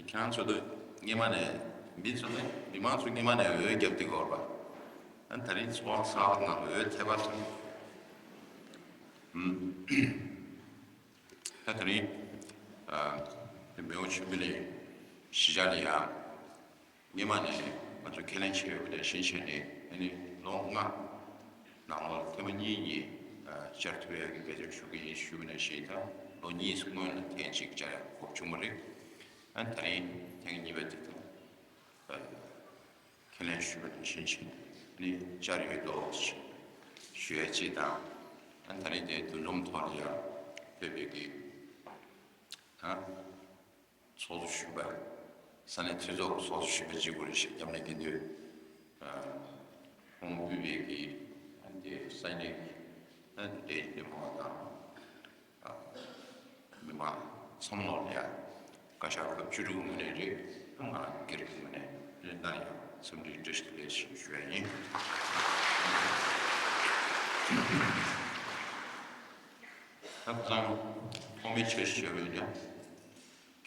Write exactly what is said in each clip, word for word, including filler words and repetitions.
ཁྱེད་རང་ཚོ་ཚོ་སྔོན་མ་ནས་མི་ཚོ་ནི་མི་མང་ཚོ་སྔོན་མ་ནས་འོས་རྒྱབ་སྟེ་ཡོད་རེད་པ། ཨ་ནི་ད་རིང་ཚོགས་ཁང་ནང་འོས་ཐེབས་པ་སོང་། ད་དེ་རིང་ཨ་མེའོ་ཆོས་འཕེལ་གཞིས་ཆགས་ལ་ཡང་སྔོན་མ་ནས་ང་ཚོ་ཁས་ལེན་བྱས་ཡོད་པ་དེ་བཞིན་བྱས་ནས། ཨ་ནི་ལོ་ལྔ་ནང་ལོགས་ཐེངས་མ་གཉིས་གཉིས་བཅར་ཐུབ་ཡག་གི་འབད་བརྩོན་ཞུ་གི་ཡིན་ཞུས་པ་ནང་བཞིན། ད་ལོ་གཉིས་སྔོན་ལ་ཐེངས་གཅིག་བཅར་ཡག་གོ་སྐབས་བྱུང་བ་རེད། ཨ་ནི་ད་རིང་ཐེངས་གཉིས་པ་དེ་དང་ཨ་ཁས་ལེན་ཞུས་པ་ནང་བཞིན་བྱས་ནས་བཅར་ཡོད་དོ་ཞེས་ཞུ་ཡ་གཅིག་དང་། ཨ་ནི་ད་རིང་དེ་བདུད་འཇོམས་ཐོག་ལ་ཡང་ཕེབས་པའི་གི་ཨ་ཚོགས་གཙོ་གཞོན་པ། ས་གནས་འཐུས་ཚོགས་ཀྱི་ཚོགས་གཙོ་གཞོན་པ་གཅིག་པུ་རེད་ཤག་སྐྱབས་གནས་དགེ་འདུན། ཨ་ཁོང་དབུས་པའི་གི་ཨ་ནི་དེ་ས་གནས་ཀྱི་ཨ་ནི་དེ་འདེམས་ཁོངས་དང་། ཨ་མི་མང་ཚང་མ་ལ་ཡ་བཀའ་ཤག་སྐབས་བཅུ་དྲུག་ངོས་ནས་རེད། ང་སྒེར་གྱི་ངོས་ནས་རེད། ད་ཡང་འཚམས་འདྲི་བཀྲ་ཤིས་བདེ་ལེགས་ཞེས་ཞུ་ཡ་ཡིན། ད་ཁོང་ཚང་ཐོག་མའི་འཆར་གཞི་བྱས་པ་ཡིན་ན་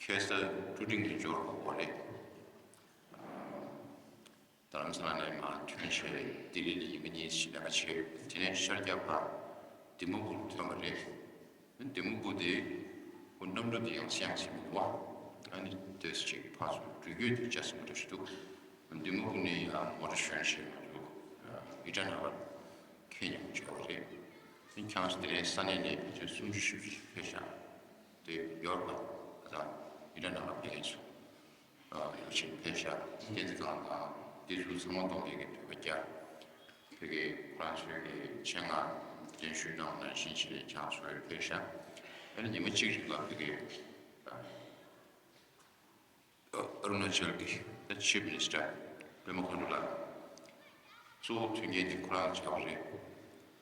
ཁ་སང་ཀྲུའུ་ཀྲིང་ནས་འབྱོར་དགོས་པ་རེད། རྡ་རམ་ས་ལ་ནས་མར་ཐོན་བྱས་ལྡི་ལི་ལ་ཉི་མ་གཉིས་ཤིག་ལས་ཀ་བྱས། དེ་ནས་ཤར་རྒྱག་པར་ལྡི་མོ་བུར་ཐོན་པ་རེད། ལྡི་མོ་བུ་དེ་ཁོ་གནམ་གྲུ་དེ་ཡང་སེང་ཟིན་མི་འདུག་བ། ཨ་ནི་དེ་ཅིག་ཕར་ཚུར་འགྲུལ་སྐྱོད་དེ་རྒྱག་ས་མི་འདྲ་ཞིག་འདུག་ལྡི་མོ་བུ་ནས་ཡང་མོ་ཊ་ཞོན་བྱས་ང་ཚོ་ཨི་ཊ་ནག་ལ་ཁེ་ཉིན་བྱས་པ་རེད། ཨ་ནི་ཁྱེད་རང་ཚོ་དེ་རིང་ས་གནས་ནས་ཕལ་ཆེར་སུམ་ཅུ་བཞི་བཅུ་ཞིག་ཕེབས་ཤག་དེ་ཡོད་རེད་པ། ཨ་ད་ཨི་ཊ་ནག་ལ་ཕེབས་མཁན་ཚོ། ཨ་ཡོད་ཕྱིན་ཕེབས་ཤག་བསྟན་འཛིན་སྒང་དང་དེ་ཚོ་ཚང་མ་གཏོང་མཁན་གྱི་བོད་པ་རྒྱ། བོད་ཀྱི་ཁོ་རང་ཚོའི་གི་ཆེད་མངགས་གདན་ཞུ་གནང་བ་ནང་བཞིན་བྱས་ནས་ཁྱེད་རང་ཚོ་ཕེབས་ཤག་ཨ་ནི་ཉི་མ་གཅིག་རིང་ལ་བོད་ཀྱི་ཨ་ཨ་རུ་ན་ཅལ་གྱི་ད་ཆིབ་མི་ནི་སི་ཊར་པད་མ་ཁ་འགྲོ་ལགས་གཙོ་བོ་མཐུན་རྐྱེན་དེ་ཁོ་རང་ཆགས་པ་རེད།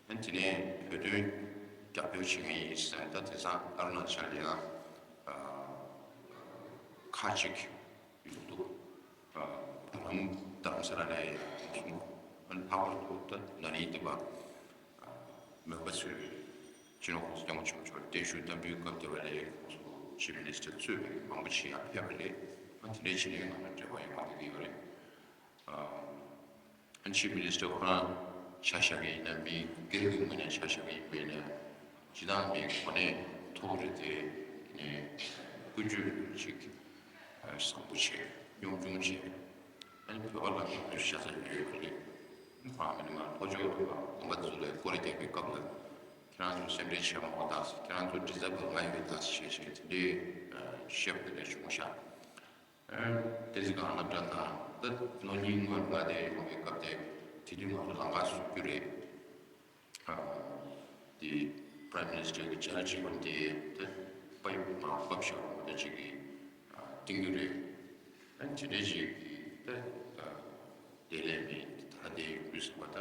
ཨ་ནི་དེ་ནས་བོད་དོན་རྒྱབ་སྐྱོར་བྱེད་མཁན་ཡིན་ཟེར། ད་དེང་སང་ཨ་རུ་ན་ཅལ་ལ་ཡང་ཨ་ཁག་ཅིག་ཡོད་འདུག་ཨ་བར་ལམ་རྡ་རམ་ས་ལ་ནས་ཡོང་སོང་། ཨ་ནི་ལྷག་པར་དུ་ད་ན་ནིང་འདི་པ་ཨ་མོན་པ་ཚོའི་སྤྱི་ནོར་༸གོང་ས་༸སྐྱབས་མགོན་ཆེན་པོ་མཆོག་གདན་ཞུ་བསྟར་འབུལ་སྐབས་དེ་བ་ལས་ཁོང་ཚོ་ཆིབ་མི་ནི་སི་ཊར་གཙོས་པའི་མང་པོ་ཞིག་ཡང་ཕེབས་པ་རེད། ཨ་དེ་འདྲའི་ཆེད་ནས་ང་ཚོ་འབྲེལ་བ་ཡོད་མ་བསྡད་ཀྱི་ཡོད་རེད། ཨ་ཆིབ་མི་ནི་སི་ཊར་ཁོ་རང་ཆ་བཞག་གི་ཡིན་ན། མི་སྒེར་གྱི་ངོས་ནས་ཆ་བཞག་གི་ཡིན་པ་ཡིན་ན། སྤྱིར་བཏང་མི་གོ་གནས་མཐོ་པོ་རེད་དེ། ནས་ཀུན་སྤྱོད་ཅིག་བཟང་པོ་བྱས། སྙོམས་ཆུང་བྱས། ཨ་ནི་བོད་པ་ལ་ཤུགས་རྒྱབ་ཤ་ཚ་ཡོད་ཡོད་རེད། ཁོ་རང་མི་ནི་མ་ལྷོ་ཕྱོགས་དུ་དགོན་པ་ཚོ་ལ་སྐོར་ར་བརྒྱབ་པའི་སྐབས་ལ། ཁྱེད་རང་ཚོ་སེམས་ཁྲལ་བྱེད་མ་དགོས་དང་། ཁྱེད་རང་ཚོ་མགྲིན་ཚབ་པ་ང་ཡོད་དང་ཞེས་བྱས་དེ་འདྲའི་བཤད་པ་དེ་འདྲ་བྱུང་ཤག་ཨ་བསྟན་འཛིན་སྒང་སློབ་གྲྭ་དང་ད་ལོ་གཉིས་སྔོན་ང་དེ་ཡོང་བའི་སྐབས་དེ། དེ་དུས་ང་ཚོ་ལམ་ཁ་བཟོ་རྒྱུ་རེད། ཨ་དེ་Prime Minister གི་ཇལ་ཇི་ཝན་དེ་ད་པའི་མ་པབ་ཤ་རོ་ད་ཅིག་གི་ཨ་བཏིང་རྒྱུ་རེད། ཨ་དེ་འདྲ་ཅིག་གི་ད་ཨ་དེ་ལས་མེད། ད་དེ་ཡོང་དུས་ཙམ་པ་ད་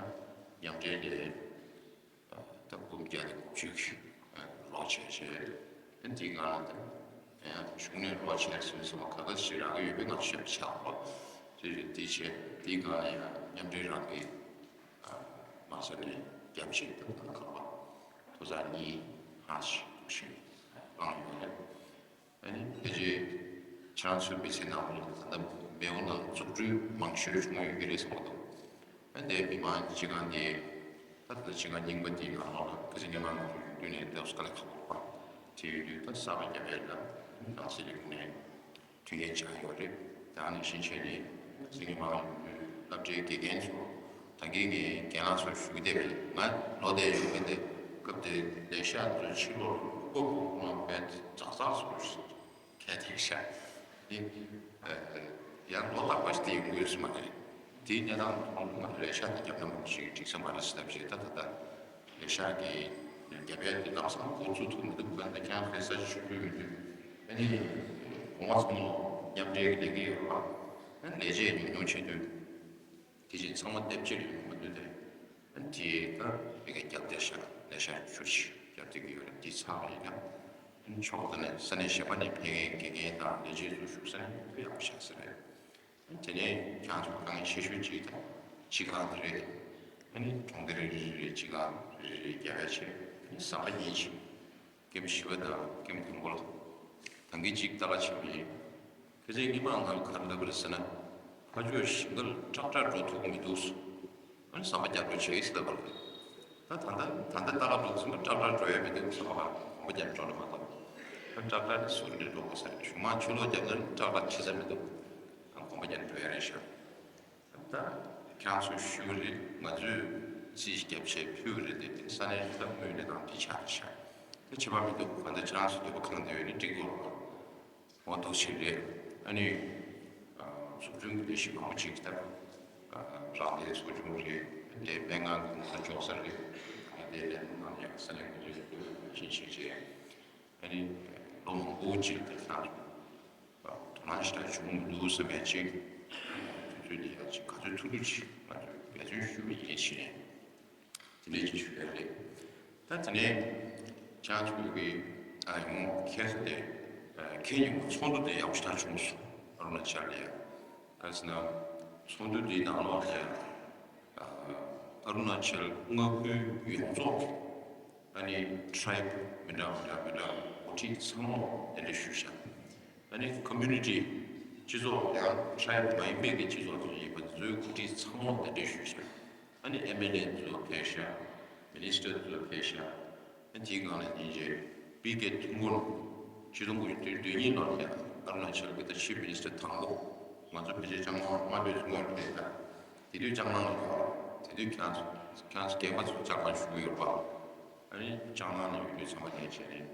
མཉམ་འབྲེལ་ལས། ད་འབུམ་བརྒྱ་དང་དགུ་བཅུ་ལོག་བྱས་བྱས། ཨ་ནི་དེའི་སྒང་ལ་ད་ཡང་གཞུང་ནས་ལོག་བྱས་ཟིན་སོང་། ག་ག་ཞིག་རག་གི་ཡོད་པའི་ང་ཤེས་ཆགས་པ་དེ་རེད། དེ་བྱས་དེའི་སྒང་ལ་ཡང་མཉམ་འབྲེལ་རང་གི་མ་ས་ནས་རྒྱབ་བྱས་ད་ད་ག་པ་ཐོ་ཚང་གཉིས་ཧ་ཞིག་འདུག་ཞིག་བླངས་ཡོད་རེད། ཨ་ནི་ཕལ་ཆེར་ཁྱེད་རང་ཚོའི་མི་ཚེ་ནང་ལ་ད་ལྟ་མེའོ་ནང་འཛུགས་སྐྲུན་མང་ཤོས་བྱུང་ཡོད་ཀྱི་རེད་བསམ་གྱི་འདུག་ཨ་ནི་མི་མང་སྤྱི་ཁང་འདི་ད་ལྟ་སྤྱི་ཁང་རྙིང་པ་འདིའི་ནང་ལོགས་ལ་ཁ་སང་ཉི་མ་ང་ཚོ་ཡོང་དུས་ནས་ད་དཀའ་ལས་ཁག་པོ་རེད་པ། དེ་ཡོད་དུས་ད་གསར་པ་བརྒྱབ་ཡས་ལ་ནང་སྲིད་ལས་ཁུངས་ནས་མཐུན་རྐྱེན་སྦྱར་ཡོད་རེད། ད་ནི་ཕྱིན་ཆད་ནས་ཁ་སང་ཉི་མ་ང་ཡོང་དུས་སློབ་གྲྭའི་དགེ་རྒན་ཚོ། ད་གིན་ངས་རྒན་ལགས་ཚོར་ཞུ་གི་བསྡད་པ་ཡིན། ང་ལོ་དེ་ཡོང་གི་འདི་སྐབས་དེ་ལས་ཤག་ཚོ་ཕྱི་ལོགས་ལ་སྤོ་བོ་ཁོང་ལ་བས་ཛག་ཛག་སོང་ཞིག་གལ་ཏེ་ཤག་འདི་ཡང་ལོ་རྟག་པ་ཞིག་དེ་ཡོང་གི་ཡོད་ས་མ་རེད། དེའི་གནས་སྟངས་མཐོང་ང་ལས་ཤག་དེ་རྒྱབ་ན་མང་ཞིག་འགྲིག་ས་མ་རེད་ཟེར་ལབ་བྱས། ད་ད་ལྟ་ལས་ཤག་གི་རྒྱབ་ཡས་དེ་ལམ་སང་འགོ་ཚུགས་ཐུབ་མི་འདུག་ད་ཁྱེད་རང་ཚོའི་ས་ཆ་ཆུང་ཆུང་ཡོད་དུས། ཨ་ནི་གོང་མ་ཚང་མ་མཉམ་འབྲེལ་གྱི་ལས་ཀ་ཡོད་པ། ཨ་ནི་ལས་བྱེད་ཉུང་ཉུང་བྱེད་དུས། དེ་བཞིན་ཚང་མ་སྡེབ་གཅིག་ལ་ཡོང་མི་འདུག་སྟེ། ཨ་ནི་དེ་ད་མི་ཁ་རྒྱབ་བསྡད་ཤག་ལས་ཤག་ཆུ་ཆེ་རྒྱབ་བསྡད་ཀྱི་ཡོད་རེད། དེ་ཚང་མ་ཡིན་ན། ཨ་ནི་ཕྱོགས་དེ་ནས་ས་གནས་གཞན་པ་ནས་ཕེབས་མཁན་དགེ་རྒན་དང་ལས་བྱེད་ཚོ་བཞུགས་ས་ནས་ཡག་པོ་ཆགས་ས་རེད། ཨ་ནི་དེ་ནས་ཁྱེད་རང་ཚོ་དཀའ་ངལ་ཆེ་ཤོས་གཅིག་ད་སྤྱི་ཁང་དེ་རེད། ཨ་ནི་གྲོང་སྡེ་རེ་རེ་རེ་སྤྱི་ཁང་རེ་རེ་རེ་རྒྱབ་ཡ་བྱས། ཨ་ནི་ཟམ་པ་གཉིས་ཤིག་ཀེམ་བཞི་པ་དང་ཀེམ་དང་པོ་ལ། ད་གིན་གཅིག་ལྟ་ག་ཕྱིན་པ་ཡིན། ཕལ་ཆེར་སྔོན་མ་ང་ལ་ག་རེ་ལབ་པ་རེད་ཟེར་ན། ཕར་ཕྱོགས་ཞིང་ཁར་ཀྲག་ཀྲག་འགྲོ་ཐུབ་ཀྱི་མི་འདུག་ཟེར། ཨ་ནི་ཟམ་པ་རྒྱག་རོགས་བྱེད་ཟེར་ལབ་པ་རེད། ད་ད་ལྟ་ད་ལྟ་ལྟ་ག་འདུག་ཟེར་ན་ཀྲག་ཀྲག་འགྲོ་ཡ་མི་འདུག་ཟམ་པ་གོམ་པ་རྒྱབ་འགྲོ་ནི་མ་གཏོགས། ད་ཀྲག་ཀྲག་ནི་ཟུར་འདྲེ་འགྲོ་དགོས་ས་རེད། གཞུང་མང་ཕྱི་ལོགས་རྒྱབ་ན་ཀྲག་ཀྲག་བྱེད་ས་མི་འདུག་ཨ་གོམ་པ་རྒྱབ་འགྲོ་ཡ་རེད་ཤག་ད་ཁྱེད་རང་ཚོས་ཞུས་རེད། ང་ཚོས་རྩིས་རྒྱབ་བྱས་ཕུལ་རེད་དེ། དེ་ས་གནས་ལ་དངོས་གནས་དང་དེ་ཆགས་ཤག་ད་ཁྱད་པར་མི་འདུག་གང་ལྟར་ཁྱེད་རང་ཚོ་འདོད་པ་གང་འདོད་ཡོད་ནི་འགྲིག་གོ། འོ་འདུག་ཞིག་རེད། ཨ་ནི་ཨ་འཛུགས་སྐྲུན་གྱི་ལས་གཞི་མང་པོ་ཅིག་ད་ཨ་རང་བདེ་ཚོགས་ཆུང་རེད། དེ་སྨན་ཁང་གི་ངོ་ཚ་འཇོག་ས་རེད། ཨ་དེ་ལས་ནང་ཡང་ས་གནས་ངོ་ཚ་ཡོད་ཤིང་ཞིག་རེད། ཨ་ནི་ལོ་མང་པོ་ཅིག་དེ་ཁྱེད་རང་ཚོ་དོ་སྣང་ཞེ་དྲག་བྱུང་མི་འདུག་བསམ་པའི་ཅིག་དུས་ཚོད་འདི་ཡང་ཅིག་ག་ཚོད་ཐུབ་ཐུབ་ཅིག་ང་ཚོས་འབད་བརྩོན་ཞུ་བའི་ཡིན་ཞེས་དེ་འདྲའི་ཅིག་ཞུ་ཡ་རེད། ད་དེ་ནས་ཁྱེད་རང་ཚོ་གི་ཨ་ཡོང་ཁྱེད་ཚོ་དེ་ཁྱེད་ཉིན་མོ་ཚོགས་འདུ་དེ་ཡག་པོ་ཞེ་དྲག་བྱུང་སོང་། ཨ་རུ་ན་ཅལ་ལ་ཡ། ག་རེ་ཟེར་ན་ཚོགས་འདུ་འདིའི་ནང་ལོགས་ལ་ཡ་ཨ་རུ་ན་ཅལ་མངའ་ཁུལ་ཡོངས་རྫོགས་ཨ་ནི་ཊྲའིབ་མི་འདྲ་མི་འདྲ་མི་འདྲ་འགོ་ཁྲིད་ཚང་མ་གདན་འདྲེན་ཞུས་ཤག་ཨ་ནི་ཀོ་མུ་ནི་ཊི་སྤྱི་ཚོགས་ཡང་ཊྲའིབ་མ་ཡིན་པའི་གི་སྤྱི་ཚོགས་ཚོ་ཡིན་པ་ཚོའི་འགོ་ཁྲིད་ཚང་མ་གདན་འདྲེན་ཞུས་ཤག་ཨ་ནི་ཨེམ་ཨེལ་ཨེ་ཚོ་ཕེབས་ཤག་མི་ནི་སི་ཊར་ཚོ་ཕེབས་ཤག་ཨ་ནི་དེའི་སྒང་ལ་ཉིན་རྗེས་པི་ཀེ་ཐུན་གོང་ཆིག་སྟོང་དགུ་བརྒྱ་བདུན་ཅུ་དོན་གཉིས་ལོར་ཡང་ཨ་རུ་ན་ཅལ་གི་ད་ཆིབ་མི་ནི་སི་ཊར་དང་པོ་ང་ཚོ་ཕལ་ཆེར་ལྕང་མ་དམར་པོའི་ཚོ་ངོས་རེད་ད། དེ་དུས་ལྕང་མ་ལ་ཡོད། དེ་དུས་ཁྱེད་རང་ཚོ་ཁྱེད་རང་ཚོ་རྒན་པ་ཚོ་ལྕང་མ་བཞུགས་ཡོད་པ། ཨ་ནི་ལྕང་མ་ལ་ཡོད་དུས་ཚང་མ་ལས་བྱས་ནས།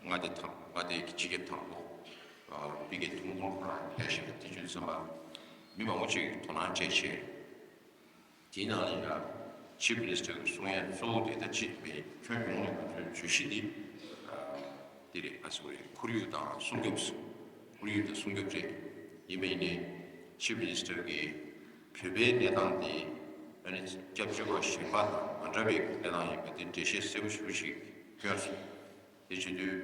མངའ་སྡེ་དང་མངའ་སྡེའི་སྤྱི་ཁྱབ་དང་པོ་པི་ཀེ་ཐུན་གོང་ཁོ་རང་ཕེབས་ཤིང་དེ་བརྗོད་ཙམ་པ་མི་མང་པོ་ཅིག་དོ་སྣང་སྤྲད་བྱས། དེའི་ནང་ལ་ཡང་ཆིབ་མི་ནི་སི་ཊར་གྱི་གསུང་ཡས་གཙོ་བོ་དེ་ད་ཅི་མེད་ཁྱོན་ཡོངས་ནས་ང་ཚོའི་བརྗོད་གཞི་འདི་འདི་རེད། ཨ་ཟེར་བ་རེད། ཁོར་ཡུག་དང་སྲུང་སྐྱོབ། ཁོར་ཡུག་དང་སྲུང་སྐྱོབ་རེད། ཡིན་པ་ཡིན་ནའི་ཆིབ་མི་ནི་སི་ཊར་གྱིས་བོད་པའི་གནས་སྟངས་དེ་ཨ་ནི་སྐྱབས་བཅོལ་བ་གཞན་པ་དང་མ་འདྲ་བའི་གནས་སྟངས་ཡིན་པ་དེ་འགྲེལ་བཤད་གསལ་པོ་ཞེ་པོ་ཞིག་བསྐྱོན་སོང་། དེ་བྱེད་དུས་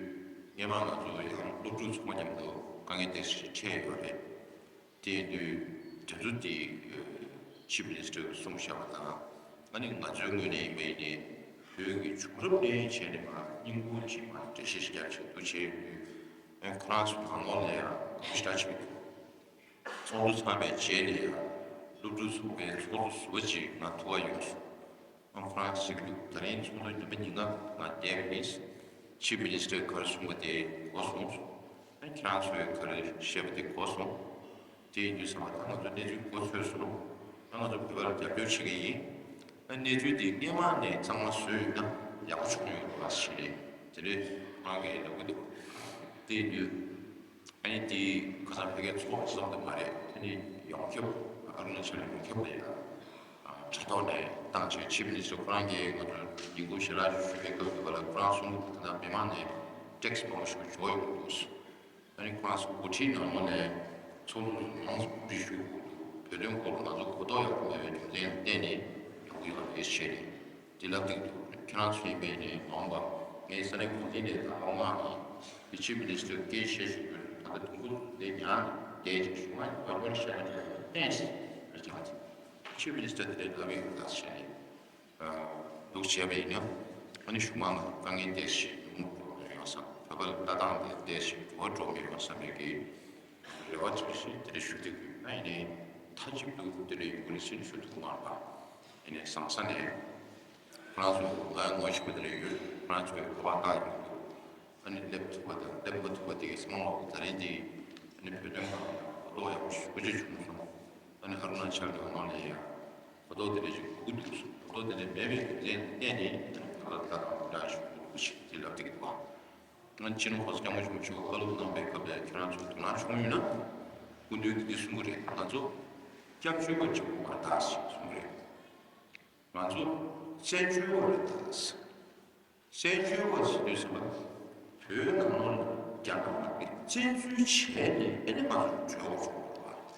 སྔོན་མ་ང་ཚོ་ཡང་སློབ་ཕྲུག་ཚོ་མཉམ་དུ་དཀའ་ངལ་དེ་ཞིག་འཕྲད་ཡོད་རེད། དེ་ཡིན་དུས་དེ་ཚོ་དེ་ཆིབ་མི་ནི་སི་ཊར་གྱིས་གསུངས་བཞག་པ་དང་། ཨ་ནི་ང་ཚོའི་ངོས་ནས་ཡིན་པ་ཡིན་ནའི་བོད་ཀྱི་བྱུང་རབས་ལ་བྱས་ནས་མར་སྙིང་ཁུང་ཕྱེས་མར་འགྲེལ་བཤད་ཞིག་རྒྱབ་བྱས་འདུག་བྱས་ཡོད་དུས། ཨ་ཁོ་རང་ཚོ་ནང་ལོགས་ལ་ཡང་གོམས་གཤིས་འདྲ་ཅིག་མི་འདུག་ཚོགས་འདུ་ཚར་བའི་རྗེས་ནས་ཡང་སློབ་ཕྲུག་ཚོགས་པའི་ཚོགས་གཙོ་ཟུར་པ་ཅིག་ང་ཐུག་ག་ཡོང་སོང་། ཨ་ཁོ་རང་གཟིགས་འདུག་ད་རིང་ཚོགས་འདུ་ཉི་མ་ཉིན་ལྔ་ང་བསྡད་པ་ཡིན། ཆིབ་མི་ནི་སི་ཊར་ག་རེ་གསུངས་པ་དེ་གོ་སོང་། ཨ་ཁྱེད་རང་ཚོས་ག་རེ་བཤད་པ་དེ་གོ་སོང་། དེ་ཡིན་དུས་ཚང་མ་ད་ང་ཚོ་གནས་ཚུལ་གོ་ཚོད་སོང་། ཨ་ང་ཚོ་བོད་པར་རྒྱབ་སྐྱོར་བྱེད་ཀྱི་ཡིན། ཨ་གནས་ཚུལ་དེ་སྔོན་མ་ནས་གཙང་མ་བཟོས་ཡོད་ན་ཡག་པོ་བྱུང་ཡོད་རེད་པ་ཞེས་དེ་འདྲའི་ཁོ་རང་གིས་ལབ་ཀྱི་འདུག་དེ་ཡིན་དུས། ཨ་ནི་དེ་ཁ་སང་ཕ་གིའི་ཚོགས་ཙམ་དུ་མ་རེད། དེ་ནི་ཡོངས་ཁྱབ་ཨ་རུ་ན་ཅལ་ཡོངས་ཁྱབ་ལ་ཡང་དྲ་ཐོག་ནས་བཏང་བྱས་ཆིབ་མི་ནི་སི་ཊར་ཁོ་རང་གིས་ང་ཚོར་ཡིན་ཁུལ་ཞལ་ལག་ཞུ་བའི་སྐབས་དུ་བ་ལ་ཁོ་རང་གསུང་གི་འདུག་ད་ལྟ་མི་མང་ནས་ཊེག་སི་མང་པོ་ཞིག་འབྱོར་ཡོང་གི་འདུག་ཨ་ནི་ཁོ་རང་ཚོ་འགོ་ཁྲིད་ནང་ལོགས་ནས་ཚོགས་འདུ་མང་ཙམ་གོ་སྒྲིག་ཞུ་དགོས་འདུག་བོད་དོན་སྐོར་ལ་ང་ཚོ་གོ་རྟོགས་ཡག་པོ་མེད་པའི་རྒྱུ་མཚན་བརྟེན་ནས་ཡོང་གི་ཡོད་རེད་ཞེས་ནས། དེ་ལབ་ཀྱི་འདུག་ཁྱེད་རང་ཚོ་ཡིན་པས་ནི་མ་འོངས་པ་ངའི་ས་གནས་གོང་འདི་ནས་ད་མ་འོངས་པ་ནི་ཆིབ་མི་ནི་སི་ཊར་སྐད་ཆ་ཞུ་རྒྱུར་ད་ལྟ་དུམ་བུ་དེ་ཉར་ནས་བསྡད་ཅིག་གཞུང་ལ་བར་བར་བཤད་པ་ནི་ཏན་ཞིག་རེད་ཀྱང་། ཆིབ་མི་ནི་སི་ཊར་དེ་འདྲའི་ལབ་ཡོད་ད་ཞེས་ནས་འདུག་བྱས་པ་ཡིན་ན། ཨ་ནི་གཞུང་མང་ལ་དཀའ་ངལ་ཏན་ཞིག་ཡོང་འགྲོ་མི་ཡོང་བསམ། བོད་པ་ལ་ལྟ་སྟངས་དེ་ཏན་ཞིག་འགྲོ་འགྲོ་མི་ཡོང་བསམ་པའི་གི་རེ་བ་ཅིག་ཞིག་དེ་འདྲ་ཞུ་གི་ཡོད། ཨ་ཡིན་ནའི་མཐའ་གཅིག་ཏུ་དེ་འདྲ་ཡོང་གི་རེད་ཟེར་ནས་ཞུ་ཐུབ་མ་རེད་པ། ཡིན་ནའི་བཟང་ས་ནས་ཁོ་རང་ཚོ་ང་ངོ་ཤེས་པ་དེ་འདྲ་ཡོད། ཁོ་རང་ཚོའི་ཁ་པར་བཏང་ཡོང་གི་འདུག་ཨ་ནི་སླེབས་ཐུབ་པ་དང་སླེབས་མ་ཐུབ་པ་དེ་གའི་སང་ལོག་ད་རིང་དེ་ཨ་ནི་བོད་དོན་སྒང་ལ་གོ་རྟོགས་ཡག་པོ་ཞེ་པོ་ཅིག་བྱུང་སོང་། ཨ་ནི་ཨ་རུ་ན་ཅལ་གྱི་ནང་ལ་ཡང་གོ་རྟོགས་དེ་འདྲ་ཞིག་དགོས་ཀྱི་འདུག་གསུངས། གོ་རྟོགས་དེ་འདྲ་མེད་པའི་རྒྱུ་མཚན་བརྟེན་ནས་ང་ལ་ལྟ་སྟངས་འདྲ་ཞིག་འདུག་ཅེས་དེ་ལབ་བསྡད་ཀྱི་འདུག་ཨ། ང་སྤྱི་ནོར་གོང་ས་སྐྱབས་མགོན་ཆེན་པོ་མཆོག་བཀའ་སློབ་གནང་བའི་སྐབས་ལ་ཁྱེད་རང་ཚོ་དོ་སྣང་བྱུང་ཡོད་ན། སྐུ་མདུན་གྱིས་འདི་གསུང་གི་རེད། ང་ཚོ་སྐྱབས་བཅོལ་བ་གཅིག་པུ་མ་རེད་ད་ཞེས་གསུང་གི་རེད། ང་ཚོ་བཙན་བྱོལ་བ་རེད་ད། བཙན་བྱོལ་བ་ཟེར་དུས་ཙམ་པ་བོད་ནང་ལོགས་ལ་རྒྱ་ནག་གིས་བཙན་འཛུལ་བྱས་ནས་ཨ་ནི་ང་ཚོ་བྲོས་བྱུང་བ་རེད་པ།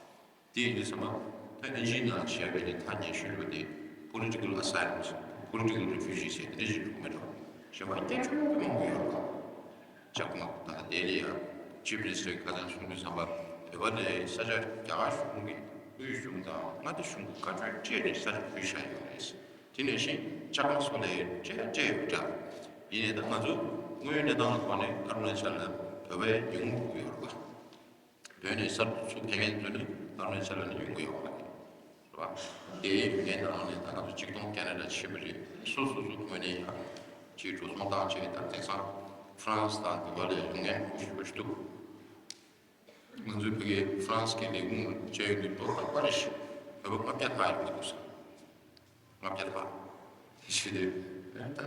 དེ་ཡིན་དུས་ཙམ་པ་ད་ཨིན་ཇིའི་ནང་བཤད་པའི་ནི་ཐ་སྙད་ཤོད་རྒྱུ་དེ་political asylum། political refugee ཟེར་དེ་འདྲ་ཞིག་འགྲོ་མི་འགྲོ། གཞན་པ་སྐད་ཆ་མང་པོ་ཡོད་རེད་པ། ལྕགས་མ་ད་ལྟ་ལྡི་ལི་ཡ་ཅིབ་མི་ནི་སི་ཊར་ག་ཚང་གསུང་དུས་ཙམ་པ་བོད་པ་ནས་ས་ཆ་རྒྱ་གར་གཞུང་གི་དབུས་གཞུང་དང་མངའ་སྡེ་གཞུང་གི་བཀའ་འཁྲོལ་སྤྲད་ནས་ས་ཆ་བརྒྱུད་བཞག་ཡོད་རེད། དེ་ནང་བཞིན་ལྕགས་མ་སོགས་ལ་སྤྲད་སྤྲད་ཡོད་འདྲ། ཡིན་ནའི་ད་ང་ཚོ་དངོས་ཡོད་གནས་སྟངས་ཀྱི་ཐོག་ནས་ཨ་རུ་ན་ཅལ་ལ་བོད་པའི་ཉུང་ཉུང་ཡོད་རེད་པ། བོད་ནས་གསར་དུ་ཚུར་ཕེབས་མཁན་ཚོ་ནི་ཨ་རུ་ན་ཅལ་ལ་ནས་ཡོང་གི་ཡོད་པ་རེད། རེད་བ། དེ་ཡོད་མཁན་ནང་ནས་ད་ང་ཚོ་གཅིག་སྟོང་ཁེ་ན་ཌ་ཕྱིན་པ་རེད། སོ་སོ་སོ་ངོས་ནས་ཡང་ཅིག་འགྲོ་སོང་བཏང་བྱས། ད་དེང་སང་ཧྥ་རན་སི་དང་འདི་པ་ལ་ཡོང་མཁན་ཁུ་ཤུ་ཁུ་ཤུ་འདུག་ང་ཚོའི་བོད་སྐད་ཧྥ་རན་སི་སྐད་ལས་ཁུངས་བཅའ་ཡོད་དུས་བོད་པ་པ་རེ་ཞིག་བོད་པ་ལྔ་བརྒྱ་ལྷག་ཡོད་འདུག་ས། ལྔ་བརྒྱ་ལྷག་དེ་བྱས་དུས་ད་ང་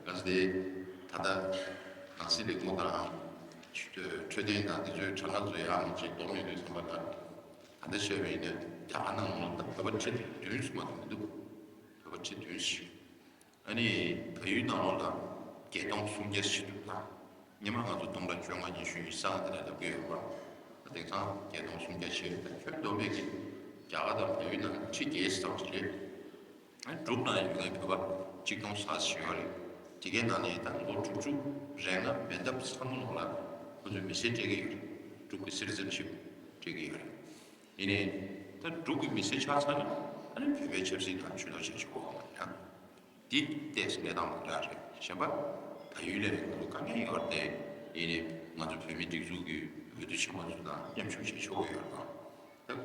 ཚོ་དེ་ད་ལྟ་ནང་སྲིད་ལས་ཁུངས་དང་འཕྲོད་བསྟེན་དང་དེ་ཚོའི་གྲངས་ཀ་ཚོ་ཡག་ནས་ཅིག་བསྡོམས་ཡོང་དུས་ཙམ་པ། ད་ད་ལྟ་བཤད་པ་ཡིན་ན་རྒྱ་གར་ནང་ལོགས་ད་བོད་པ་ཁྲི་བདུན་ཙམ་མ་གཏོགས་མི་འདུག་བོད་པ་ཁྲི་བདུན་ཞིག་ཨ་ནི་བལ་ཡུལ་ནང་ལོགས་ལ་བརྒྱད་སྟོང་སུམ་བརྒྱ་ཞིག་འདུག་ད་སྔོན་མ་ང་ཚོ་སྟོང་ཕྲག་བཅོ་ལྔ་ཉི་ཤུ་ཡི་སང་དེ་ལ་ལབ་ཀྱི་ཡོད་པ། ད་དེང་སང་བརྒྱད་སྟོང་སུམ་བརྒྱ་བྱས། ད་ཁྱོན་བསྡོམས་པས་ཀྱི་རྒྱ་གར་དང་བལ་ཡུལ་ནང་ཁྲི་བརྒྱད་ཙམ་ཞིག་རེད། ཨ་ནི་འབྲུག་ནང་ཡོད་མཁན་བོད་པ་གཅིག་སྟོང་ལྷག་ཞིག་ཡོད་རེད། དེ་གའི་ནང་ནས་ད་ལོ་དྲུག་ཅུ་རེ་ལྔ་མན་འདབ་ཚང་མ་ལོགས་ལ་ཁོ་ཚོས་མི་སེར་སྤྲད་ཀྱི་ཡོད་རེད། འབྲུག་གི་སི་ཊི་ཟན་ཤིབ་སྤྲད་ཀྱི་ཡོད་རེད། ཡིན་ནའི་ད་འབྲུག་གི་མི་སེར་ཆགས་ཚར་ན་ཨ་ནི་བོད་པའི་ཆབ་སྲིད་དང་ཆོས་ལུགས་བྱེད་ཆོག་གི་ཡོད་མ་རེད། ཡང་འདི་ཏོག་ཙམ་གནས་སྟངས་མ་འདྲ་རེད། གཞན་པ་བལ་ཡུལ་ལ་ཡང་ང་ཚོ་དཀའ་ངལ་ཡོད་རེད་དེ། ཡིན་ནའི་ང་ཚོ་བོད་མིའི་སྒྲིག་འཛུགས་ཀྱི་འོས་བསྡུ་ཆེན་མོ་ཚོ་དང་མཉམ་ཞུགས་བྱེད་ཆོག་གི་ཡོད་རེད། ད་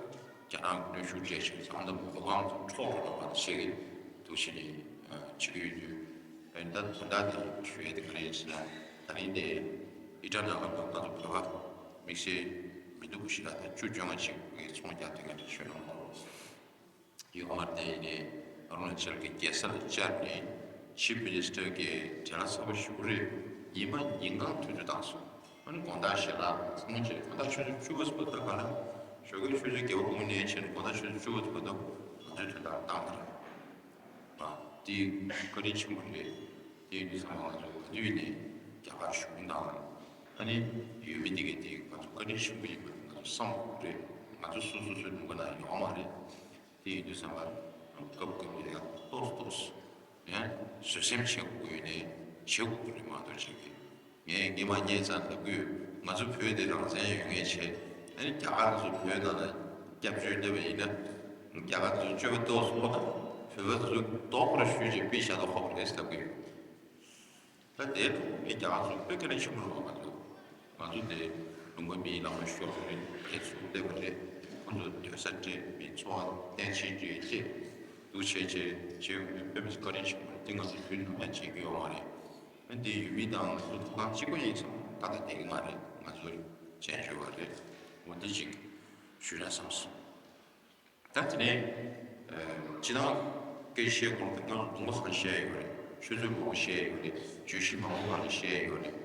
རྒྱ་ནག་གི་གནོན་ཤུགས་སྤྲད་བྱས་ཙང་ད་མི་གོ་གང་ཚོ་འཕྲོག་འགྲོ་འགྲོ་བ་དང་བཤད་ཀྱི་འདུག་བྱས་ནས་བྱེད་ཀྱི་ཡོད་དུས། ཨ་ནི་ད་དོན་དག་དེ་ཞུ་ཡས་དེ་ག་རེ་ཡིན་ཟེར་ན། ད་རིང་དེ་ཨི་ཊ་ནང་ལ་ང་ཚོ་བོད་པ་དམིགས་བསལ་མི་འདུག་ཞེ་དྲག་དང་བཅུ་བཅོ་ལྔ་ཅིག་གི་ཚོང་རྒྱག་དུས་ཀ་དེ་ཞུ་ཡོང་གི་ཡོད་མ་རེད། དེ་ཡིན་ནའི་ཨ་རུ་ན་ཅལ་གྱི་རྒྱལ་ས་ལ་བཅར་ནས་ཆིབ་མི་ནི་སི་ཊར་གྱི་བྲེལ་བ་ཚ་པོ་ཞིག་དགོས་རེད། ཉི་མ་ཉིན་གང་ཐུག་རྒྱུ་བཏང་སོང་། ཨ་ནི་དགོང་དག་ཞལ་ལག་ཚང་མ་བྱས། དགོང་དག་ཆུ་ཚོད་བཅུ་པ་ཙམ་པ་ད་ག་ལ་ཞོགས་ཀའི་ཆུ་ཚོད་བརྒྱད་པ་གུང་ནས་བྱས་ནས་དགོང་དག་ཆུ་ཚོད་བཅུ་པ་ཙམ་པ་ད་ང་ཚོའི་དོན་དག་བཏང་གི་རེད། ཨ་དེ་བཀའ་དྲིན་ཆེན་པོ་རེད། དེ་ཡིན་དུས་ཙམ་པ་ང་ཚོ་ག་དུས་ནས་རྒྱ་གར་གཞུང་དང་ཨ་ནི་ཡུལ་མི་དེ་གས་དེ་ང་ཚོ་བཀའ་དྲིན་ཆེན་པོ་ཡིན་པ་ང་ཚོ་བསམ་དགོས་རེད། ང་ཚོ་སོ་སོ་སོའི་ལུང་པ་ན་ཡོད་མ་རེད། དེ་ཡིན་དུས་ཙམ་པ་སྐབས་སྐབས་ལ་ཡང་ཏོག་ཙམ་ཏོག་ཙམ་ཡང་བཟོད་སེམས་བྱེད་དགོས་ཡོད་ནའི་བྱེད་དགོས་ཀྱི་རེད་མ་གཏོགས་བྱེད་ཀྱི། ངས་སྔོན་མ་ཉེ་ཙམ་ལབ་ཀྱི་ཡོད། ང་ཚོ་བོད་དེ་རང་བཙན་ཡོད་མཁན་བྱས། ཨ་ནི་རྒྱ་གར་ཚོ་བོད་ནང་ལ་སྐྱབས་བཅོལ་སླེབས་པ་ཡིན་ན། རྒྱ་གར་ཚོ་སྤྱོད་པ་ཏོག་ཙམ་ཕོག་ན་བོད་པ་ཚོ་རྡོག་པར་གཞུས་བྱས་ཕུད་བཞག་ན་ཧོབ་རེད་ལབ་ཀྱི་ཡོད། ད་དེའི་ཐོག་ནས་རྒྱ་གར་ཚོ་དཔེ་བཀའ་དྲིན་ཆེན་པོ་རེད་བ། ང་ཚོ་ང་ཚོ་དེ་ལུང་པ་མིའི་ལག་པར་ཤོར་བ་རེད། དེ་ཚོ་སླེབས་པ་རེད། ཁོ་ཚོ་སྡོད་ས་སྤྲད། མི་འཚོ་བ་སྟེང་ཆེན་གྱི་སྤྲད། འདུག་བྱས་བྱས་བྱས་ཡོང་དུས་དཔེ་མི་སྲིད་བཀའ་དྲིན་ཆེན་པོ་རེད། དེ་ང་ཚོ་དུས་ནམ་ཡང་བརྗེད་རྒྱུ་ཡོད་མ་རེད། ཨ་འདི་ཡུལ་མི་དང་ང་ཚོ་ཐོབ་ཐང་གཅིག་པ་ཡིན་ཙང་ད་ལྟ་བསྡད་ཀྱི་མ་རེད། ང་ཚོ་བཙན་བྱོལ་བ་རེད། འོ་འདི་གཅིག་ཞུས་ན་བསམ་སོང་། ད་དེ་ནས་ཨ་སྤྱི་བཏང་སྐད་ཆ་བཤད་སྐོར་དེ་ང་ཚོ་དུང་པ་གང་བཤད་ཡོད་རེད། ཆུ་ཚོད་མང་པོ་བཤད་ཡོད་རེད། བརྗོད་གཞི་མང་པོ་ང་ཚོ་བཤད་ཡོད་རེད།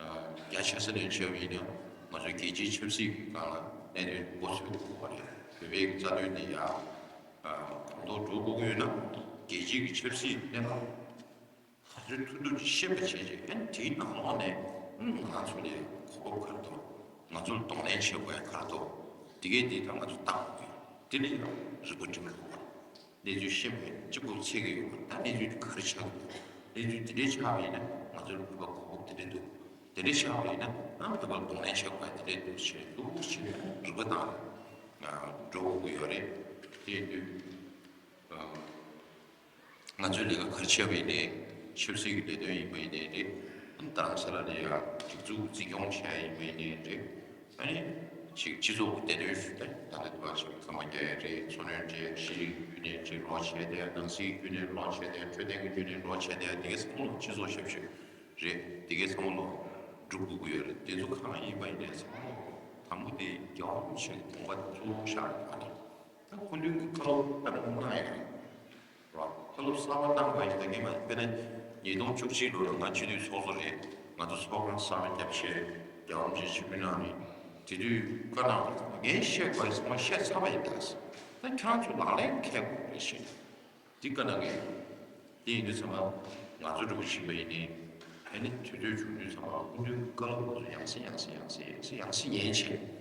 ཨ་རྒྱ་ཆེ་ས་ནས་བྱས་པ་ཡིན་ན་ང་ཚོ་རྒྱལ་སྤྱིའི་ཆབ་སྲིད་ཀྱི་སྒང་ལ་གནད་དོན་མགོ་ཚོས་དགོས་པ་རེད། བོད་པའི་རྩ་དོན་དེ་ཡང་ཨ་གོང་མཐོར་འགྲོ་དགོས་ཀྱི་ཡོད་ན་རྒྱལ་སྤྱིའི་གི་ཆབ་སྲིད་གནས་སྟངས་ག་ཚོད་ཐུབ་ཐུབ་ཅིག་ཤེས་པ་བྱས་རྗེས། ཨ་ནི་དེའི་ནང་ལོགས་ནས་ཨ་ང་ཚོ་ལ་གོ་སྐབས་ག་རེ་འདུག་ང་ཚོར་གདོང་ལེན་བྱེད་དགོས་ཡ་ག་རེ་འདུག་དེ་གས་དེ་ད་ང་ཚོ་བལྟ་དགོས། དེ་ལ་ཡང་རིག་པ་སྒྲིམ་དགོས་པ། གནས་ཚུལ་ཤེས་པ་གཅིག་པོ་ཚད་ཀྱི་ཡོད་པ། ད་གནས་ཚུལ་ག་རེ་ཆགས་ཀྱི་འདུག་གནས་ཚུལ་དེ་འདྲས་ཆགས་པ་ཡིན་ན་ང་ཚོར་བོད་པ་གོ་སྐབས་དེ་འདྲས་འདུག་དེ་འདྲས་ཆགས་པ་ཡིན་ན་ཨ་བོད་པར་གདོང་ལེན་བྱེད་དགོས་ཡ་དེ་འདྲས་འདུག་ཞེས་ལྷུག་ལྷུག་བྱས་ནས་རིག་པ་དང་འགྲོ་དགོས་ཀྱི་ཡོད་རེད། དེ་ཡིན་དུས། ང་ཚོའི་ལས་ཀ་ག་རེ་བྱས་པ་ཡིན་ནའི། ཆབ་སྲིད་ཀྱི་ལས་དོན་ཡིན་པ་ཡིན་ནའི་རེད། རྡ་རམ་ས་ལ་ལ་ཡ་སྒྲིག་འཛུགས་འཛིན་སྐྱོང་བྱས་ཡིན་པ་ཡིན་ནའི་རེད། ཨ་ནི་ཅིག་སྤྱི་ཚོགས་ཀྱི་བདེ་དོན་ཞུ་ད་ད་ལྟ་དུ་བ་ཞིག་འཚམས་པ་རྒྱག་ཡ་རེད། འཚོ་སྣོན་བྱས། ཤེས་རིག་བརྒྱུད་ནས་ཅིག་རོགས་བྱས་ཏེ། ནང་སྲིད་བརྒྱུད་ནས་རོགས་བྱས་ཏེ། འཕྲོད་བསྟེན་གྱི་བརྒྱུད་ནས་རོགས་བྱས་ཏེ། དེ་གའི་ཚང་མ་སྤྱི་ཚོགས་ཞབས་ཞུ་རེད། དེ་གའི་ཚང་མ་ལ་སྒྲུབ་དགོས་ཀྱི་ཡོད་རེད། དེ་ཚོ་གང་ཡིན་པ་ཡིན་ནའི་ཚང་མ་དང་པོ་དེ་རྒྱལ་བ་རིན་པོ་ཆེ་གི་དགོངས་པ་གཙོ་བོ་བཞག་ཡོད་པ་རེད། ད་སྐུ་མདུན་གྱི་བཀའ་སློབ་ལྟར་གནང་ཡོད་རེད། རོགས་བཀའ་སློབ་གསར་པ་གནང་བ་ཡིན་ན། ངས་མ་དཔེར་ན་ཉིས་སྟོང་བཅུ་གཅིག་ལོ་ལ་ང་སྤྱི་འཐུས་ཚོགས་གཙོ་རེད། ང་ཚོ་ཚོགས་ཁང་གསར་པ་བརྒྱབ་བྱས་རྒྱལ་བ་རིན་པོ་ཆེ་ཆིབས་བསྒྱུར་གནང་ནས་དེ་དུས་བཀའ་གནང་བ་ཚང་མ་ངས་བཤད་དགོས་ཡ་ཚང་མ་བཤད་ཚར་བ་ཡིན་ད། ད་ཁྱེད་རང་ཚོ་ལག་ལེན་འཁེལ་དགོས་རེད་ཞེས་འདི་བཀའ་གནང་གི་ཡོད། དེ་ཡིན་དུས་ཚང་མ་ང་ཚོ་འདྲ་པོ་ཕྱིན་པ་ཡིན་ནའི། ཨ་ནི་དུས་ཚོད་བྱུང་དུས་ཚང་མ་སྐུ་མདུན་བཀའ་སློབ་ཚོ་ཡང་སེ་ཡང་སེ་ཡང་སེ་ཡང་སེ་ཡང་སེ་ཉན་བྱས།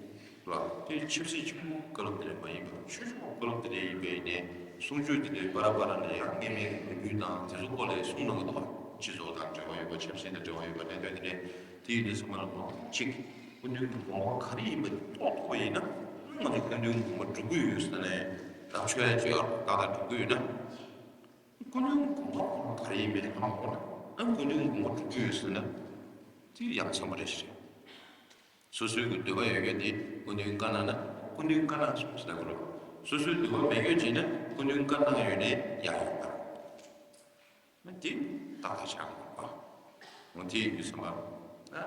ལ། དེ་ཆབ་སྲིད་ཆེན་པོ་བཀའ་སློབ་དེ་འདྲ་མ་ཡིན་པར་ཆོས་ཕྱོགས་བཀའ་སློབ་དེ་འདྲ་ཡིན་པ་ཡིན་ནའི། གསུང་ཆོས་དེ་འདྲའི་བར་བར་ནས་ཡང་སྔོན་མའི་ལོ་རྒྱུས་དང་དེ་ཚོ་སྐོར་ལ་གསུང་གནང་གི་འདུག་བ། སྤྱི་ཚོགས་དང་འབྲེལ་བ་ཡོད་པ། ཆབ་སྲིད་དང་འབྲེལ་བ་ཡོད་པ་གནད་དོན་དེ་འདྲ། དེ་ཡིན་དུས་ཚང་མ་ལ་མ་གཅིག་སྐུ་མདུན་གྱི་དགོངས་པ་ག་རེ་ཡིན་པ་རྟོགས་ཐུབ་པ་ཡིན་ན། ང་ཚོ་སྐུ་མདུན་གྱི་དགོངས་པ་སྒྲུབ་ཀྱི་ཡོད་ཟེར་ནས་ལབ་ཆོག་ཡ་ཅིག་ཡོད་རེད། ད་ལྟ་སྒྲུབ་ཀྱི་ཡོད་ན། སྐུ་མདུན་གྱི་དགོངས་པ་ག་རེ་ཡིན་པའི་ཧ་མ་གོ་ན། ཨ་སྐུ་མདུན་གྱི་དགོངས་པ་སྒྲུབ་ཀྱི་ཡོད་ཟེར་ན། དེ་ཡང་ཚང་མ་རེད་ཤག་སོ་སོའི་གི་འདོད་པ་ཡོད་མཁན་དེ་སྐུ་མདུན་བཀའ་གནང་ན་སྐུ་མདུན་བཀའ་གནང་སོང་ཟེར་དགོས་རེད། སོ་སོའི་འདོད་པ་མེད་མཁན་བྱས་ན་སྐུ་མདུན་བཀའ་གནང་ཡོད་ནའི་ཡག་ཡོད་པ། ཨ་དེ་ཏག་ཏག་ཆགས་འོང་པ། འོ་དེ་ཡིན་དུས་ཙམ་པ། ཨ་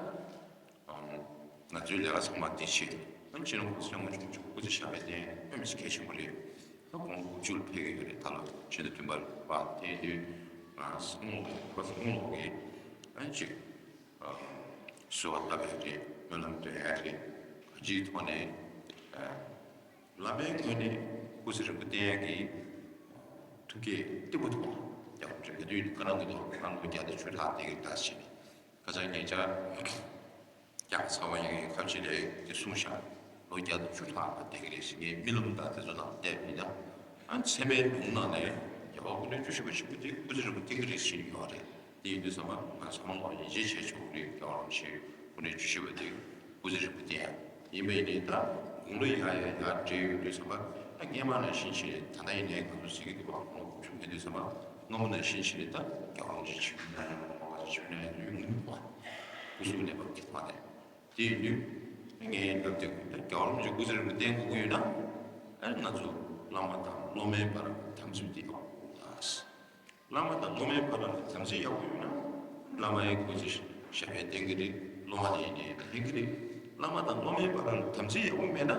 ང་ཚོའི་ལས་ཀ་ཚང་མ་དེ་བྱེད། ཨ་ཕྱི་ནང་ཁོག་སོང་མ་བྱུང་བྱུང་སྐུ་ཚེ་ཞབས་པད་བརྟན་ཨ་མི་ཞིག་གལ་ཆེན་པོ་རེད། ད་དགུང་ལོ་དགུ་བཅུ་ལ་ཕེབས་ཀྱི་ཡོད་རེད། ད་ལོ་ཕྱི་ཟླ་བདུན་པ་རེད་པ། དེ་ཡིན་དུས་ང་སང་ལོ་ཁོ་སང་ལོ་གི་ཨ་ཅིག་གསོལ་བ་བཏབ་ཡག་རེད། སྨོན་ལམ་འདོན་ཡག་རེད། གང་ཅིའི་ཐོག་ནས་ཨ། བླ་མའི་ངོས་ནས་སྐུ་ཚེ་རིང་པོ་བརྟན་ཡག་གི་ཐུགས་བསྐྱེད་བརྟན་པོ་ཐུབ་པ་ཡག་པོ་རེད། དེ་དུས་ཁ་ནང་གི་ཐོག་ཁ་ལོ་བརྒྱ་དང་བཅུ་ཕྲག་བསྡད་ཀྱི་རེད་ད་ཟེར་ནས་ཁ་སང་ཉེ་ཆར་རྒྱ་གར་ཚ་བ་ཡིན་ཁ་ཆེ་ལས་དེ་གསུངས་ཤག་ལོ་བརྒྱ་དང་བཅུ་ཕྲག་བསྡད་ཀྱི་རེད་ཟེར་ངས་རྨི་ལམ་དང་དེ་ཚོ་ནང་བལྟས་པ་ཡིན་ན། ཨ་ཚད་མའི་ལུང་ནང་ནས་རྒྱལ་བ་སྐུ་ཕྲེང་བཅུ་བཞི་པ་ཆེན་པོ་དེ་སྐུ་ཚེ་རིང་པོ་བརྟན་གྱི་རེད་ཟེར་ཡོད་རེད། དེ་ཡིན་དུས་ཙམ་པ་ང་ཚང་མ་ལ་ཡིད་ཆེས་བྱེད་ཆོག་གི་རེད། རྒྱལ་བ་རིན་པོ་ཆེ་སྐུ་ཕྲེང་བཅུ་བཞི་པ་དེ་སྐུ་ཚེ་རིང་པོ་བརྟན་ཡག་ཡིན་པ་ཡིན་ནའི་ད་དགུང་ལོ་ཡར་ཡར་ཡར་འགྲོ་ཡོང་དུས་ཙམ་པ་ད་སྔོན་མ་ནང་བཞིན་བྱས་ནས་ད་ལྟ་ཡིན་ནའི་ང་ཚོ་ཟེར་གྱི་འདུག་པ། ཁོང་ཁུ་ཆུ་མེད་དུས་ཙམ་པ་སྔ་མོ་ནང་བཞིན་བྱས་ནས་ད་རྒྱལ་བ་རིན་པོ་ཆེ་ཆིབས་བསྒྱུར་གནང་ཡོང་བ་ཆིབས་བསྒྱུར་གནང་ཡོང་དུས་ཡོང་གི་འདུག་པ། སྐུ་གཟུགས་གནས་བབ་ཀྱི་ཐོག་ནས་དེ་ཡིན་དུས་ངའི་ལབ་དེ་ད་རྒྱལ་བ་རིན་པོ་ཆེ་སྐུ་ཚེ་རིང་པོ་བརྟན་དགོས་ཀྱི་ཡོད་ན་ཨ་ང་ཚོ་བླ་མ་དང་སློབ་མའི་བར་དམ་ཚིག་དེ་ཡག་པོ་དགོས། བླ་མ་དང་སློབ་མའི་བར་ལ་དམ་ཚིག་ཡག་པོ་ཡོད་ན། བླ་མའི་སྐུ་ཚེ་ཞབས་པད་བརྟན་གྱི་རེད། སློབ་མ་དེ་ཡིན་ནའི་བརྟན་གྱི་རེད། བླ་མ་དང་སློབ་མའི་བར་ལ་དམ་ཚིག་ཡག་པོ་མེད་ན།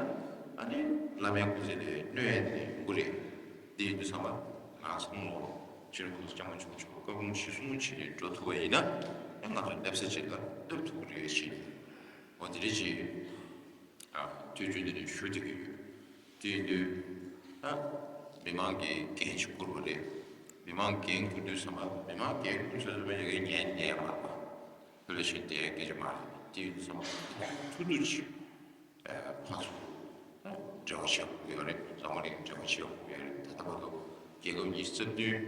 ཨ་ནི་བླ་མའི་སྐུ་ཚེ་ལ་གནོད་ཡག་དེ་ཡོང་གི་རེད། དེ་ཡིན་དུས་ཙམ་པ་ང་ཚང་མ་ལོ་ཕྱི་རུ་སྐུ་ཚེ་རྒྱ་མ་ཆུང་ཆུང་བཀའ་དགོངས་གཞི་བཟུང་བྱས་ནས་འགྲོ་ཐུབ་པ་ཡིན་ན། ཨ་ང་ཚོ་སླེབས་ས་ཅིག་ལ་སླེབས་ཐུབ་ཀྱི་རེད་ཞེས་ནས། འོ་དེ་རེད་ཅེས། ཨ་ཐུགས་རྒྱུད་འདི་ནས་ཞུ་བསྡད་ཀྱི་ཡོད། དེ་ཡིན་དུས་ད་མི་མང་གིས་འགན་ཅིག་འཁུར་བ་རེད། མི་མང་འགན་འཁུར་དུས་ཙམ་པ་མི་མང་འགན་འཁུར་ཚོད་ཚོད་མ་ཡོད་ཀྱི་ཉན་ཉན་མ་རེད་པ། ལྷོད་ལྷོད་བྱས་བསྡད་སྐད་ཆ་མ་རེད། དེ་ཡིན་དུས་ཙམ་པ་ཐུགས་རྒྱུད་ཅིག་ཨ་ཕར་ཚུར་ད་འབྲེལ་བ་བྱེད་དགོས་ཡོད་རེད། འཛམ་བུ་གླིང་འབྲེལ་བ་བྱེད་དགོས་ཡོད་རེད། ད་ལྟ་བར་དུ་རྒྱལ་ཁབ་ཉི་ཤུ་རྩ་བདུན་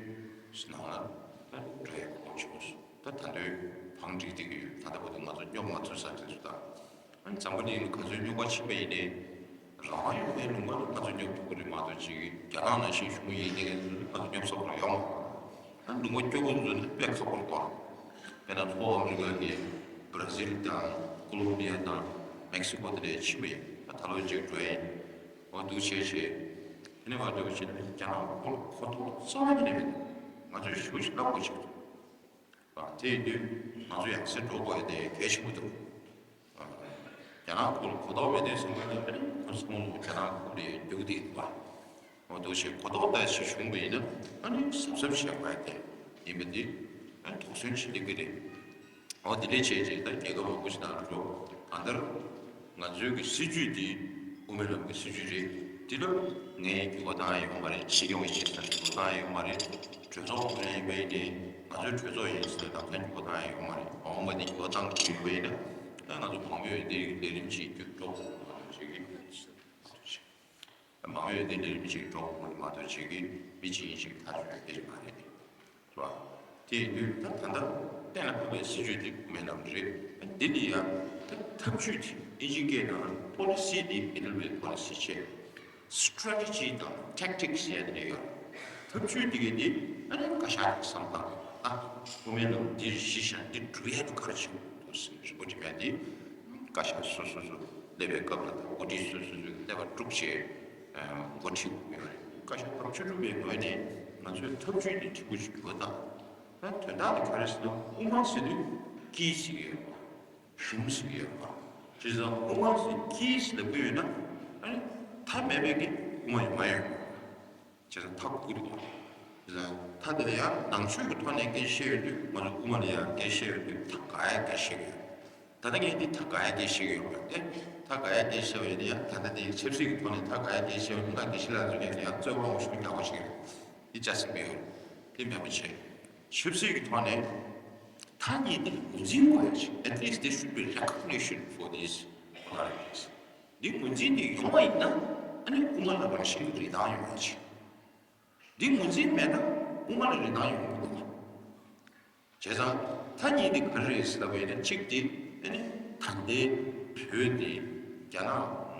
ནང་ལ་ད་འགྲོ་ཡག་གོ་སྐབས་བྱུང་སོང་། ད་ད་དུང་བང་སྒྲིག་བསྡད་ཀྱི་ཡོད། ད་ལྟ་བར་དུ་ང་ཚོ་སྙོབ་མ་ཐུབ་ས་དེ་ཚོ་དང་། ཨ་ནི་འཛམ་བུ་གླིང་ལ་ག་ཚོད་སྙོབ་ག་ཕྱིན་པ་ཡིན་ནའི། རང་དབང་ཡོད་པའི་ལུང་པ་ལ་ང་ཚོ་སྙོབ་ཐུབ་ཀྱི་རེད་མ་གཏོགས་ཅིག་རྒྱ་ནག་ནང་བཞིན་གཞུང་ཡིན་མཁན་ང་ཚོ་སྙོབ་ས་ཁོ་རང་ཡོད་མ་རེད། ཨ་ནི་ལུང་པ་སྐྱོ་པོ་ཚོ་ནི་དཔེ་ཁག་པོ་རེད་དོ། དཔེར་ན་ལྷོ་ཨ་མི་རི་ཀ་གི་བྷ་ར་ཟིལ་དང་ཀོ་ལོམ་བི་ཡ་དང་མེག་སི་ཀོ་དེ་འདྲ་ཕྱིན་པ་ཡིན། ད་ད་ལོ་ཅིག་འགྲོ་ཡིན། འོ་འདུག་བྱས་བྱས། དེ་ནས་མར་འགྲོ་བྱས་ནས་རྒྱ་ནག་ཁོ་ལ་གོ་རྟོགས་རྩ་བ་ནས་མེད། ང་ཚོས་ཞུ་ཞིག་ལབ་དགོས་ཆགས་འདུག་དེ་ཡིན་དུས་ང་ཚོ་ཡང་སེ་འགྲོ་དགོས་ཡ་དེ་གལ་ཆེན་པོ་འདུག་རྒྱ་ནག་ཁོ་ལ་གོ་རྟོགས་མེད་དུས་སོང་བ་ཡིན་ན་ཁོ་ཚོ་རྒྱ་ནག་ཁོ་ལ་རྒྱུག་བསྡད་འདུག་པ། འོ་འདུག་བྱས་གོ་རྟོགས་ལྟ་ཞིག་བྱུང་བ་ཡིན་ན་ཨ་ནི་གཟབ་གཟབ་བྱེད་དགོས་ཡ་དེ་ཡིན་པ་འདི་ཨ་དོགས་ཟོན་བྱེད་སླེབས་ཀྱི་རེད། འོ་དེ་འདྲས་བྱས་རྗེས་ད་རྒྱལ་ཁབ་མང་པོ་ཞིག་ནང་འགྲོ། གང་ལྟར་ང་ཚོའི་གི་སྲིད་ཇུས་འདི་དབུ་མའི་ལམ་གྱི་སྲིད་ཇུས་རེད། འདི་ལ་ངས་འགྱུར་བ་བཏང་ཡ་ཡོད་མ་རེད། སྤྱི་ཡོངས་ཀྱི་སྤྱི་ཚོགས་འགྱུར་བ་བཏང་ཡ་ཡོད་མ་རེད། གྲོས་ཚོགས་ཀྱི་ཡིན་པ་ཡིན་ནའི་ང་ཚོའི་གྲོས་ཚོགས་ཡིན་ཟེར་ནས་ད་ལྟ་འགྱུར་བ་བཏང་ཡ་ཡོད་མ་རེད། མ་འོངས་པ་འདི་འགྱུར་བ་བཏང་དགོས་ཡོད་པ་ཡིན་ན་ད་ང་ཚོ་མང་མོས་འདི་ལས་རིམ་གཅིག་འགྱུར་འགྲོ་དགོས་མ་རེད་ཅེས་ཀྱི། མང་མོས་དེ་འདྲའི་མི་ཞིག་འགྲོ་དགོས་མ་གཏོགས་བྱེད་ཀྱི་མི་གཅིག་གཉིས་ཤིག་ཐག་གཅོད་ཡ་སྐད་ཆ་མ་རེད། རེད་བ། དེ་ཡིན་དུས་ད་ད་ལྟ་གཏན་ལ་ཕབ་པའི་སྲིད་ཇུས་དེ་དབུ་མའི་ལམ་རེད། འདི་ནི་ཡང་ད་ཐབས་ཇུས་དེ་ཨིན་ཇི་སྐད་ནང་པོ་ལི་སི་དེ་མི་ལུས་པའི་པོ་ལི་སི་བྱས། སི་ཊེ་རེ་ཊི་ཇི་དང་ཊེག་ཊིག་སི་ཟེར་ཡ་དེ་འདྲ་ཡོད་རེད། ཐབས་ཇུས་དེ་གའི་དེ་ཨ་ནི་བཀའ་ཤག་གི་བསམ་སྟངས་ད་དབུ་མའི་ལམ་འདི་གཞི་བཞག་འདི་སྒྲུབ་ཡ་དེ་ག་རེ་བྱེད་དགོས་འདུག་ཟེར་རིམ་པ་སྒྲིམ་ཡ་དེ་བཀའ་ཤག་སོ་སོ་སོ། སླེབས་པའི་སྐབས་ལ་འགོ་ཁྲིད་སོ་སོ་སོའི་ཀླད་པ་དཀྲུགས་བྱས། འགོ་ཁྲིད་དགོས་ཡོད་རེད། བཀའ་ཤག་ཁག་བཅུ་དྲུག་པའི་ངོས་ནས་ང་ཚོའི་ཐབས་ཇུས་དེ་འཐུས་སྒོ་ཞིག་འགྱུར་བ་དང་། ད་དོན་དག་དེ་ག་རེ་ཟེར་ན་དབུ་མ་ཟེར་དུས་དཀྱིལ་ཟེར་གྱི་ཡོད་པ། གཞུང་ཟེར་གྱི་ཡོད་པ། བྱས་ཙང་དབུ་མ་ཟེར་དཀྱིལ་ཟེར་ལབ་ཀྱི་ཡོད་ན་ཨ་ནི་མཐའ་མེད་པའི་གི་དབུ་མ་ཡོད་མ་ཡོད། བྱས་ཙང་མཐའ་དགུ་རེད། བྱས་ཙང་མཐའ་དེ་ལ་ཡང་ནང་ཆོས་ཀྱི་ཐོག་ནས་སྐད་ཆ་བཤད་ཡོང་དུས་ང་ཚོ་དབུ་མ་ལ་ཡང་སྐད་ཆ་བཤད་ཡོང་དུས་མཐའ་དགག་ཡ་སྐད་ཆ་བཤད་ཀྱི་ཡོད། ད་ལྟ་ངས་འདི་མཐའ་དགག་ཡ་སྐད་ཆ་བཤད་ཀྱི་ཡོད་པ་སྟེ། མཐའ་དགག་ཡ་སྐད་ཆ་བཤད་པ་ཡིན་ན་ཡང་ད་ལྟ་འདི་ཆབ་སྲིད་ཀྱི་ཐོག་ནས་མཐའ་དགག་ཡ་སྐད་ཆ་བཤད་པ་ཡིན་ན་དགེ་བཤེས་ལགས་ཚོ་ངས་ཡང་རྩོད་པ་མང་པོ་ཞིག་རྒྱག་པ་ཞིག་རེད། འདི་ཅི་ཟེར་གྱི་ཡོད་རེད། འདི་མེད་པ་བྱས། ཆབ་སྲིད་ཀྱི་ཐོག་ནས་མཐའ་གཉིས་འདི་ངོས་འཛིན་དགོས་ཡ་ཞིག At least there should be recognition for these authorities. འདི་ངོས་འཛིན་འདི་ཡོང་བ་ཡིན་ན་ཨ་ནི་དབུ་མ་ལ་རང་བཞིན་གྱི་རིན་ཐང་ཡོང་བ་ཞིག་འདི་ངོས་འཛིན་མེད་ན་དབུ་མ་ལ་རིན་ཐང་ཡོང་གི་མི་འདུག་བྱས་ཙང་མཐའ་གཉིས་འདི་ག་རེ་རེད་ཟེར་ལབ་པ་ཡིན་ན་གཅིག་འདི་ཨ་ནི་ད་ལྟའི་བོད་འདི་རྒྱ་ནག་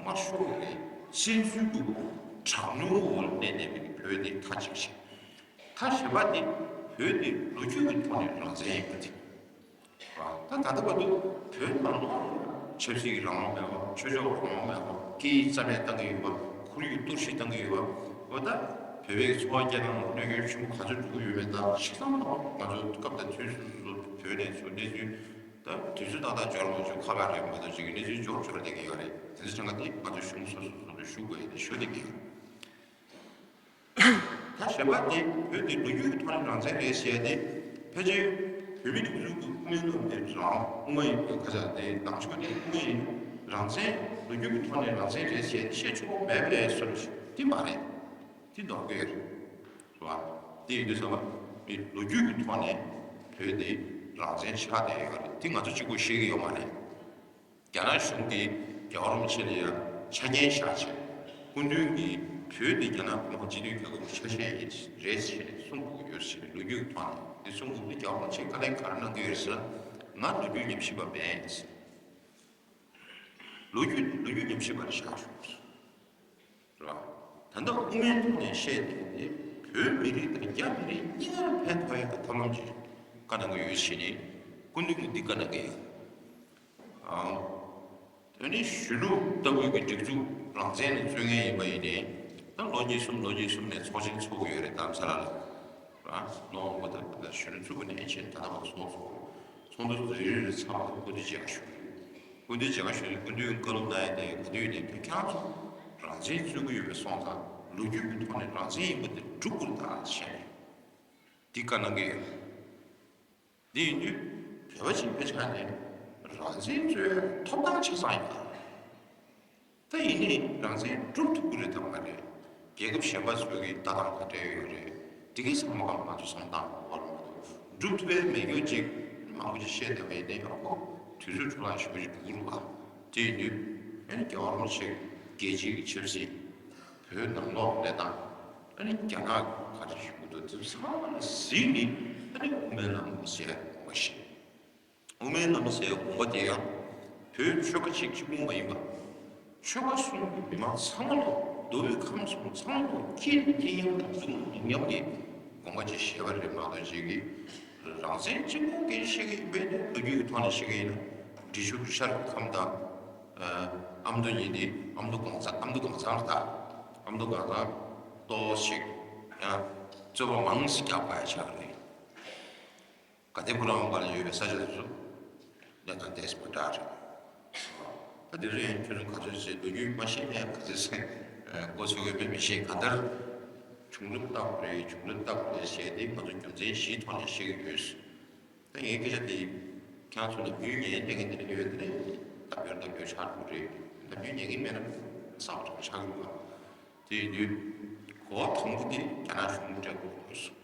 དམར་ཤོག་གི་བཙན་འཛུལ་གྱི་དྲག་གནོན་འོག་ལ་གནས་བསྡད་པའི་བོད་འདི་མཐའ་གཅིག་བྱས། མཐའ་གཞན་པ་འདི་བོད་འདི་ལོ་རྒྱུས་ཀྱི་ཐོག་ནས་རང་བཙན་ཡིན་པ་འདི། ད་ད་ལྟ་བར་དུ་བོད་ནང་ལོགས་ ཆབ་སྲིད་ཀྱི་རང་དབང་མེད་པ། ཆོས་ཕྱོགས་རང་དབང་མེད་པ། སྐད་ཡིག་རྩ་མེད་བཏང་གི་ཡོད་པ། ཁོར་ཡུག་གཏོར་བཤིག་བཏང་གི་ཡོད་པ། འོ་ད་བོད་པའི་འཚོ་བ་སྐྱེལ་སྟངས་ལ་གནོད་སྐྱོན་ཆེན་པོ་ག་ཚོད་འགྲོ་གི་ཡོད་མེད་དང་། ཆ་ཚང་མ་ང་ཚོ་སྐབས་དང་དུས་སུ་སོ་སོ་བོད་ནས་ཚུར་གནས་ཚུལ་ད་དུས་ཚོད་ཏག་ཏག་འབྱོར་མ་བྱུང་། ཁ་ཁ་རེད་མ་གཏོགས་ཅིག་གི་གནས་ཚུལ་འབྱོར་འབྱོར་བསྡད་ཀྱི་ཡོད་རེད། དེ་ཚོ་ཚང་མ་དེ་ང་ཚོ་གཞུང་སོ་སོ་སོ་སོ་ཞུ་དགོས་ཡིན། ཞུ་བསྡད་ཀྱི་ཡོད། ད་གཞན་པ་དེ་བོད་དེ་ལོ་རྒྱུས་ཀྱི་ཐོག་ནས་རང་བཙན་རེད་ཟེར་ཏེ། ཕལ་ཆེར་བོད་མི་དེ་ཚོ་གི་དབུ་མའི་ལམ་དེ་རང་དབུ་མ་ཡིན་པའི་ཁ་ཆག་དེ་ནང་ཆོས་དེ་དབུ་མ་ཡིན། རང་བཙན་ལོ་རྒྱུས་ཀྱི་ཐོག་ནས་རང་བཙན་རེད་ཟེར་ཏེ་བཤད་ཆོག་པ་མེད་པའི་བཟོ་འདྲ་ཞིག་དེ་མ་རེད། དེ་ནོར་འཁྲུལ་རེད། རེད་བ། དེ་ཡིན་དུས་ཙམ་པ་མི་ལོ་རྒྱུས་ཀྱི་ཐོག་ནས་བོད་དེ་རང་བཙན་ཆགས་བསྡད་ཡོད་རེད། དེ་ང་ཚོ་གཅིག་པོ་ཤེས་ཀྱི་ཡོད་མ་རེད། རྒྱ་ནག་གཞུང་གིས་རྒྱལ་བ་རིན་པོ་ཆེ་ལ་ཡང་ཆ་རྐྱེན་བཞག་བྱས། སྐུ་མདུན་གྱིས་བོད་དེ་རྒྱ་ནག་གུང་ཁྲན་སྤྱི་མཐུན་རྒྱལ་ཁབ་ཀྱི་ཆ་ཤས་ཡིན་རེད་ཅེས་གསུང་དགོས་ཀྱི་ཡོད་ཟེར་ནས་ལོ་རྒྱུས་ཀྱི་ཐོག་ནས་དེ་གསུང་དགོས་ཀྱི། རྒྱལ་བ་རིན་པོ་ཆེས་བཀའ་ལན་ག་རེ་གནང་གི་ཡོད་ཟེར་ན། ང་ལོ་རྒྱུས་ཉམས་ཞིབ་པ་མེད་ཟེར། ལོ་རྒྱུས་ལོ་རྒྱུས་ཉམས་ཞིབ་པ་ལ་བཞག་ཞུ། རེད་བ། ད་ལྟ་དབུ་མའི་ཐོག་ནས་བཤད་དེ་དེ་བོད་མི་རིགས་དང་རྒྱ་མི་རིགས་གཉིས་ཀར་ཕན་ཐོགས་ཡག་གི་ཐབས་ལམ་ཅིག་བཀའ་གནང་གི་ཡོད་ཟེར་ནས་སྐུ་མདུན་གྱིས་འདི་བཀའ་གནང་གི་ཡོད། ཨང་། དེ་ནི་གཞོན་ནུ་ལྟ་བུའི་གི་སྒྲིག་འཛུགས་རང་བཙན་ལ་རྩོད་མཁན་ཡིན་པ་ཡིན་ནའི། ད་ལོ་གཉིས་གསུམ་ལོ་གཉིས་གསུམ་ནས་ཚོགས་ཆེན་ཚོགས་ཀྱི་ཡོད་རེད། རྡ་རམ་ས་ལ་ལ། རང་ནོར་བ་དང་གཞོན་ནུ་ཚོགས་པ་ནས་ཆེན་ད་ལྟ་བར་ཚོགས་ཚོགས་ཚོགས་འདུ་རེ་རེ་རེ་ཚང་མ་སྐུ་མདུན་མཇལ་ཁ་ཞུ། སྐུ་མདུན་མཇལ་ཁ་ཞུ་ནས་སྐུ་མདུན་བཀའ་སློབ་གནང་ཡ་དེ་ག་དུས་ནས་ཁྱེད་རང་ཚོ་རང་བཙན་རྩོད་ཀྱི་ཡོད་པའི་སོང་ཙང་ལོ་རྒྱུས་ཀྱི་ཐོག་ནས་རང་བཙན་ཡིན་པ་དེ་སྒྲུབ་དགོས་ད་བཤད་ནས་འདི་བཀའ་གནང་གི་ཡོད། འདི་ཡིན་དུས་བོད་པ་ཅིག་ཕལ་ཆེར་ནས་རང་བཙན་རྩོད་ཐོབ་ཐང་ཆ་ཚང་ཡོད། ད་ཡིན་ནའི་རང་བཙན་སྒྲུབ་ཐུབ་ཀྱི་རེད་དམ་མ་རེད། རྒྱལ་ཁབ་གཞན་པ་ཚོའི་གི་ལྟ་སྟངས་ག་འདྲ་ཡོད་རེད། དེ་གའི་ཚང་མ་གང་ང་ཚོ་བསམ་སྟངས་གོ་བ་ལོང་མ་གཏོགས་སྒྲུབ་ཐུབ་པའི་མེད་རྒྱུ་ཅིག་མང་པོ་ཅིག་བཤད་བསྡད་པ་ཡིན་ནའི་ཡང་ཁོ་དུས་ཚོད་འཕྲོ་བརླག་ཞེ་པོ་ཅིག་འགྲོ་གི་རེད་བ། དེ་ཡིན་དུས་ཨ་ནི་རྒྱལ་བ་རིན་པོ་ཆེ་རྒྱལ་སྤྱིའི་གི་ཆབ་སྲིད། བོད་ནང་ལོགས་གནས་སྟངས། ཨ་ནི་རྒྱ་ནག་ག་རེ་ཞུ་གི་འདུག་དེ་ཚང་མ་ལ་གཟིགས་ནས་ཨ་ནི་དབུ་མའི་ལམ་ཟེར་དགོངས་པ་བཞེས། དབུ་མའི་ལམ་ཟེར་དགོངས་པ་དེ་ཡང་བོད་ཆོལ་ཁ་གཅིག་གཅིག་པུ་མ་ཡིན་པ། ཆོལ་ཁ་གསུམ་གྱི་མི་མང་ཚང་མ་ལ། མདོ་དབུས་ཁམས་གསུམ་ཚང་མ་ལ་སྐད་དང་སྐད་ཡང་དང་གཟུགས་མཉམ་གྱི་དགོངས་པ་ཅིག་བཞེས་པ་རེད་མ་གཏོགས་ཅིག་གིས་རང་བཙན་གཅིག་པུ་གིས་བཤད་ཀྱི་ཡིན་པས་ནི་ལོ་རྒྱུས་ཀྱི་ཐོག་ནས་བཤད་ཀྱི་ཡིན་ན་འབྲི་ཆུ་ཤར་ཁམས་དང་། ཨ་མདོ་གཉིས་དེ་ཨ་མདོ་གངས་ཚང་། ཨ་མདོ་གངས་ཚང་རེད་ད། ཨ་མདོ་གངས་ཚང་ཏོག་ཅིག་ཡང་རྩོད་པ་མང་ཙམ་རྒྱག་པ་ཡ་ཆགས་རེད། དགའ་ལྡན་ཕོ་བྲང་བར་ལ་ཡོད་པའི་ས་ཆ་དེ་ཚོ་གནས་སྟངས་ཏོག་ཙམ་མ་འདྲ་རེད། ད་དེ་ཚོ་ཡང་ཁྱོད་ཚོ་ག་ཚོད་ཟེར་ལོ་རྒྱུས་མ་ཤེས་ན་ཡང་ག་ཚོད་ཟེར་མགོ་ཚོད་ཡོད་མེད་མི་ཤེས། གང་ལྟར་བྱུང་རབས་ལྟ་དགོས་རེད། བྱུང་རབས་ལྟ་དགོས་རེད་ཟེར་ཏེ་ང་ཚོ་རྒྱུ་མཚན་བཞིའི་ཐོག་ནས་བཤད་ཀྱི་ཡོད། ད་ངའི་སྐད་ཆ་དེ་ཁྱེད་ཚོ་ལ་རྒྱུས་ཉན་ལེན་མཁན་དེ་འདྲ་ཡོད་དེ་ནས་ལྟ་བུའི་ལྟ་བུའི་ཆགས་འགྲོ་རེད། ད་རྒྱུས་ཉན་གྱི་མེད་ན་བསམ་བློ་ཆགས་ཀྱི་འདུག་དེ་ཡིན་དུས་གོ་བ་དང་པོ་དེ་རྒྱ་ནག་གཞུང་སྤྲད་དགོས་ཡོད་སོང་།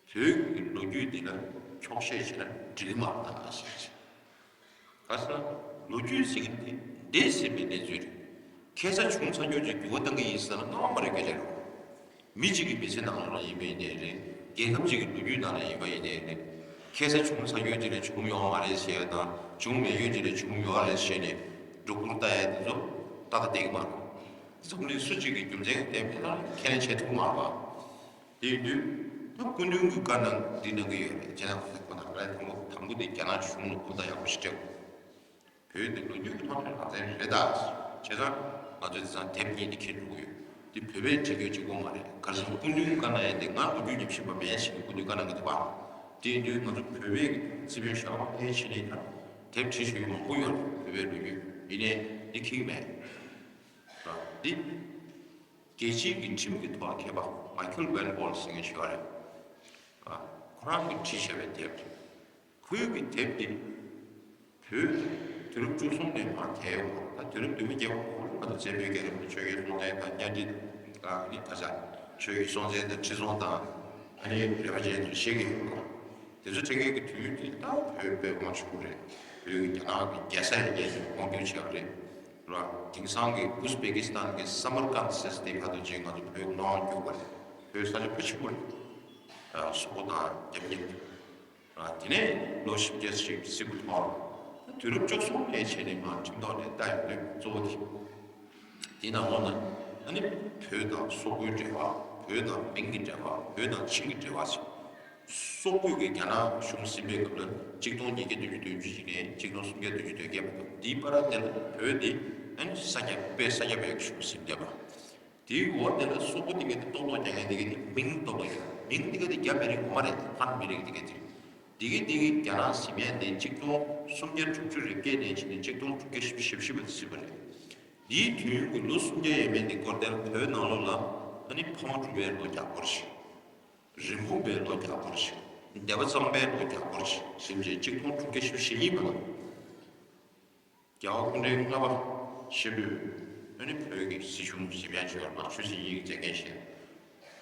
བོད་ཀྱི་ལོ་རྒྱུས་འདི་ལ་འཁྱོག་བཤད་བྱས་ན་འགྲིག་གི་མ་རེད་ཟེར། ག་ས་ལོ་རྒྱུས་ཟེར་མཁན་དེ་འདས་ཟིན་པའི་གནས་ཚུལ་རེད། ཁ་སང་བྱུང་ཚར་རྒྱུ་ཅིག་འགྱུར་བ་གཏང་གི་ཡིན་ཟེར་ན་རྣོ་མ་རེད་སྐད་ཆ་རེད། མི་གཅིག་གི་མི་ཚེ་ནང་ལ་ཡིན་པ་ཡིན་ནའི་རེད། རྒྱལ་ཁབ་ཅིག་གི་ལོ་རྒྱུས་ནང་ལ་ཡིན་པ་ཡིན་ནའི་རེད། ཁ་སང་བྱུང་ཚར་རྒྱུ་ཅིག་ལས་བྱུང་ཡོད་མ་རེད་ཟེར་ཡ་དང་བྱུང་མེད་རྒྱུ་ཅིག་ལས་བྱུང་ཡོད་རེད་ཟེར་ནས་སྒྲོ་སྐུར་ལྟ་ཡ་དེ་ཚོ་ཏག་ཏག་བསྡད་ཀྱི་མ་རེད། འཛམ་གླིང་སུ་གཅིག་གིས་རྒྱུ་མཚན་གྱི་བརྟེན་པའི་ཐོག་ནས་ཁས་ལེན་བྱེད་ཐུབ་མ་རེད་པ། དེ་ཡིན་དུས་ད་སྐུ་མདུན་གྱིས་བཀའ་གནང་འདི་གནང་གི་ཡོད་རེད། བྱས་ཙང་ཁོ་ན་ཁ་ལན་དང་པོ་དང་པོ་དེ་རྒྱ་ནག་གཞུང་ལ་ཁོ་ཐག་ཡག་པོ་ཞིག་སྤྲད་དགོས། བོད་འདི་ལོ་རྒྱུས་ཀྱི་ཐོག་ནས་རང་བཙན་རེད་ད། བྱས་ཙང་ང་ཚོས་དེང་སང་དེབ་གཉིས་འདི་འཁྱེར་འགྲོ་གི་ཡོད། འདི་བོད་པས་བྲིས་རྒྱུ་གཅིག་པོ་མ་རེད། ག་རེ་ཟེར་ན་སྐུ་མདུན་གྱིས་བཀའ་གནང་ཡ་འདི་ང་ལོ་རྒྱུས་ཉམས་ཞིབ་པ་མེད་ཟེར་ནས་སྐུ་མདུན་བཀའ་གནང་གི་འདུག་པ། དེ་ཡིན་དུས་ང་ཚོ་བོད་པའི་རྩིས་དཔོན་ཞྭ་དབང་ཕལ་ཆེར་ནས་ད་དེབ་བྲིས་བཞག་ཡོད་མང་པོ་ཡོད་རེད། བོད་པའི་ལོ་རྒྱུས་ཡིན་ནའི་འདི་འཁྱེར་གྱི་མེད། འདི་རྒྱལ་སྤྱིའི་གི་ཁྲིམས་ཀྱི་ཐོག་ལ་མཁས་པ་མའི་ཁལ་ཝན་པོལ་ཟེར་མཁན་ཞིག་ཡོད་རེད། ཁོ་རང་གིས་བྲིས་བཞག་པའི་དེབ་རེད། ཁོའི་གི་དེབ་འདི་བོད་དུས་རབས་བཅུ་གསུམ་ནས་མར་དེའི་འོག་ད་དུས་རབས་བདུན་པ་བརྒྱད་པ་གོང་ལ་ང་ཚོ་བཙན་པོའི་རྒྱལ་རབས་ནས་ཆོས་རྒྱལ་སྲོང་བཙན་དང་གཉའ་ཁྲི་དང་ནི་ད་ཆ་ཆོས་རྒྱལ་སྲོང་བཙན་དང་ཁྲི་སྲོང་དང་ཨ་ནི་རས་པ་ཅན་ཚོ་བཤད་ཀྱི་ཡོད་པ། དེ་ཚོ་དྲན་མཁན་གྱི་དུས་དེ་ད་བོད་དཔེ་དབང་ཆུང་རེད། བོད་ཀྱི་རྒྱ་ནག་གི་རྒྱལ་ས་ཡ་རྒྱལ་ཞིག་དབང་སྒྱུར་བྱས་པ་རེད། ར་དེང་སང་གི་ཨུ་སྦེ་ཀི་སི་ཐན་གྱི་སམ་མར་ཀན་ཟེར་དེ་ཁ་ཐུག་ཅིག་ང་ཚོ་བོད་ནང་རྒྱུག་པ་རེད། བོད་ས་ཆ་ཕལ་ཆེན་པོ་རེད། སོག་པོ་དང་རྒྱ་མི་རེད། དེ་ནས་ལོ་བཞི་བརྒྱ་ཞིག་སྲིད་པ་ཐོག་ལ་དུས་རབས་བཅུ་གསུམ་ནས་བྱས་ནས་མར་ཁྲིམས་ཐོག་ནས་ལྟ་ཡོང་དུས་གཙོ་བོ་དེ། དེའི་ནང་ལོགས་ན་ཨ་ནི་བོད་དང་སོག་པོའི་འབྲེལ་བ། བོད་དང་མིང་གི་འབྲེལ་བ། བོད་དང་ཆིང་གི་འབྲེལ་བ་ཞིག་སོག་པོས་ཀྱི་རྒྱ་ནག་གཞུང་ཟིན་པའི་སྐབས་ལ་གཅིག་སྟོང་ཉིས་བརྒྱ་བདུན་ཅུ་དོན་བདུན་ནས་གཅིག་སྟོང་སུམ་བརྒྱ་བདུན་ཅུ་དོན་བརྒྱད་བར་དུ། འདིའི་བར་དེ་ལ་བོད་དེ་ཨ་ནི་ས་སྐྱ་དཔེ་ས་སྐྱ་པའི་གཞུང་ཟིན་བསྡད་པ། དེའི་འོག་དེ་ལ་སོག་པོ་དེ་ག་དེ་ལྟོ་ལོག་རྒྱག་མཁན་དེ་ག་དེ་མིང་ལྟོ་ལོག་རྒྱག་མིང་དེ་ག་དེ་རྒྱ་མི་རིགས་ངོ་མ་རེད། ཧན་མི་རིགས་དེ་ག་དེ་རེད། དེ་ག་དེ་ག་རྒྱ་ནག་ཟིན་མཁན་དེ་གཅིག་སྟོང་སུམ་བརྒྱ་དྲུག་ཅུ་རེ་བརྒྱད་ནས་བྱས་ནས་གཅིག་སྟོང་དྲུག་བརྒྱ་བཞི་བཅུ་ཞེ་བཞི་བར་དུ་ཟིན་པ་རེད། འདིའི་དུས་ཡུན་གྱི་ལོ་སུམ་བརྒྱ་ཡས་མས་འདི་སྐོར་དེར་བོད་ནང་ལོགས་ལ་ཨ་ནི་ཕ་མ་གྲུ་པའི་ལོ་བརྒྱ་སྐོར་ཞིག་རིན་སྤུངས་པའི་ལོ་བརྒྱ་སྐོར་ཞིག་སྡེ་པ་གཙང་པའི་ལོ་བརྒྱ་སྐོར་ཞིག་ཟིན་རྗེས་གཅིག་སྟོང་དྲུག་བརྒྱ་བཞི་བཅུ་ཞེ་གཉིས་བར་དུ། རྒྱལ་བ་སྐུ་ཕྲེང་ལྔ་པ་ཆེན་པོས་ཨ་ནི་བོད་ཀྱི་སྲིད་གཞུང་ཟིན་མཁན་ཆེ་བ་ཆོས་སྲིད་གཉིས་ཀྱི་མཛད་འགན་བཞེས།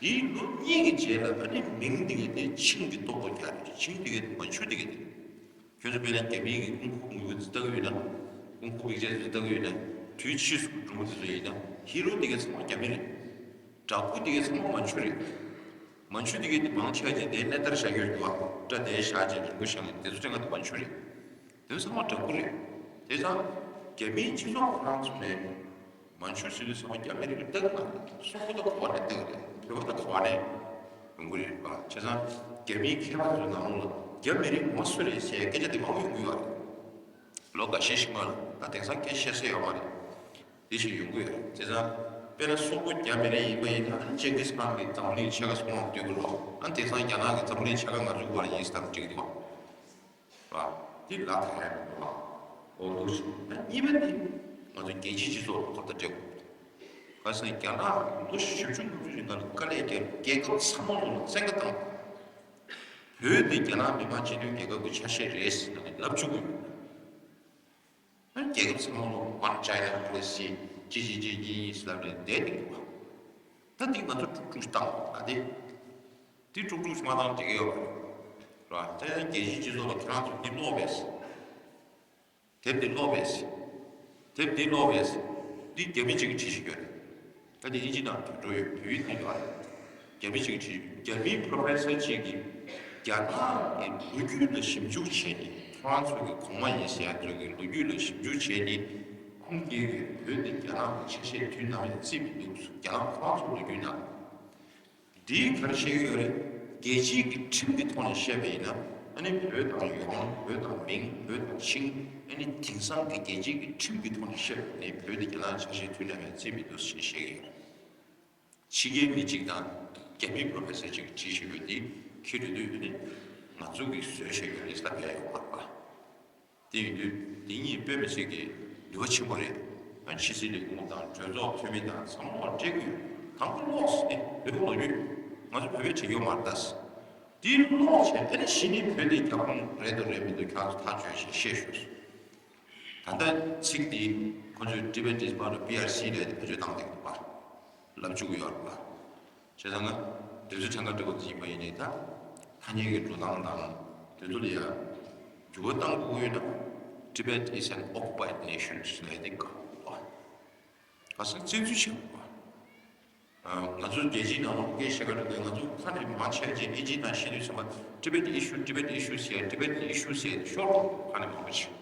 དེའི་ལོ་གཉིས་ཀྱི་རྗེས་ལ་ཨ་ནི་མིང་འདི་ག་དེ་ཆིང་གི་ལྟོ་ལོག་རྒྱག་རེད། ཆིང་འདི་ག་དེ་མན་ཇུ་འདི་ག་དེ། ཁྱོད་ཚོ་དཔེར་ན་རྒྱ་མིའི་གི་ཀུང་ཧྥུ་ངུ་ཡུ་ཙི་ལྟ་གི་ཡོད་ན། ཀུང་ཧྥུ་པིག་ཅན་ཚོ་ལྟ་གི་ཡོད་ན། དུས་ཕྱིས་སུ་འགྲོ་མི་དེ་ཚོ་ཡིན་ན་ཧི་རོ་འདི་ག་ཚང་མ་རྒྱ་མི་རེད། བྲག་ཕུག་འདི་ག་ཚང་མ་མན་ཇུ་རེད། མན་ཇུ་འདི་ག་དེ་མང་ཆེ་བ་ཅིག་དེ་གནས་བསྟར་བྱ་རྒྱུ་རེད་བ། སྐྲ་དེ་བཞག་ཅིག་རིང་པོ་བཞག་ནས་དེ་ཚོ་སྤྲད་མཁན་དེ་མན་ཇུ་རེད། དེ་ཚོ་ཚང་མ་བྲག་ཕུག་རེད། དེ་ཙང་རྒྱ་མིའི་སྤྱི་ཚོགས་ཁོ་རང་ཚོ་ནས་མན་ཇུ་ཟེར་དུས་ཚང་མ་རྒྱ་མི་རིགས་ལ་ལྟ་གི་མ་རེད། སོག་པོ་དང་ག་བ་ནས་ལྟ་གི་རེད། བོད་པ་དང་ག་བ་ནས་ཡོང་གི་རེད་བ། བྱས་ཙང་རྒྱ་མིའི་མཁས་པ་ཚོའི་ནང་ལོགས་ལ་རྒྱ་མི་རིགས་ངོ་མ་སུ་རེད་ཟེར་སྐད་ཆ་དེ་མང་པོ་ཡོང་གི་ཡོད་རེད། ལོ་འགའ་ཤས་ཤིག་མ་ལ་ད་དེང་སང་སྐད་ཆ་བཤད་ས་ཡོད་མ་རེད། དེ་བཞིན་ཡོང་གི་ཡོད་རེད། བྱས་ཙང་དཔེར་ན་སོག་པོ་རྒྱ་མི་རིགས་ཡིན་པ་ཡིན་ན་ཨ་ནི་ཅིང་གིས་ཁཱན་གྱི་འཛམ་གླིང་ཕྱེད་ཀ་སོང་བ་བསྡུས་དགོས་རེད། ཨ་ནི་དེང་སང་རྒྱ་ནག་གི་འཛམ་གླིང་ཕྱེད་ཀ་ང་ཚོའི་བར་ཡིན་ཟེར་ན་འགྲིག་གི་འདུག་བ། བ། འདི་ལ་ཐ་ཡང་མི་འདུག་བ། འོ་འདུག་ཞིག་ད་གཉིས་པ་འདི་ང་ཚོ་རྒྱལ་སྤྱིའི་སྤྱི་ཚོགས་ལ་ཁོ་ད་འགྲིག་གི་ག་ཟེར་ན་རྒྱ་ནག་ལོ་བཞི་བཅུ་ལྔ་བཅུ་རིང་ག་ལ་དཀའ་ལས་བརྒྱབ། རྒྱལ་ཁབ་ཚང་མ་ལ་བཙན་བཀའ་བཏང་། བོད་འདི་རྒྱ་ནག་མི་དམངས་སྤྱི་མཐུན་རྒྱལ་ཁབ་ཀྱི་ཆ་ཤས་རེད་ཟེར་ནས་ལབ་བཅུག་གི་ཡོད། ཨ་རྒྱལ་ཁབ་ཚང་མ་ལ་One China Policy ཅི་ཅི་ཅི་གཉིས་ལབ་ནས་བསྡད་འདུག་བ། ད་འདི་ང་ཚོ་དཀྲུག་དཀྲུག་བཏང་བ་ད་དེ། འདི་དཀྲུག་དཀྲུག་མ་བཏང་འགྲིག་གི་ཡོད་རེད། རེད་བ། ད་ཡང་རྒྱལ་སྤྱིའི་སྤྱི་ཚོགས་ལ་ཁྱེད་རང་ཚོ་འདི་ཀློག་པས། དེབ་འདི་ཀློག་པས། དེབ་འདི་ཀློག་པས། འདི་རྒྱ་མི་གཅིག་གིས་བྲིས་ཤིག་ཡོད་རེད། ད་འདི་ཨིན་ཇི་ནང་དུ་འགྲོ་ཡོད། བོད་ཡིག་ནང་ཡོད་རེད། རྒྱ་མི་གཅིག་གིས་བྲིས། རྒྱ་མིའི་པོ་རོ་ཕེ་སར་གཅིག་གིས་རྒྱ་ནག་གི་ལོ་རྒྱུས་ལ་ཞིབ་འཇུག་བྱས་ནས། ཁོ་རང་ཚོ་གི་གོང་མ་ཡིན་ཟེར་ཡ་ཚོ་གི་ལོ་རྒྱུས་ལ་ཞིབ་འཇུག་བྱས་ནས། ཁོང་གིས་བོད་འདི་རྒྱ་ནག་གི་ཆ་ཤས་དུས་ནམ་ཡང་བརྩིས་མི་འདུག་རྒྱ་ནག་ཁོ་རང་ཚོ་ལོ་རྒྱུས་ནང་། འདིས་ག་རེ་བཤད་ཀྱི་ཡོད་རེད། རྒྱལ་སྤྱིའི་གི་ཁྲིམས་ཀྱི་ཐོག་ནས་བཤད་པ་ཡིན་ན། ཨ་ནི་བོད་དང་ཡོང་། བོད་དང་མིང་། བོད་དང་ཆིང་། ཨ་ནི་དེང་སང་གི་རྒྱལ་སྤྱིའི་གི་ཁྲིམས་ཀྱི་ཐོག་ནས་བཤད་པ་ནི་བོད་འདི་རྒྱ་ནག་ཆ་ཤས་དུས་ནམ་ཡང་བརྩིས་མི་འདུག་ཞེས་བཤད་ཀྱི་ཡོད་རེད། ཕྱི་རྒྱལ་མི་གཅིག་དང་རྒྱ་མིའི་པོ་རོ་ཕེ་སར་གཅིག་གིས་བྲིས་བཞག་ཡོད་དེ། ཁྱེད་འདོད་དུས་ནི་ང་ཚོ་གིས་བཟོས་བཞག་ཡོད་རེད་ཟེར་ལབ་ཡ་ཡོད་མ་རེད་པ། དེ་ཡིན་དུས་འདི་གཉིས་དཔེ་མི་སྲིད་ཀྱི་ནུས་པ་ཆེན་པོ་རེད། ཕྱི་སྲིད་ལས་ཁུངས་དང་གྲོས་ཚོགས་འཐུས་མི་དང་ཚང་མ་ལ་སྤྲད་ཀྱི་ཡོད། དང་པོ་ཀློགས་ཟེར་ནས་བོད་པའི་ལོ་རྒྱུས་ང་ཚོ་བོད་པས་བྲིས་ཡོད་མ་རེད་ད་ཟེར། འདི་ཀློགས་བྱས་དེ་ནས་གཞི་ནས་བོད་དེ་རྒྱ་གཞུང་རེད་དང་རེད་མི་འདུག་ཁྱེད་ཚོ་ཐག་གཅོད་བྱས་ཤེས་ཤོག་ཟེར། ད་ལྟ་ཚིག་འདི་ཁོ་ཚོས་Tibet is part of P R C རེད་བེད་སྤྱོད་བཏང་བསྡད་འདུག་པ། ལབ་བཅུག་གི་ཡོད་རེད་པ། བྱས་ཙང་ང་དེ་ཚོ་ཕྲན་ཁ་འདྲ་པོ་ཅིག་ཡིན་པ་ཡིན་ནའི་ད་ཐ་སྙད་ཀྱི་འགྲོ་སྟངས་དང་དེ་ཚོ་ལ་ཡ་འགྱུར་བ་གཏང་དགོས་ཀྱི་ཡོད་ན། Tibet is an occupied nation ཟེར་ནས་དེ་ག་རེ་ཟེར་བཙན་འཛུལ་བྱས་པ། ང་ཚོ་རྒྱལ་སྤྱིའི་ནང་ལ་སྐད་ཆ་བཤད་ཀ་འགྲོ་དུས་ང་ཚོ་ཁ་ནས་མང་ཆེ་བ་ཅིག་ཨིན་ཇི་ནང་བཤད་དུས་ཚང་མ་Tibet issue Tibet issue ཟེར། Tibet issue ཟེར་ཤོར་འགྲོ། ཁ་ནས་མང་པོ་ཞིག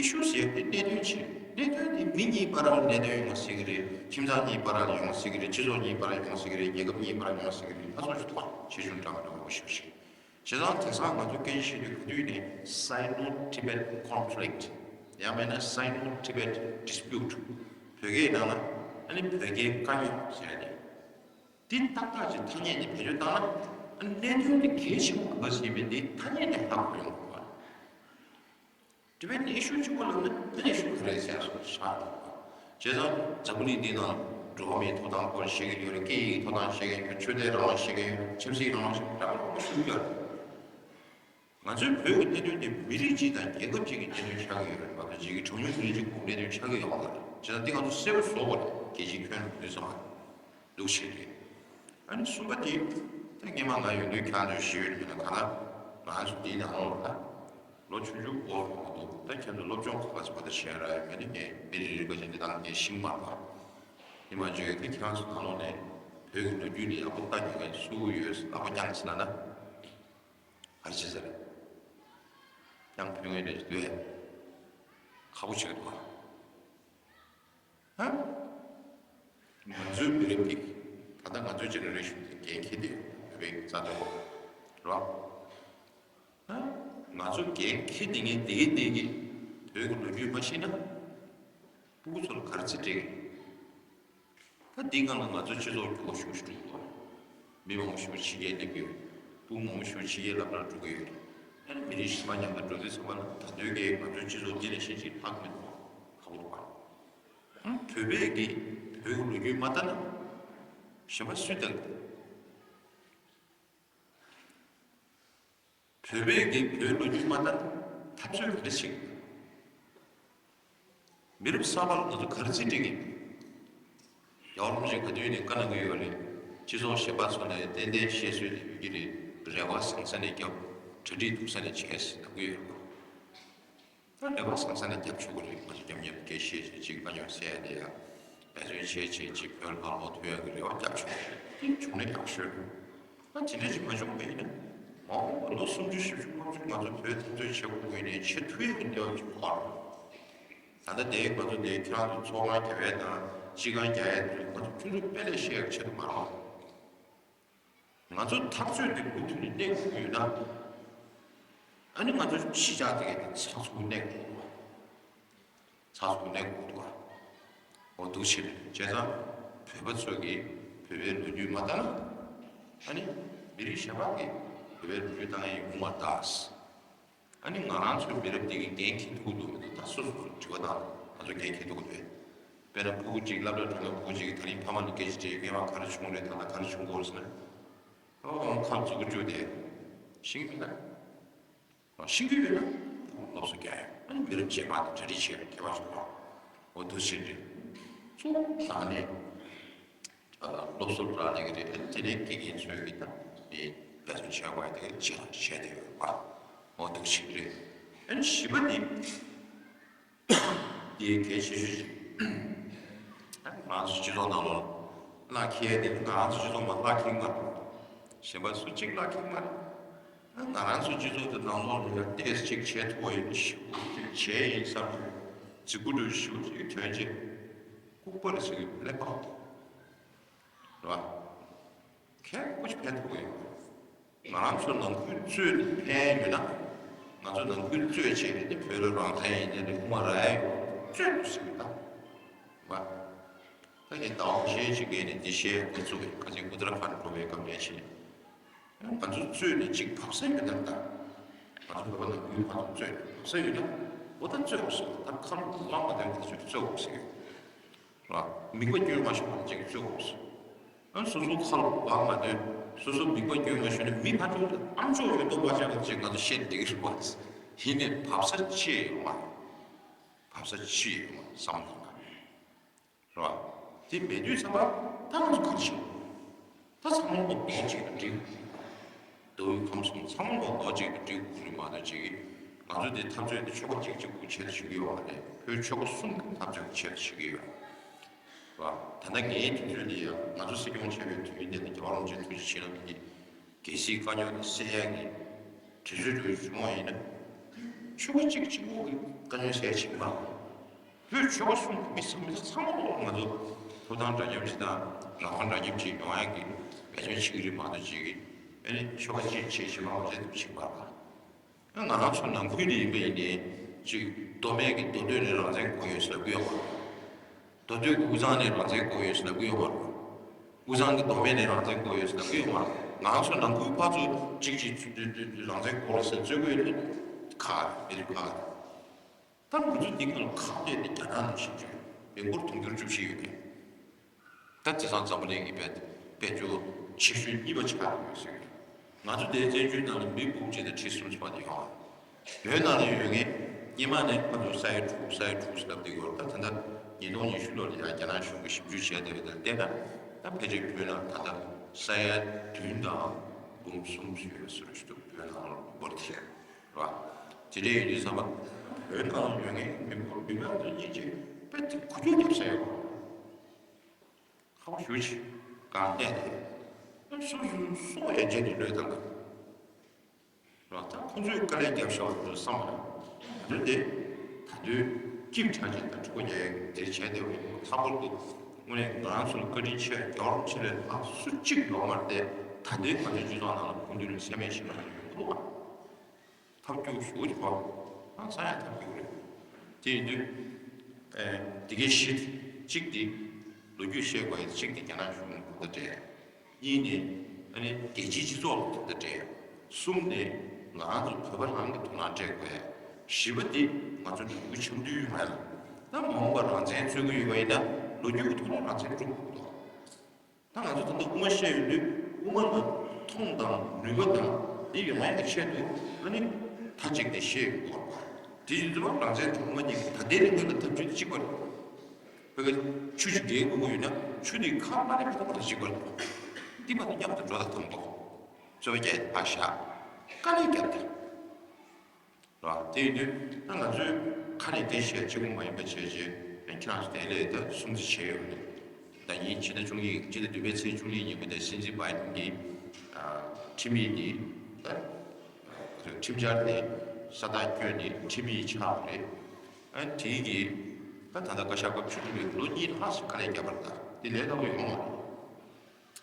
issue ཟེར་དེ་གནད་དོན་ཆེ། གནད་དོན་དེ་མི་གཉིས་བར་ལ་གནད་དོན་ཡོང་བ་ཟེར་གི་རེད། ཁྱིམ་ཚང་གཉིས་བར་ལ་ཡོང་བ་ཟེར་གི་རེད། སྤྱི་ཚོགས་གཉིས་བར་ལ་ཡོང་བ་ཟེར་གི་རེད། རྒྱལ་ཁབ་གཉིས་བར་ལ་ཡོང་བ་ཟེར་གི་རེད། སྣ་ཚོགས་ཤིག་ཐོག་ཆེ་ཆུང་འདྲ་མི་འདྲ་མང་པོ་ཞིག་ཞིག་བྱས་ཙང་དེང་སང་ང་ཚོ་སྐད་ཆ་བཤད་དུས་ག་དུས་ནས་Sino-Tibet conflict ཡང་མིན་ན་Sino-Tibet dispute བོད་སྐད་ནང་ལ་ཨ་ནི་བོད་རྒྱའི་དཀའ་རྙོག་ཟེར་ནས། འདི་ཏག་ཏག་ཅིག་ཐ་སྙད་འདི་བེད་སྤྱོད་བཏང་ན་ཨ་ནི་གནད་དོན་འདི་གལ་ཆེན་པོ་ག་ཚོད་ཡིན་མིན་འདི་ཐ་སྙད་ནས་ཧ་གོ་ཡོང་དགོས་པ། Tibet issue གཅིག་པོ་ལབ་ན་Tibet issue ག་རེ་བྱས་སོང་ཆགས་འགྲོ་བ། བྱས་ཙང་འཛམ་བུ་གླིང་འདི་ནང་འགྲོ་བ་མིའི་ཐོབ་ཐང་སྐོར་བཤད་ཀྱི་ཡོད་རེད། སྐད་ཡིག་གི་ཐོབ་ཐང་བཤད་ཀྱི་ཡོད་རེད། ཆོས་དད་རང་དབང་བཤད་ཀྱི་ཡོད་རེད། ཆབ་སྲིད་རང་དབང་བཤད་ཀྱི་ཡོད་རེད། ང་ཚོའི་བོད་ཀྱི་གནད་དོན་དེ་མི་རིགས་གཅིག་དང་རྒྱལ་ཁབ་གཅིག་གི་གནད་དོན་ཆགས་ཀྱི་ཡོད་རེད། ང་ཚོ་གཅིག་གི་གྲངས་ཉུང་མི་རིགས་གཅིག་པུའི་གནད་དོན་ཆགས་ཀྱི་ཡོད་མ་རེད། བྱས་ཙང་འདི་ང་ཚོ་གསལ་པོ་བཟོ་དགོས་རེད། རྒྱལ་སྤྱིའི་ཁྱོན་ནས་འདུག་བསམ་པ་འདུག་བྱས་ཏེ། ཨ་ནི་གསུམ་པ་དེ་ད་སྔོན་མ་ང་ཡོང་དུས་ཁྱེད་ཚོས་ཞུས་ཡོད་ན་ག་ན་ང་ཚོ་འདིའི་ནང་ལོགས་ལ་ལོ་ཆུང་ཆུང་འོ་མ་འདུག་ད་ཁྱེད་ཚོ་སློབ་སྦྱོང་ག་པར་ཚོ་བ་ད་བྱས་ར་ཡོད་མེད་ནི་ངས་མི་རེ་རེ་ག་ཅིག་འདི་དང་ངས་ཤིང་མ་པ་ཡིན་མ་བརྗོད་ཀྱི་ཁྱེད་ཚོ་ནང་ལོགས་ནས་བོད་ཀྱི་ལོ་རྒྱུས་ལ་ཡག་པོ་ལྟ་མཁན་སུ་ཡོད། ལག་པ་བརྐྱངས་ཟིན་ན་ན། ག་རེ་བྱེད་ས་རེད། ཡང་ཕན་ངེས་རེད་འདུག་ཨེ། ཁག་པོ་ཆགས་འདུག་ཨ། ཧ། ང་ཚོའི་མི་རབས་འདི། ད་ལྟ་ང་ཚོའི་ཇེ་ནེ་རེ་ཤན་འདི་འགན་འཁྱེར་ཏེ་ཡོད་པའི་རྩ་དོན། རོ། ང་ཚོ་འགན་འཁྱེར་དེ་ངས་དེ་གི་དེ་གི་བོད་ཀྱི་ལོ་རྒྱུས་མ་ཤེས་ན། སྤུ་གུ་ཚོ་ལ་ག་རེ་ཚིག་སྤྲད་ཀྱི། ད་འདི་སྒང་ལ་ང་ཚོ་སྤྱི་ཚོགས་འགྱུར་བ་ཤུགས་ཆེ་འགྲོ་གི་འདུག་མི་མང་པོ་ཞིག་ཕྱི་རྒྱལ་སླེབས་ཀྱི་ཡོད། སྤུ་གུ་མང་པོ་ཞིག་ཕྱི་རྒྱལ་སློབ་གྲྭར་འགྲོ་གི་ཡོད། ཨ་ནི་མི་རིགས་གཞན་པ་མཉམ་དུ་འགྲོ་དུས་ཙམ་པ་ལ་ད་དུང་གི་ང་ཚོའི་སྤྱི་ཚོགས་འདི་ནས་གཞན་ཞིག་ལྷག་མི་འདུག་ཁག་པོ་འདུག་ཨ་བོད་པས་ཀྱི་བོད་ཀྱི་ལོ་རྒྱུས་མ་ལྟ་ན་གཞན་པ་སུས་ལྟ་གི། བོད་པས་ཀྱི་བོད་ལོ་རྒྱུས་མ་ལྟ་ན་འཐབ་རྩོད་ག་འདྲ་བྱེད་ཀྱི། མི་རབས་གསར་པ་ལ་ང་ཚོ་ག་རེ་རྩིས་སྤྲད་ཀྱི། རྒྱལ་བ་རིན་པོ་ཆེ་ག་དུས་ནས་བཀའ་གནང་གི་ཡོད་རེད། སྤྱི་ཚོགས་གཞན་པ་ཚོ་ནས་ཏན་ཏན་བཤད་སྲོལ་དེ་ཡོད་ཀྱི་རེད། རེ་བ་བཟང་ས་ནས་བརྒྱབ། གྲ་སྒྲིག་སྡུག་ས་ནས་བྱས་ཟེར་གནང་གི་ཡོད་རེད། ད་རེ་བ་བཟང་ས་ནས་རྒྱབ་ཆོག་གི་རེད། ང་ཚོ་མཉམ་མཉམ་སྐད་བཤད་བྱས་ཅིག་དཀའ་རྙོག་སེལ་ཡ་དེ་ཡ་འབད་བརྩོན་བྱས་བྱས་ཅིག་བོད་ལ་ལོག་ཐུབ་ཡ་གི་རེ་བ་རྒྱབ་ཆོག་གི་རེད། དེ་བྱུང་ན་ཡག་ཤོས་རེད། ད་དེ་འདྲ་ཞིག་མ་བྱུང་བ་ཡིན་ན། མ་འོངས་པ་ལོ་སུམ་ཅུ་བཞི་བཅུ་ལྔ་བཅུ་ང་ཚོ་བོད་འཐབ་རྩོད་བྱེད་དགོས་ཀྱི་ནས་བྱེད་ཐུབ་ཡ་གི་གནས་བབ་ཅིག་འཕར། ད་ལྟ་དེ་ང་ཚོ་དེ་ཁྱེད་རང་ཚོ་ཚོགས་ཁང་རྒྱག་ཡ་དང་སྤྱི་ཁང་རྒྱག་ཡ་དེ་ང་ཚོ་ཁྱོད་ཚོ་དཔེ་ལས་བཤད་ཡ་ཆེད་དུ་མ་རེད། ང་ཚོ་འཐབ་རྩོད་དེ་མུ་མཐུད་ནས་གནས་དགོས་ཀྱི་ཡོད་ན། ཨ་ནི་ང་ཚོ་གཞིས་ཆགས་དེ་གའི་དེ་ཚགས་ཚུད་གནས་དགོས་འདུག་བ། ཚགས་ཚུད་གནས་དགོས་འདུག་བ། འོ་འདུག་བྱས་ནས་བྱས་ཙང་བོད་པ་ཚོ་གིས་བོད་པའི་ལོ་རྒྱུས་མ་ལྟ་ན། ཨ་ནི་མི་རིགས་གཞན་པ་གིས་བོད་པའི་ལོ་རྒྱུས་ལྟ་མཁན་ཡོང་མ་ད། ཨ་ནི་ང་རང་ཚོའི་མི་རབས་འདི་གི་འགན་འཁྱེར་ཐུབ་ཀྱི་འདུག་མི་འདུག་ད་སོ་སོ་སོ་དྲི་བ་བཏང་། ང་ཚོ་འགན་འཁྱེར་ཐུབ་ཀྱི་འདུག་དཔེར་ན་ཕྲུ་གུ་གཅིག་སློབ་གྲྭར་འགྲོ་ན་ཕྲུ་གུ་གཅིག་གིས་ད་རིང་ཕ་མ་ལ་སྐད་ཆ་དྲིས། སྔོན་མ་ག་རེ་བྱུང་རེད། ད་ལྟ་ག་རེ་བྱུང་གི་ཡོད་ཟེར་ན། ཨོ་ཁམས་ཚུགས་ཀྱི་བཅུག་དེ་ཤེས་ཀྱི་མེད་ན། ཤེས་ཀྱི་ཡོད་ན་སློབ་གསོ་རྒྱག་ཡ། ཨ་ནི་མི་རབས་རྗེས་མ་དང་གྲ་སྒྲིག་བྱེད་ཡ་ཁྱད་པར་ཆེན་པོ། འོ་འདུག་ཟེར་རེད། གཙོ་བོ་ད་ནས། སློབ་གསོ་རག་ལས་ཀྱི་རེད། དེ་ནས་དགེ་རྒན་ཚོས་ཀྱི་ད་མི་འབད་བརྩོན་བྱེད་དགོས་ཡ་དེ་བྱེད་བྱས་ཏེ་ཡོད་པ། འོ་འདུག་ཅིག་རེད། ཨ་ནི་བཞི་པ་དེ། དེ་གལ་ཆེ་ཤོས་ཅིག་ང་ཚོ་སྤྱི་ཚོགས་ནང་ལོགས་ལ་ལག་འཁྱེར་ཡ་དེ་ང་རང་ཚོ་སྤྱི་ཚོགས་མ་ལག་འཁྱེར་མ་རེད། གཞན་པ་སུ་གཅིག་ལག་འཁྱེར་མ་རེད། ང་རང་ཚོ་སྤྱི་ཚོགས་དེ་ནང་ལོགས་ལ་ཡ་ཏོག་ཙམ་ཅིག་བྱེད་ཐུབ་པ་ཡིན་ན་ཞེ་པོ་ཅིག་བྱས་ཡིན་བསམ་ནས་རྫིག་པོ་འདྲ་ཞེ་པོ་ཅིག་ཐོན་རྗེས་ལྐུགས་པར་ཟེར་གི་ཀླད་པ་རེད་བ། ཁྱད་པར་ཅིག་ཕན་ཐོགས་ཡོད། ང་རང་ཚོ་ནང་ཁུལ་རྩོད་ནས་ཕན་ཡོད་ན། ང་ཚོ་ནང་ཁུལ་རྩོད་བྱས་ནས་བོད་ལ་རང་བཙན་ཡིན་ནའི་རེད། དབུ་མ་ར་ཡ་ཡོད་རྩོད་དགོས་ཟེར་གི་ད། བ། ད་ངས་ཟླ་བ་གཞན་ཞིག་སྒང་ནས་འདི་བཤད་འདི་ཚུགས་པའི་ཁ་ཆེ་ཨུ་ཏ་ར་ཁཱན་འགྲོ་བའི་སྐབས་ནས་བྱས་ནས། ང་ཚོ་རྩོད་ནས་ཅིག་བབས་ས་ཡོད་ན་ད། ང་ཚོ་བོད་པ་ནང་ཁུལ་ཕར་ཚུར་རྩོད་ནས་བབས་ས་ཡོད་ན། འོ་ད་རྩོད་དགོས་ཟེར། ད་ཁ་ལོ་བ་མ་དོན་ཁ་ཚུར་རྩོད་དགོས་ཟེར་གི་ཡོད། ར། མིག་པ་སྐྱོན་མ་ཤོར་བ་ཅིག་བརྩི་དགོས། ཨ་སོ་སོ་ཁ་ལ་བག་མ་དོན། སོ་སོ་མིག་པ་སྐྱོན་མ་ཤོར་ན་མི་ཕར་ཕྱོགས་ཨ་མཆོག་ཡོད་དོ་བ་ཅག་ཅིག་ང་ཚོ་བཤད་བསྡད་ཀྱི་རེད་བ། ཡིན་ནའི་བབས་ས་ཅི་ཡོད་མ་རེད། བབས་ས་ཅི་ཡོད་མ་བསམ་བློ་གཏོང་། ར། དེ་མེད་དུས་ཙམ་པ་ད་ང་ཚོ་ག་རེ་བྱེད། ད་ཚང་མ་ལོག་རྡོ་གཅིག་ཏུ་སྒྲིལ། མདོ་དབུས་ཁམས་གསུམ་ཚང་མ་ལོག་རྡོ་གཅིག་ཏུ་སྒྲིལ་དགོས་རེད་མ་གཏོགས་ཅིག་གིས་ང་ཚོ་འདི་འཐབ་རྩོད་འདི་ཆོལ་ཁ་གཅིག་གཅིག་པུའི་ཆེད་དུ་བྱེད་ཀྱི་ཡོད་མ་རེད། བོད་ཆོལ་ཁ་གསུམ་གྱི་འཐབ་རྩོད་ཀྱི་ཆེད་དུ་བྱེད་ཀྱི་ཡོད་རེད། ད་ལྟ་ངའི་དུས་ཚོད་འདི་ཡང་ང་ཚོ་སྲིད་སྐྱོང་བྱས་པའི་དུས་ཡུན་འདི་ནི་རྒྱལ་བ་རིན་པོ་ཆེའི་ཐུགས་རྗེ་བྱིན་རླབས་ཀྱིས་གལ་སྲིད་དཀའ་རྙོག་འདི་སེལ་ཡག་གི་དུས་ཚོད་འདྲ་བྱུང་བ་ཡིན་ན། ཆོལ་ཁ་གཅིག་གཅིག་པོ་གི་དཀའ་རྙོག་སེལ་ཡག་བྱེད་ཀྱི་མ་རེད། བོད་ཆོལ་ཁ་གསུམ་གྱི་མི་ཚང་མ་ཚང་མ་ལོག་ང་ཚོ་ཐོབ་ཐང་འདྲ་མཉམ་ཅིག་དང་རང་དབང་འདྲ་མཉམ་ཅིག་ཡོང་ཡག་གི་འབད་བརྩོན་བྱེད་ཀྱི་རེད་མ་གཏོགས་ཅིག་གིས་ཨ་ནི་ཆོལ་ཁ་གཅིག་བྱེད་བྱེད་མ་བྱེད་དུ་བྱེད་པར་ག་ང་རང་ཚོ་ནང་ཁུལ་དེ་ཡིན་པ་ཡིན་ནའི་ཅིག་མདོ་སྨད་ཀྱི་མདོ་སྟོད་ནས་རང་བཙན་དགོས་ཡོད་ཟེར་ལབ་ཀྱི་ཡོད་མ་རེད། མདོ་སྟོད་ཀྱི་དབུས་གཙང་ནས་རང་བཙན་དགོས་ཡོད་ཟེར་ལབ་ཀྱི་ཡོད་མ་རེད། དབུས་གཙང་གི་མདོ་སྨད་ནས་རང་བཙན་དགོས་ཡོད་ཟེར་ལབ་ཀྱི་ཡོད་མ་རེད། ང་ཚོ་ནང་ཁུལ་ཕར་ཚུར་གཅིག་གཅིག་རང་བཙན་དགོས་རེད་ཟེར་རྩོད་ཀྱི་ཡོད་དུས་ཁག་རེད། མི་རིགས་ཁག་རེད། ད་ང་ཚོ་འདི་ག་ལ་ཁག་ཐེག་ནས་རྒྱ་ནག་ནང་བཞིན་བྱས་མི་འབོར་དུང་ཕྱུར་བཅུ་བཞི་ཡོད་མཁན། ད་དེང་སང་འཛམ་བུ་གླིང་གི་དཔལ་དཔལ་འབྱོར་ཆེ་ཤོས་གཉིས་པ་ཆགས་ཡོད་ཟེར་གྱི་རེད། ང་ཚོ་དེའི་བཙན་བྱོལ་ནང་ལ་མི་འབུམ་གཅིག་དང་ཁྲི་སུམ་ཅུ་བར་དུ་ཡོད། བོད་ནང་ལ་ཡོད་མཁན་སྔོན་མ་ནས་ང་ཚོ་ས་ཡ་དྲུག་ས་ཡ་དྲུག་ཟེར་ལབ་བསྡད་ཡོད་རེད། ད་ད་ལྟ་ཉིས་སྟོང་ཉི་ཤུ་ལོ་ལ་ཡང་རྒྱ་ནག་གཞུང་གིས་ཞིབ་འཇུག་བྱས་བསྡད་པ་དང་བལྟས་ན། ད་ཕལ་ཆེར་བོད་ནང་ད་ལྟ་ས་ཡ་བདུན་དང་འབུམ་གསུམ་ཡོད་ཟེར་ཞིག་འདུག་བོད་ནང་ལ་འབོར་དེ་རེད་བ། དེ་འདྲ་ཡིན་དུས་ཙམ་པ་བོད་ནང་ལ་ཡོད་མཁན་མི་འབོར་མི་མང་དེ་གཉིས་ཀྱིས་དཔེ་དེ་ཁུ་བྱུག་རྒྱབ་ས་ཡོད་པ། ཁག་པོ་ཞེ་པོ་ཅིག་གང་གནས་དེ། སོ་སོ་སོ་ཡན་ཆད་ཀྱི་བློས་བཏང་གི་རེད། ད་ཁོང་ཚོས་དཀའ་ལས་བརྒྱབ་བཞག་པ་བསམ་པ་རེད། དེ་ད་དུང་སྐྱིད་ཆ་ཅན་དང་གྲོགས་པོ་རྒྱག་ཡག་དེ་བྱས་བསྡད་པ་ཡིན། ལྷག་པར་དུ་དངོས་གནས་ང་རང་ཚོ་ལ་བཀའ་དྲིན་ཆེ་རྒྱལ་བ་རིན་པོ་ཆེ་ལས་ལྷག་སུ་གཅིག་ཡོད་མ་རེད་དེ། ད་ལྟའི་ང་ཚོའི་སྤྱི་ཚོགས་ནང་ལ་སྐུ་མདུན་ལ་སེམས་ཤེས་པ་ཡོད་འདུག་བ། ཐབས་སྐྱོ་ཤོས་ཅིག་བ། ཨང་ས་ཡ་ཐབས་སྐྱོ་རེད། དེ་ཡིན་དུས། ཨེ། དེ་གའི་གཞི་གཅིག་དེ། ལོ་རྒྱུས་བཤད་དགོས་ཡ་གཅིག་དེ་རྒྱ་ནག་གཞུང་གི་གོ་བརྡ་སྤྲད། གཉིས་ནས། ཨ་ནི་རྒྱལ་སྤྱིའི་སྤྱི་ཚོགས་ལ་གོ་བརྡ་སྤྲད། གསུམ་ནས། ང་རང་ཚོ་བོད་པ་རང་གི་དོ་སྣང་སྤྲད་དགོས་ཡ། བཞི་པ་དེ་ང་ཚོ་འབྲུག་གི་འཆམ་མཐུན་ཡོང་ཡ་ལ། ད་མ་འོངས་པར་རང་བཙན་རྩོད་ཀྱི་ཡོད་པ་ཡིན་ན་ལོ་རྒྱུས་ཀྱི་ཐོག་ནས་རང་བཙན་སྒྲུབ་དགོས་འདུག་ད་ང་ཚོ་ད་ལྟ་དབུ་མ་བཤད་ཡོང་དུས་དབུ་མ་ལ་མཐོང་དང་ནུས་པ་དང་དེ་ཡོང་ཡག་གི་ཆེད་དུ་ཨ་ནི་མཐའ་གཅིག་ནས་བཤད་ཡོང་དགོས། དེ་བཞིན་དུ་རང་བཙན་གྲོགས་མ་གཉིས་ཀྱི་ད་ལྟའི་རིང་ལུགས་ལ་འཐབ་ཇུས་དེ་གཅིག་པ་རེད། བོད་ཀྱི་ཆུ་ཞིག་འགྲིལ་དགོས་ཀྱི་ཡོད་ན་ཆུ་དེ་ཁ་མ་རེད་པ་ཁོ་ལ་གཅིག་པ་རེད། འདི་མ་གཏོགས་མཉམ་དུ་འགྲོ་དང་ཐང་པོ། རྩོད་པ་རྒྱག་ཕར་བཞག་དཀའ་ལས་རྒྱབ་དང་། རེད་བ། དེ་ཡིན་དུས་ད་ང་ཚོས་ཁ་ནས་བཤད་གཅིག་པུ་མ་ཡིན་པ་བྱས་རྗེས་ཁྱེད་རང་ཚོ་དེ་ལས་ད་སྲུང་བརྩི་བྱས་ཡོད་རེད། ད་ཡིན་ཕྱི་ཟླ་བཅུ་གཉིས་ཕྱི་ཟླ་བདུན་པའི་ཚེས་བཅུ་གཉིས་ཉིན་མོ་དེ་སྲིད་འཛིན་བྷའི་ཌེན་གྱི་ཁྲིམས་ཡིག་དེ་ད་ཁྲིམས་འཆར་དེ་ས་རྟགས་བསྐྱོན་ནས་ཁྲིམས་ཡིག་ཆགས་པ་རེད། ཨ་དེ་གི་ད་ད་ལྟ་བཀའ་ཤག་སྐབས་བཅུ་དྲུག་པའི་ལོ་གཉིས་ལྷག་ཙམ་དཀའ་ལས་བརྒྱབ་པ་རེད། ད་དེ་ལས་སླ་པོ་ཡོང་བ་རེད།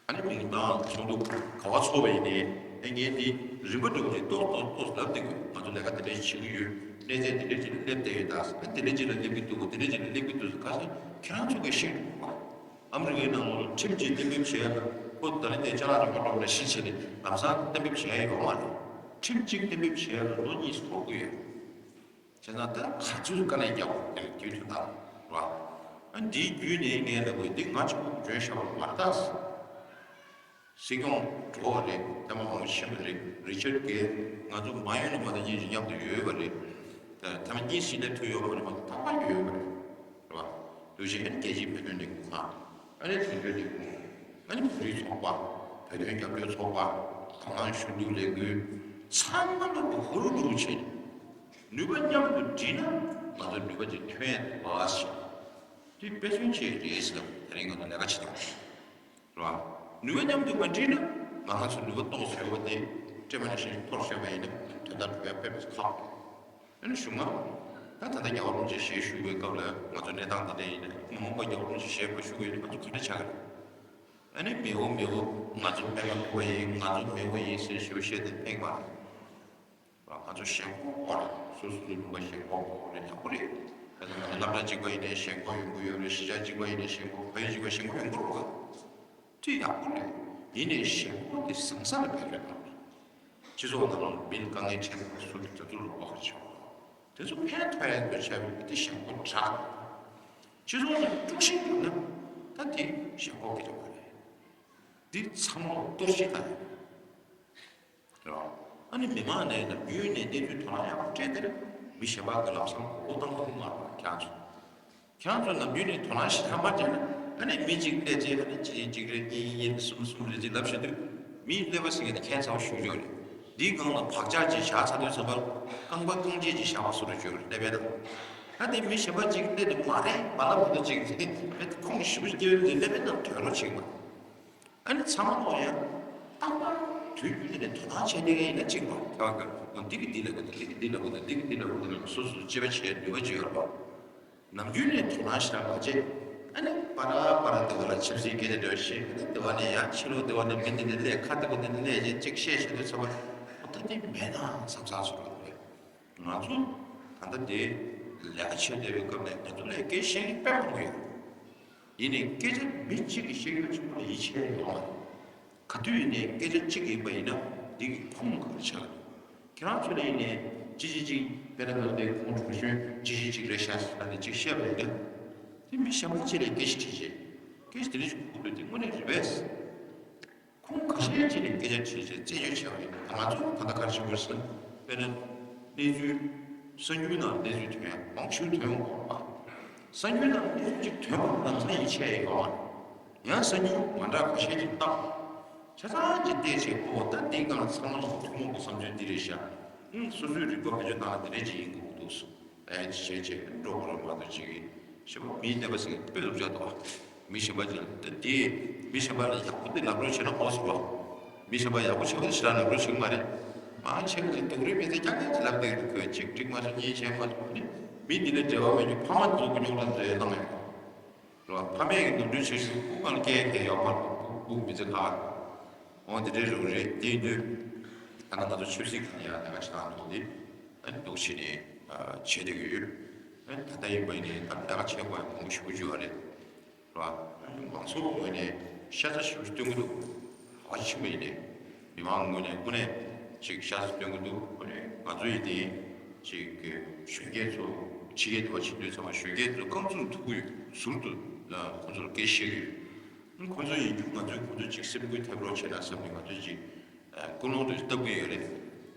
ཨ་ནི་མིང་དང་ཚོགས་འདུ་ག་བ་ཚོགས་པ་ཡིན་ནའི་ཨེ་ངས་འདི་རིམ་པ་འགྲོ་གི་ཏོག་ཏོག་ཏོག་ལབ་བསྡད་དགོས། ང་ཚོ་ལས་ཀ་དེ་འདྲ་བྱེད་ཀྱི་ཡོད། གནས་ཚད་དེ་འདྲ་ཅིག་ལ་སླེབས་བསྡད་ཡོད། ད་ཨ་དེ་འདྲ་ཅིག་ལ་སླེབས་ཀྱི་འདུག་དེ་འདྲ་ཅིག་ལ་སླེབས་ཀྱི་འདུག་ཁ་སང་ཁྱེད་རང་ཚོ་གིས་ཤེས་དགོས་པ། ཨ་མི་རི་ཀའི་ནང་ལོགས་ཁྲིམས་ཀྱིས་གཏན་འབེབས་བྱས་ཡ་ཁོ་ད་ནི་དེ་ཅ་ལག་རིན་པོ་འགྲོ་ལ་གཞི་བྱས་ནས་ལམ་སང་གཏན་འབེབས་བྱས་ཡ་ཡོད་མ་རེད། ཁྲིམས་གཅིག་གཏན་འབེབས་བྱས་ཡ་ལ་ལོ་གཉིས་སུ་འགོར་གི་ཡོད། བྱས་ཙང་ད་ག་ཚོད་དཀའ་ལས་རྒྱག་དགོས་དེ་ལ་དུས་ཚོད་དང་རེད་བ། ཨ་འདིའི་བརྒྱུད་ནས་ངས་ལབ་དགོས་འདི་ང་གཅིག་པུ་འཇོན་ཤག་པ་མ་རེད་ད། སྲིད་སྐྱོང་འགྲོ་བ་རེད། ཐེངས་མ་མང་པོ་ཕྱིན་པ་རེད། རི་ཆར་གྷེལ་ང་ཚོ་མ་ཡོང་ནས་མ་ད་གཉིས་ཀྱི་མཉམ་དུ་ཡོད་པ་རེད། ད་ཐེངས་མ་གཉིས་ཕྱིན་ནས་ཐུག་ཡོད་མ་རེད། མ་ད་ཐེངས་མ་ཡོད་པ་རེད། རེད་བ། དུས་ཆེན་རྒྱལ་སྤྱིའི་བོད་དོན་ལས་ཁུངས་ཁང་། ཨ་ནི་དོན་གཅོད་ལས་ཁུངས། ཨ་ནི་བོད་རིགས་ཚོགས་པ། བོད་དོན་རྒྱབ་སྐྱོར་ཚོགས་པ། དང་བླངས་ཞུ་གཏུག་ལས་འགུལ། ཚང་མ་ལ་ཧུར་ཐག་བྱས་ནས་ནུས་པ་མཉམ་དུ་བསྒྲིལ་ན་ང་ཚོ་ནུས་པ་ཅིག་ཐོན་ཡ་འདུག་བ་ཞེས། དེ་དཔེ་མཚོན་ཆེ་རེད་ཟེར། དེ་རིང་ང་ཚོ་ལས་ཀ་བྱེད་སྟངས་རེད་བ། ནུས་པ་མཉམ་དུ་མ་བསྒྲིལ་ན་ང་ཚོ་ནུས་པ་ཏོག་ཙམ་ཡོད་པ་དེ་སྤྲད་མ་ནས་ཤིང་གཏོར་བཤད་པ་ཡིན་ན་དོན་དག་སྒྲུབ་ཡ་དཔེ་མི་སྲིད་ཁག་རེད། ཨ་ནི་གཞུག་མ། ད་ད་ལྟ་རྒྱལ་བ་རིན་པོ་ཆེ་ཞལ་བཞུགས་པའི་སྐབས་ལ་ང་ཚོ་གནས་སྟངས་འདི་འདྲ་ཡིན་ན་མ་འོངས་པ་རྒྱལ་བ་རིན་པོ་ཆེ་ཞལ་མ་བཞུགས་པ་ཡིན་ན་ང་ཚོ་ག་འདྲ་ཆགས་ཀྱི་རེད། ཨ་ནི་མེའོ་མེའོ་ང་ཚོ་པད་མ་ཕུ་བ་ཡིན། ང་ཚོ་མེའོ་ཡིན་ཟེར་ཞུ་བཤད་དེ་ཕན་པ་རེད། ང་ཚོ་ཞེན་ཁོག་དགོས་རེད། སོ་སོ་སོའི་ལུང་པ་ཞེན་ཁོག་དགོས་རེད། ཡག་པོ་རེད། ད་ལྟ་ང་ཚོ་སློབ་གྲྭ་གཅིག་པ་ཡིན་ནའི་ཞེན་ཁོག་ཡོང་གི་ཡོད་རེད། གཞིས་ཆགས་གཅིག་པ་ཡིན་ནའི་ཞེན་ཁོག་བོད་གཅིག་པ་ཞེན་ཁོག་ཡོང་གི་རེད་བ། དེ་ཡག་པོ་རེད། ཡིན་ནའི་ཞེན་ཁོག་དེ་བཟང་ས་ལ་བེད་སྤྱོད་གཏོང་དགོས། སྤྱི་ཚོགས་ནང་ལ་མི་ལ་དཀའ་ངལ་འཕྲད་པའི་སུ་དེ་ཚོ་ལ་དབང་ཆ། དེ་ཚོ་ཕན་ཐོགས་ཡག་འདོད་བྱས་པའི་དེ་ཞེན་ཁོག་དྲག་སྤྱི་ཚོགས་ནང་དཀྲུག་ཤིང་བརྒྱབ་ན་ད་དེ་ཞེན་ཁོག་གི་རེད་བ་རེད། འདི་ཚང་མ་གཏོར་བཤིག་བཏང་ཡོད་རེད་བ། ཨ་ནི་མི་མང་ནས་ནམ་རྒྱུན་ནས་གནས་ཚུལ་དོ་སྣང་ཡག་པོ་སྤྲད་དེ་མི་གཞན་པ་གི་ལམ་སང་མགོ་བཏང་ཐུབ་མ་རེད་བ། ཁྱེད་རང་ཚོ། ཁྱེད་རང་ཚོ་ནམ་རྒྱུན་ནས་དོ་སྣང་ཞེ་དྲག་མ་སྤྲད་ན་ཨ་ནི་མི་གཅིག་སླེབས་རྗེས་ཨ་ནི་གཅིག་གཅིག་རེ་གཉིས་གཉིས་གསུམ་གསུམ་རེ་གཅིག་ལབ་བཞིན་དུས་མི་སླེབས་པ་ཟེར་མཁན་དེ་ཁྱད་མཚར་པོ་ཞིག་ཡོད་རེད། འདིའི་སྒང་ལ་བག་ཆགས་ཅིག་བཞག་ཚར་དུས་ཙམ་པར་རྐང་པ་རྐང་རྗེས་ཅིག་བཞག་པ་བཟོ་འདྲ་ཅིག་ཡོད་རེད། སླེབས་པའི་ནང་ད་དེ་མི་གཞན་པ་གཅིག་སླེབས་ནས་མ་རེད་མ་ལབ་པ་འདྲ་ཅིག་རེད། ཁོང་ཞེ་པོ་སྐྱེ་བོ་འདི་སླེབས་པའི་ནང་དོན་རོ་ཅིག་མ། ཨ་ནི་ཚང་མ་ལོག་ཡང་རྟག་པར་དུས་རྒྱུན་དེ་ནས་དོ་སྣང་བྱས་བསྡད་མཁན་ཡིན་ན་གཅིག་མ་རེད། ཁ་བ་འདི་གི་འདི་ལབ་དགོས་འདུག་འདི་གི་འདི་ལབ་དགོས་འདུག་འདི་གི་འདི་ལབ་དགོས་འདུག་སོ་སོ་དཔྱད་པ་བྱེད་ནུས་པ་ཅིག་ཡོད་རེད་པ། ནམ་རྒྱུན་ནས་དོ་སྣང་ཞེ་དྲག་མ་བྱེད། ཨ་ནི་པ་ར་པ་ར་སྡེ་བ་ལ་ཆབ་སྲིད་སྐད་ཆ་འདྲ་བཤད། ཨ་ནི་སྡེ་བ་ནས་ཡང་ཕྱི་ལོགས་སྡེ་བ་ནས་མི་འདི་འདི་སླེབས། ཁ་སྡེ་བ་འདི་འདི་སླེབས་བྱས་གཅིག་བཤད་བཤད་དུས་ཚོར་བ་ད་འདི་མེད་ན་བསམ་བསམ་བཟོ་འདྲ་རེད། ང་ཚོ་ད་ལྟ་འདི་ལས་ཀ་བྱེད་བསྡད་པའི་སྐབས་ནས་ང་ཚོ་ལ་སྐད་བཤད་མཁན་དཔེ་མང་པོ་ཡོད། ཡིན་ནའི་སྐད་ཆ་མི་གཅིག་གིས་བཤད་རྒྱུ་གཅིག་པོ་ལ་ཡིད་ཆེས་ཡོད་མ་རེད། ག་དུས་ཡིན་ནའི་སྐད་ཆ་གཅིག་ཡིན་པ་ཡིན་ན་འདི་གི་ཁུངས་ག་རེ་ཆགས་འདུག་ཁྱེད་རང་ཚོ་ལ་ཡིན་ནའི་ཅི་ཅི་ཅིག་དཔེར་ན་ང་ཚོ་འདི་ཁོང་ཁྲོ་ཤོས་ཅི་ཞིག་ཅིག་རེད་ཤག་ཟེར་ནས་ཅིག་བཤད་པ་ཡིན་ན་དེ་མི་གཞན་པ་གཅིག་ལ་སྐད་ཆ་དྲིས་རྗེས་སྐད་ཆ་དེ་འདྲ་ཞིག་གོ་དགོས་འདུག་དེ་དངོས་གནས་རེད་པས། ཁོང་ཁ་ཤས་ཀྱིས་ནི་སྐད་ཆ་དྲིས་རྗེས་རྩད་གཅོད་བྱས་པ་ཡིན། ང་ཚོ་ད་ལྟ་ག་རེ་བྱེད་དགོས་ཟེར་ན། དཔེར་ན། གནས་ཚུལ། གསར་འགྱུར་ནང་གནས་ཚུལ་ཐོན་ཡ་མང་ཆེ་བ་ཐོན་ཡོང་གི་རེད་པ། གསར་འགྱུར་ནང་གནས་ཚུལ་ཅིག་ཐོན་པ་ལ་ཚ་ཡིད་ཆེས་ཡོད་པ། ཡང་གསར་འགྱུར་མ་འདྲ་ཁ་ཤས་ཀྱིས་བཏང་། ཆ་ཚང་གིས་བལྟས་བྱས་ཨོ་ད་འདི་སྒང་ལ་ཚང་མ་ཐུན་མོང་གི་བསམ་ཚུལ་འདི་རེད་ཤག་ཨང་སོ་སོའི་རིག་པ་བེད་སྤྱོད་བཏང་ན་འདི་འདྲ་ཅིག་ཡིན་དགོས་ཀྱི་འདུག་ཟེར། ཨེ་ཅི་བྱས་བྱས་འགྲོ་དགོས་རེད་མ་གཏོགས་ཅིག་གིས་ཞེ་པོ་མིའི་གནས་པ་ཟེར་མཁན་དཔེ་སློབ་སྦྱོང་གཏོང་བ། མི་གཞན་པ་ཅིག་ལ་ད་དེ་མི་གཞན་པ་ལ་ཡག་པོ་དེ་ལབ་རོགས་བྱས་ན་ཨོ་ཟེར་བ། མི་གཞན་པ་ཡག་པོ་བྱས་པ་དེ་ཞེ་དྲག་ལབ་རོགས་བྱེད་ཀྱི་མ་རེད། མང་ཆེ་བ་ཅིག་སྡུག་རུས་མི་ཚེ་རྐྱང་རྐྱང་ཅིག་ལབ་བསྡད་འདུག་ཁོས་གཅིག་འགྲིག་མ་སོང་གཉིས་བྱས་མ་སོང་ནི་མི་འདི་ལ་འབྲེལ་བ་མེད་རྒྱུ་ཕ་མ་ཚོ་གི་རྙོག་དྲ་བཟོས་བཏང་ཡོད་རེད་བ། ཕ་མས་ཀྱི་ནོར་འཁྲུལ་ཆེ་ཤོས་སྤུ་གུ་གང་སྐྱེ་མཁན་ཡོད་མ་རེད། སྤུ་གུ་མི་ཚེ་ཁག་རེད། འོ་དེ་འདྲའི་རོགས་རེད། དེ་ཡིན་དུས་ད་ནང་ང་ཚོ་ཆབ་སྲིད་ཀྱི་ཡང་ལས་ཀ་བྱེད་སྟངས་འདུག་དེ་ཨ་ནི་འདུག་བྱས་ནས་བྱེད་བསྡད་ཀྱི་ཡོད། ཨ་ནི་ད་ལྟ་ཡིན་པ་ཡིན་ནའི་ད་ལས་ཀ་བྱེད་དགོས་ཡ་མང་པོ་ཞེ་པོ་ཅིག་ཡོད་རེད། རེད་བ། མང་ཚོགས་ངོས་ནས་ཤ་ཚ་ཞེ་པོ་ཅིག་སྟོན་གྱི་འདུག་ག་པར་ཕྱིན་པ་ཡིན་ནའི་མི་མང་ངོས་ནས་དངོས་གནས་ཅིག་ཤ་ཚ་སྟོན་གྱི་འདུག་དངོས་གནས་ང་ཚོ་ཡིན་ནའི་ཅིག་གཞོན་སྐྱེས་ཚོ་ཕྱི་རྒྱལ་དུ་བ་ཕྱིན་དུས་ཚང་མ་གཞོན་སྐྱེས་ཚོ་རྐང་བཙུགས་ཐུག་གི་ཡོད། ཟུར་དུ་ཁོ་ཚོར་སྐད་བཤད་ཀྱི་ཡོད། ཁོ་ཚོ་ཡིན་རྒྱུ་ང་ཚོས་ཁོ་ཚོ་ཅིག་སེམས་འགུལ་ཐེབས་རོགས་བྱས་ན་བསམ་ནས་ང་ཚོས་ཅིག་ཀུན་སློང་དུ་བཏབ་ཀྱི་ཡོད་རེད།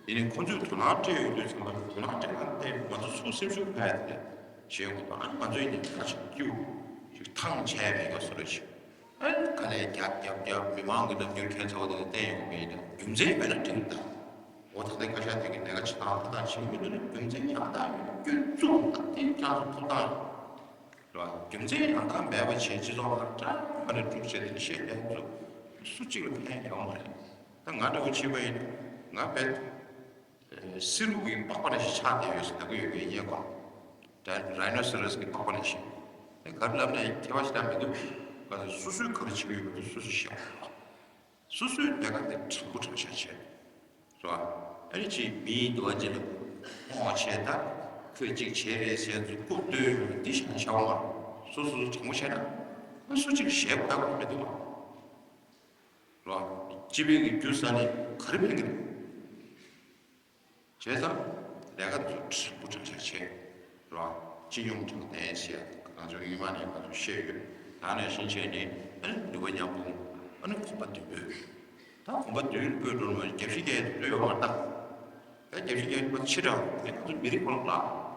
ཡིན་ནའི་ཁོ་ཚོས་དོ་སྣང་སྤྲད་ཡོང་དུས་ཚང་མ་དོ་སྣང་སྤྲད་ག་བལྟས་ང་ཚོ་ཚུར་སེམས་ཤུགས་འཕར་ཡ་དེ་བྱེད་ཡོང་གི་འདུག་ཨ་ནི་ང་ཚོ་ཡིན་ནའི་ཁ་ཆེ་སྐྱིད་པོ་ཅིག་ཐང་ཆད་མེད་པ་བཟོ་འདྲ་ཞིག་ཨ་ནི་དཀའ་ལས་རྒྱབ་རྒྱབ་རྒྱབ་མི་མང་གི་རྣམ་འགྱུར་ཁྱད་མཚར་པོ་དེ་བསྟན་ཡོང་གི་ཡིན་ན་རྒྱུ་མཚན་མེད་ན་འགྲིག་གི་འདུག་འོ་ད་ལྟའི་བཀའ་ཤག་དེ་གི་ལས་ཀ་བྱེད་སྟངས་ད་ལྟ་བྱེད་མི་འདུག་ན་རྒྱུ་མཚན་ཡང་དག་ཡོད་སྐྱོན་བཙུགས་ད་དེ་ཁྱེད་ཚོ་ཐོབ་ཐང་རེད། རེད་བ། རྒྱུ་མཚན་ཡང་དག་མེད་པ་བྱས་སྤྱི་ཚོགས་ལ་འདྲ་མ་རེད་འགྲུབ་བྱས་དེ་བཤད་མཁན་ཚོ་སུ་གཅིག་ལ་ཕན་ཡོད་མ་རེད། ད་ང་འདྲ་བོ་བྱས་པ་ཡིན་ན་ང་རྦད་སི་རུ་གི་པགས་པ་ནང་བཞིན་ཆགས་བསྡད་ཡོད་ཟེར་ལབ་ཀྱི་ཡོད་པས་ཡིན་གོ། རའི་རའི་ནོ་སི་རོ་སི་གི་པགས་པ་ནང་བཞིན། དེ་ག་རེ་ལབ་ན་ཡང་ཁྱད་པར་ཞེ་དྲག་མི་འདུག་ག་ཚོད་སོ་སོས་ག་རེ་བྱེད་ཀྱི་ཡོད་པ་དེ་སོ་སོས་ཤེས་པ་རེད། སོ་སོའི་ལས་ཀ་དེ་དྲང་པོ་དྲང་བཞག་བྱས། རེད་བ། ཨ་ནི་ཅིག་མིའི་འདུ་བ་ཅན་ལ་ཕོངས་བྱས་ད་ཁོས་ཅིག་བྱས་རེད་ཟེར་ཚུལ་རྐུབ་བཏོན་འདི་བཞིན་བྱ་བ་མ་སོ་སོ་དྲང་པོ་བྱས་ན་ཨ་སུ་གཅིག་ཞེད་པ་ལྟ་བུ་མི་འདུག་བ། རེད་བ། སྤྱི་པའི་གི་རྒྱུ་ཟ་ནས་ག་རེ་ཕན་གི་རེད། བྱས་ཙང་ལས་ཀ་ཚོ་དྲང་པོ་དྲང་བཞག་བྱས། རེད་བ། སྤྱི་ཡོངས་དྲང་བདེན་བཤད་ང་ཚོ་སྔོན་མ་ནས་ང་ཚོ་བཤད་ཡོད། ད་ནས་ཤིང་ཆེན་ནས་ཨ་ནི་ནུས་པ་མཉམ་སྤུངས་ཨ་ནི་གོམ་པ་མདུན་སྤོས། ད་གོམ་པ་མདུན་སྤོས་འགྲོ་ནས་རྒྱབ་ཤིག་རྒྱག་ཡ་དེ་ཡོད་མ་རེད་ད། ད་རྒྱབ་ཤིག་རྒྱག་ཡ་དེ་ཕྱི་དྲགས་དེ་ང་ཚོ་མི་རིགས་ཁོ་རང་ལ་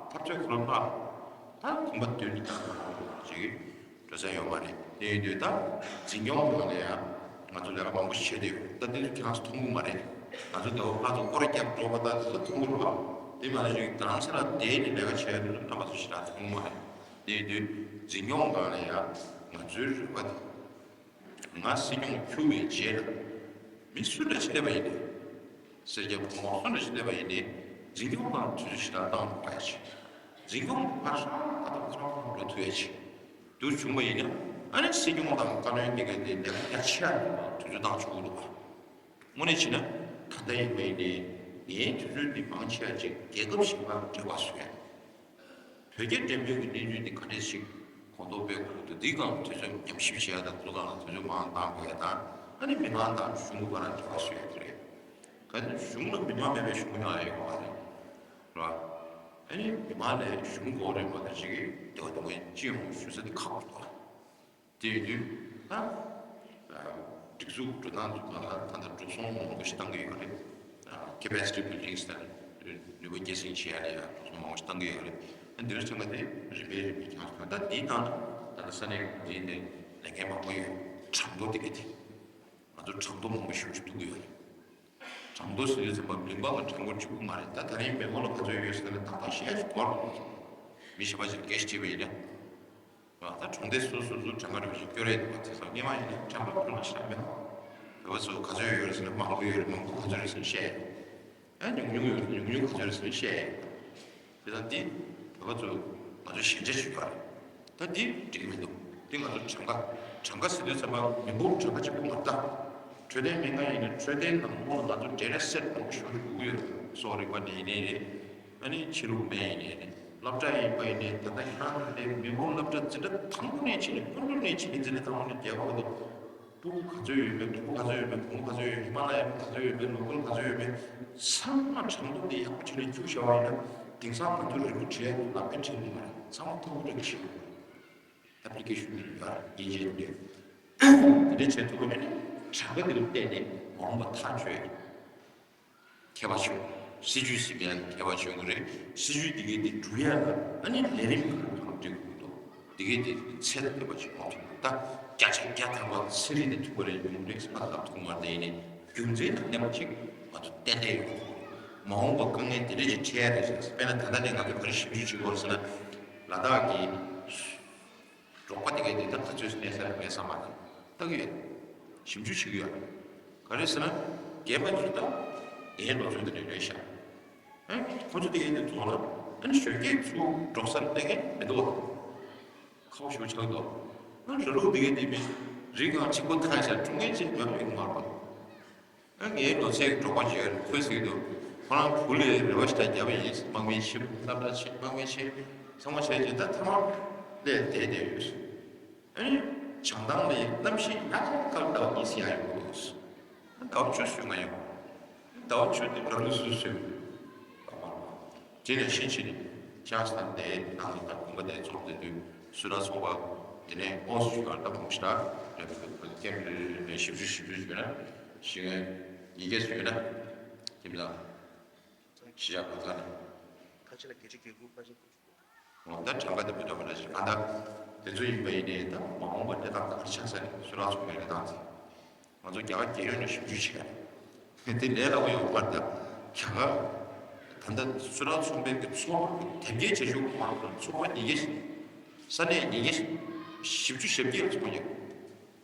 འཐབ་རྩོད་ཁོ་རང་ལ་ད་གོམ་པ་མདུན་ནས་ད་ཅིག་འགྲོ་ས་ཡོད་མ་རེད། དེ་ཡིན་དུས་ད་འཛིན་སྐྱོང་ནང་ལ་ཡང་ང་ཚོ་ལས་ཀ་མང་པོ་ཞིག་བྱས་ཏེ་ཡོད། ད་དེ་ཚོ་ཁྱེད་རང་ཚོ་མཐོང་གི་མ་རེད། ང་ཚོ་དེ་བ་ཕར་ཚུར་སྐོར་ར་རྒྱབ་འགྲོ་བ་ད་དེ་ཚོ་མཐོང་གི་རེད་བ། དེ་མ་ཡིན་ཞིག་རྡ་རམ་ས་ལ་བསྡད་ནས་ལས་ཀ་བྱས་ཡོད་དུས་རྣམ་པ་ཚོ་ཞེ་དྲག་མཐོང་གི་མ་རེད། དེ་ཡིན་དུས་འཛིན་སྐྱོང་སྒང་ལ་ཡང་ང་ཚོའི་རེ་བ་དེ། ང་སྲིད་སྐྱོང་འཁྱུར་བའི་རྗེས་ལ་མི་སུ་འདྲ་ཞིག་སླེབས་པ་ཡིན་ཏེ། སེར་སྐྱ་ཕོ་མོ་སུ་འདྲ་ཞིག་སླེབས་པ་ཡིན་ཏེ། འཛིན་སྐྱོང་སྒང་དུས་ཚོད་ཞེ་དྲག་བཏང་དགོས་ཡ་ཆེ། འཛིན་སྐྱོང་ཕར་ཧྲང་ད་དང་ཁ་ལོང་འགྲོ་ཐུབ་ཡ་ཆེ། དུ་བྱུང་བ་ཡིན་ན་ཨ་ནི་སྲིད་སྐྱོང་དང་བཀའ་བློན་དེ་ག་དེ་ལས་ཀ་རྒྱ་ཆེ་ཡ་དུས་ཚོད་བཏང་ཆོག་གི་འདུག་ག་དངོས་གནས་བྱས་ན་ད་ལྟ་ཡིན་པ་ཡིན་ཏེ་ངའི་དུས་ཚོད་འདི་མང་ཆེ་བ་ཅིག་རྒྱལ་ཁབ་གཞན་པར་འབྲེལ་བ་བཟོ་ཡ། བོད་རྒྱ་འབྲེལ་མོལ་གྱི་གནས་ཚུལ་འདི་ག་འདྲས་ཤིག་གོ་རྟོགས་སྤེལ་དགོས་འདུག་འདིའི་སྒང་དུས་ཚོད་ཉམས་ཞིབ་བྱེད་ཡ་དང་ཁོ་སྒང་ལ་དུས་ཚོད་མང་བཏང་དགོས་ཡ་དང་ཨ་ནི་མི་མང་དང་གཞུང་གི་བར་འབྲེལ་བ་བཟོ་ཡ་དེ་རེད། ག་ནི་གཞུང་ལ་མི་མང་མེད་པའི་གཞུང་ཡོང་ཡ་ཡོད་མ་རེད། རེད་བ། ཨ་ནི་མི་མང་ལས་གཞུང་གོ་རེད་མ་གཏོགས་ཅིག་གིས་དེ་བ་དེ་མོ་སྤྱི་ཡོངས་ཞུ་ས་དེ་ཁག་པོ་འདུག་དེ་ཡིན་དུས་ད་སྒྲིག་འཛུགས་འགྲོ་སྟངས་འདུག་ག་ལ་ད་ལྟ་འགྲོ་སོང་མང་པོ་ཞིག་བཏང་གི་ཡོད་རེད། capacity buildings དང་ནུས་པ་སྐྱེད་སྲིང་བྱེད་ཡ་ལ་ཡང་འགྲོ་སོང་མང་པོ་ཞིག་བཏང་གི་ཡོད་རེད། ཨ་འདིར་ཚང་མ་དེ་རིམ་པས་རིམ་པས་ཀྱང་ད་འདིའི་ནང་ད་ལྟ་ས་གནས་འདིའི་ནས་ལས་འགན་མང་པོ་ཡོད། གྲངས་ཐོ་དེ་ག་དེ་ང་ཚོ་གྲངས་ཐོ་མང་པོ་ཞིག་ཞིག་ཐུག་གི་ཡོད་རེད། གྲངས་ཐོ་ཟེར་དུས་ཙམ་པ་མི་འབངས་ལ་གྲངས་འབོར་གཅིག་པུ་མ་རེད། ད་ད་རིང་མི་འབོར་ལ་ག་ཚོད་ཡོད་ཟེར་ན་ཏག་ཏག་བཤད་ཡ་ཞིག་དགོས་རེད། མི་གཞན་པ་ཞིག་སྐད་ཆ་དྲིས་པ་ཡིན་ན། ད་གྲོང་སྡེ་སོ་སོ་སོ་གྲངས་ཀ་རེ་བཞིན་སྐྱོར་ཡས་འདུག་པ་དེ་ཚོ་སྔོན་མ་ཡིན་ན་གྲངས་ཀ་ཁོ་ན་ཤ་མེད་པ། བོད་པ་ཚོ་ག་ཚོད་ཡོད་རེད་ཟེར་ན་མང་པོ་ཡོད་རེད། མང་པོ་ག་ཚོད་རེད་ཟེར་ན་བཤད་ཡས། ཨ་ཉུང་ཉུང་ཡོད་རེད་ཉུང་ཉུང་ག་ཚོད་རེད་ཟེར་ན་བཤད་ཡས། དེ་དང་འདི་བོད་པ་ཚོ་ང་ཚོ་ཞན་ཆ་ཞིག་ཡོད་རེད། ད་འདི་འགྲིག་གི་མི་འདུག་འདི་ང་ཚོ་གྲངས་ཀ་གྲངས་ཀ་ཟེར་དུས་ཙམ་པ་མི་འབོར་གྲངས་ཀ་གཅིག་པུ་མ་རེད་ད། འཕྲོད་བསྟེན་སྨན་ཁང་ཡིན་ན་འཕྲོད་བསྟེན་ནང་ཁོངས་ལ་ང་ཚོ་འབྲེལ་ཡོད་སེར་མང་པོ་ཞིག་དགོས་ཀྱི་ཡོད་རེད། གསོ་རིག་པ་ནས་ཡིན་ནའི་རེད། ཨ་ནི་ཕྱི་ལུགས་སྨན་ཡིན་ནའི་རེད། སློབ་གྲྭ་ཡིན་པ་ཡིན་ནའི་ད་ལྟ་ཁྱེད་རང་ཚོ་ལས་མི་འབོར་སློབ་གྲྭ་འཛིན་གྲྭ་དང་པོ་ནས་ཕྱིན་ནས་ཀུན་སློང་ནས་ཕྱིན་འཛིན་ནས་དང་པོ་ནས་རྒྱལ་ཁབ་ལ་ཕྲུ་གུ་ག་ཚོད་ཡོད་མེད་ཕྲུ་གུ་ག་ཚོད་ཡོད་མེད་བུ་མོ་ག་ཚོད་ཡོད་མེད་ཧི་མ་ལ་ཡ་མི་ག་ཚོད་ཡོད་མེད་ནོར་ཁུལ་ག་ཚོད་ཡོད་མེད་ཚང་མ་གྲངས་ཐོ་དེ་ཡག་པོ་བྱས་ནས་བཅུག་བཞག་པ་ཡིན་ན་དེང་སང་ང་ཚོ་རིན་པོ་ཆེ་ལ་དཔེ་ཁྲིད་ནི་མ་རེད། ཚང་མ་ཐོ་གུ་རེ་བྱེད་དགོས་རེད། ཨེབ་ལི་ཀེ་ཤན་དེ་ཡོད་རེད། དབྱིན་ཇིའི་དེ་འདྲ་བྱེད་ཐུབ་པ་ཡིན་ན་གྲངས་ཀ་དེ་ལ་བལྟས་ནས་མ་འོངས་པ་ཐག་གཅོད་ཡ་ཁྱད་པར་ཆེ། སྲིད་ཇུས་ཟིན་པའི་ཁྱད་པར་ཆེན་པོ་རེད། སྲིད་ཇུས་འདི་གའི་དེ་འགྲུབ་ཡ་ལ་ཨ་ནི་ལས་རིམ་གང་གང་སྒྲིག་དགོས་འདུག་འདི་གའི་དེ་ཚད་དང་ལྡན་པ་ཞིག་མ་ཐུབ་ད་བརྒྱ་ཆ་བརྒྱ་ཐམ་པ་ཚན་རིག་ནས་ཐུབ་པ་རེད་ཉུང་རེད་ཟེར་ལབ་ཐུབ་མ་རེད། ཡིན་ནའི་རྒྱུ་མཚན་དང་ལྡན་པ་ཅིག་ང་ཚོ་ཏན་ཏན་ཡོང་དགོས། མ་འོངས་པ་དཀའ་ངལ་དེ་འདྲ་ཅིག་འཕྲད་ཡ་རེད་ཟེར། དཔེར་ན་ད་ལྟ་ནས་ང་ཚོ་ག་རེ་ཞིབ་འཇུག་བྱེད་དགོས་རེད་ཟེར་ན་ལ་དྭགས་ཀྱི་འབྲོག་པ་དེ་གའི་དེ་ད་ག་ཚོད་ནས་ས་རེད་མེད་ས་མ་རེད། ལྟ་གི་ཡོད། ཞིབ་འཇུག་བྱེད་ཀྱི་ཡོད། ག་རེ་ཟེར་ན། རྒན་པ་ཚོ་ད་ངའི་ལོ་ཚོད་དེ་ནས་ལོས་ཤག་ཨ་ཁོ་ཚོ་དེ་གའི་དེ་ཚོ་ལ་ཨ་ནི་གཞོན་སྐྱེས་ཚོ་འབྲོག་སར་སླེབས་མཁན་མི་འདུག་བ། ཁག་པོ་ཞེ་པོ་ཆགས་འདུག་ཨ་ར་ལུག་དེ་གའི་དེ་མི་རིགས་གང་གཅིག་པོ་ཐག་ཤ་ཀྲུང་ངེ་ཅིག་མེད་པ་ཡོད་མ་རེད། ཨ་ངའི་ལོ་ཚད་ཀྱི་གྲོགས་པོ་ཅིག་ཁོས་ཟེར་གྱི་འདུག་ཁོ་རང་བུ་ལས་རེ་བ་ཞིག་རྒྱབ་པ་ཡིན། དམག་མི་ཆེ་སློབ་གྲྭ་ཆེ་དམག་མི་ཆེ་ཚང་མ་བྱས་ཀྱི་ད་ཐ་མ་ལས་བསྡད་བསྡད་ཡོད། ཨ་ནི་བྱང་ཐང་ལ་གནམ་གཤིས་ཉག་ཉག་སྐབས་ཟླ་བ་གཉིས་ཡང་ཡོང་གི་འདུག་ཟླ་བ་བཅུ་སོན་མ་ཡོང་། ཟླ་བ་བཅུ་དེ་རང་ལུས་སུ་སོན། དེ་ནས་ཤིན་ཅི་ནི་ཅང་སྟན་དེ་ནང་ལ་དང་དགོན་པ་དེ་ཚོགས་དེ་དུས་སུ་ར་ཚོགས་པ་དེ་ནས་ཨོ་སུ་ཞུ་བ་ལྟ་བུ་ཞིག་རེད། ཀེམ་རེ་རེ་ནས་ཞིབ་འཇུག་ཞིབ་འཇུག་བྱས་ན་ཤི་ངན་ཉིས་བརྒྱ་ཞུ་ན་ཁྱིམ་ཚང་ཤི་བྱ་གང་ཚང་ནས། ཁ་ཆེ་ལ་སྐད་ཆ་གལ་ཁུག་ཁ་ཆེ། འོ་ད་གྲངས་ཀ་དེ་མི་འདྲ་བ་འདྲ་ཞིག་གང་ལྟར་དེ་ཚོ་ཡིན་པ་ཡིན་ནའི་ད་མ་འོངས་པ་གནས་སྟངས་ག་རེ་ཆགས་ས་རེད། སུ་ར་ཚོགས་པའི་གནས་སྟངས་དེ། ང་ཚོ་རྒྱ་གར་རྒྱལ་ཡོངས་ནས་ཞིབ་འཇུག་བྱས། དེ་ལས་སླ་པོ་ཡོད་པར་ད་རྒྱ་གར་ད་ལྟ་སུ་ར་ཚོགས་པའི་གི་ཚོགས་པ་དེབ་སྐྱེལ་བྱ་རྒྱུ་གོ་བ་ཚོགས་པ་ཉིས་བརྒྱ་ཞིག་ས་གནས་ཉིས་བརྒྱ་ཞིག་བཞི་བཅུ་ཞེ་བརྒྱད་ཚོགས་ཡོད།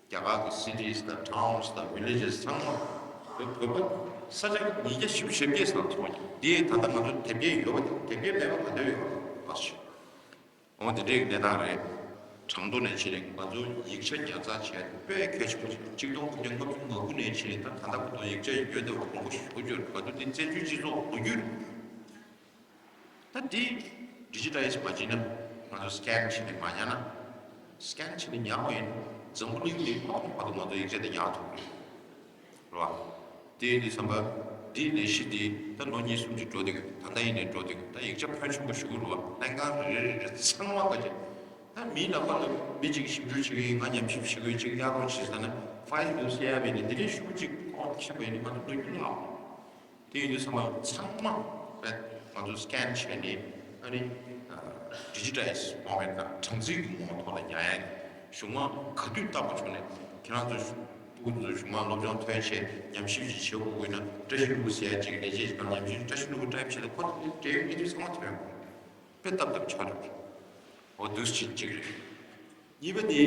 རྒྱ་གར་གི་cities་དང་towns་དང་villages་ཚང་མ་བོད་པ་ས་ཆ་ཉིས་བརྒྱ་བཞི་བཅུ་ཞེ་བརྒྱད་ཙམ་ཚོགས་ཡོད། དེ་ད་ལྟ་ང་ཚོ་དེབ་སྐྱེལ་ཡོད་པ་དེ་དེབ་སྐྱེལ་མེད་པ་ག་འདྲ་ཡོད་པ་ཞིག་འོ་དེ་འདྲའི་གནས་སྟངས་རེད། གྲངས་ཐོ་ནས་བྱས་ནས་ང་ཚོ་ཡིག་ཆ་ཉར་ཚགས་བྱས་དཔེ་གལ་ཆེན་པོ་ཆགས། གཅིག་སྟོང་དགུ་བརྒྱ་ལྔ་བཅུ་ང་དགུ་ནས་བྱས་ནས་ད་ད་ལྟ་བར་དུ་ཡིག་ཆ་ཡོད་དེ་བ་མང་པོ་ཞིག་ཡོད་རེད། ང་ཚོ་འདི་བཙན་བྱོལ་སྤྱི་ཚོགས་ལོ་རྒྱུས་རེད། ད་འདི་digitize་མ་བྱས་ན་ང་ཚོ་scan་བྱས་ནས་མ་ཉར་ན། scan་བྱས་ནས་ཉར་བ་ཡིན་འཛམ་བུ་གླིང་འདི་མ་ཐོན་བར་དུ་ང་ཚོ་ཡིག་ཆ་འདི་ཉར་ཐུབ་རེད། རེད་བ། དེ་ཡིན་དུས་ཙམ་པ་འདིའི་ལས་གཞི་འདི་ད་ལོ་གཉིས་གསུམ་ཅིག་འགྲོ་བསྡད་ཀྱི་འདུག་ད་ལྟ་ཡིན་ནའི་འགྲོ་བསྡད་ཀྱི་འདུག་ད་ཡིག་ཆ་ཕོན་ཆེན་པོ་ཞེ་པོ་རེད་བ། ལྷན་ཁང་རེ་རེ་རེ་ཚང་མ་ག་ཅིག་ད་མིའི་ལག་པ་ལ་མི་གཅིག་ཞིབ་འཇུག་བྱེད་ཀྱི་ཡིན། ང་ཉམས་ཞིབ་བྱེད་དགོས་ཅིག་གཡར་རོགས་བྱེད་ཟེར་ན་ཕའིལ་འདུག་སེ་གཡར་བས་ནི་འདི་འདྲའི་ཤུགས་གཅིག་ཁོག་ཆེན་པོ་ཡིན་ནི་ང་ཚོ་འདུག་རྒྱུ་ལགས། དེ་ཡིན་དུས་ཚང་མ་ཚང་མ་རེད། ང་ཚོ་སི་ཀེན་བྱས་ནས་ཨ་ནི་ཌི་ཇི་ཊའི་ཛི་ཕོར་མེཊ་དང་གྲངས་རྩིས་ཀྱི་ངོ་བོ་ཐོག་ལ་ཉར་ཡ་ཡིན། གཞུག་མ་ག་དུས་བཏབ་པ་བྱུང་ནས་ཁྱེད་རང་ཚོ་ཕྲུ་གུ་ཚོ་གཞུག་མ་སློབ་སྦྱོང་ཐོན་ཆེད་ཉམས་ཞིབ་ཅིག་བྱེད་དགོས་དགོས་ན་བཀྲ་ཤིས་ལྷུན་པོ་ཟེར་ཡ་ཅིག་ལས་བྱེད་ཅིག་དང་ཉམས་ཞིབ་བཀྲ་ཤིས་ལྷུན་པོ་ཊའིབ་བྱས་ཏེ་ཁོ་ཚོ་འབྲེལ་ཡོད་གནས་ཚུལ་ཚང་མ་ཐོན་དགོས། དཔེ་སྟབས་བདེ་པོ་ཆགས་འགྲོ་གི་རེད། འོ་འདུག་སེ་བྱེད་ཀྱི་རེད། གཉིས་པ་ནི།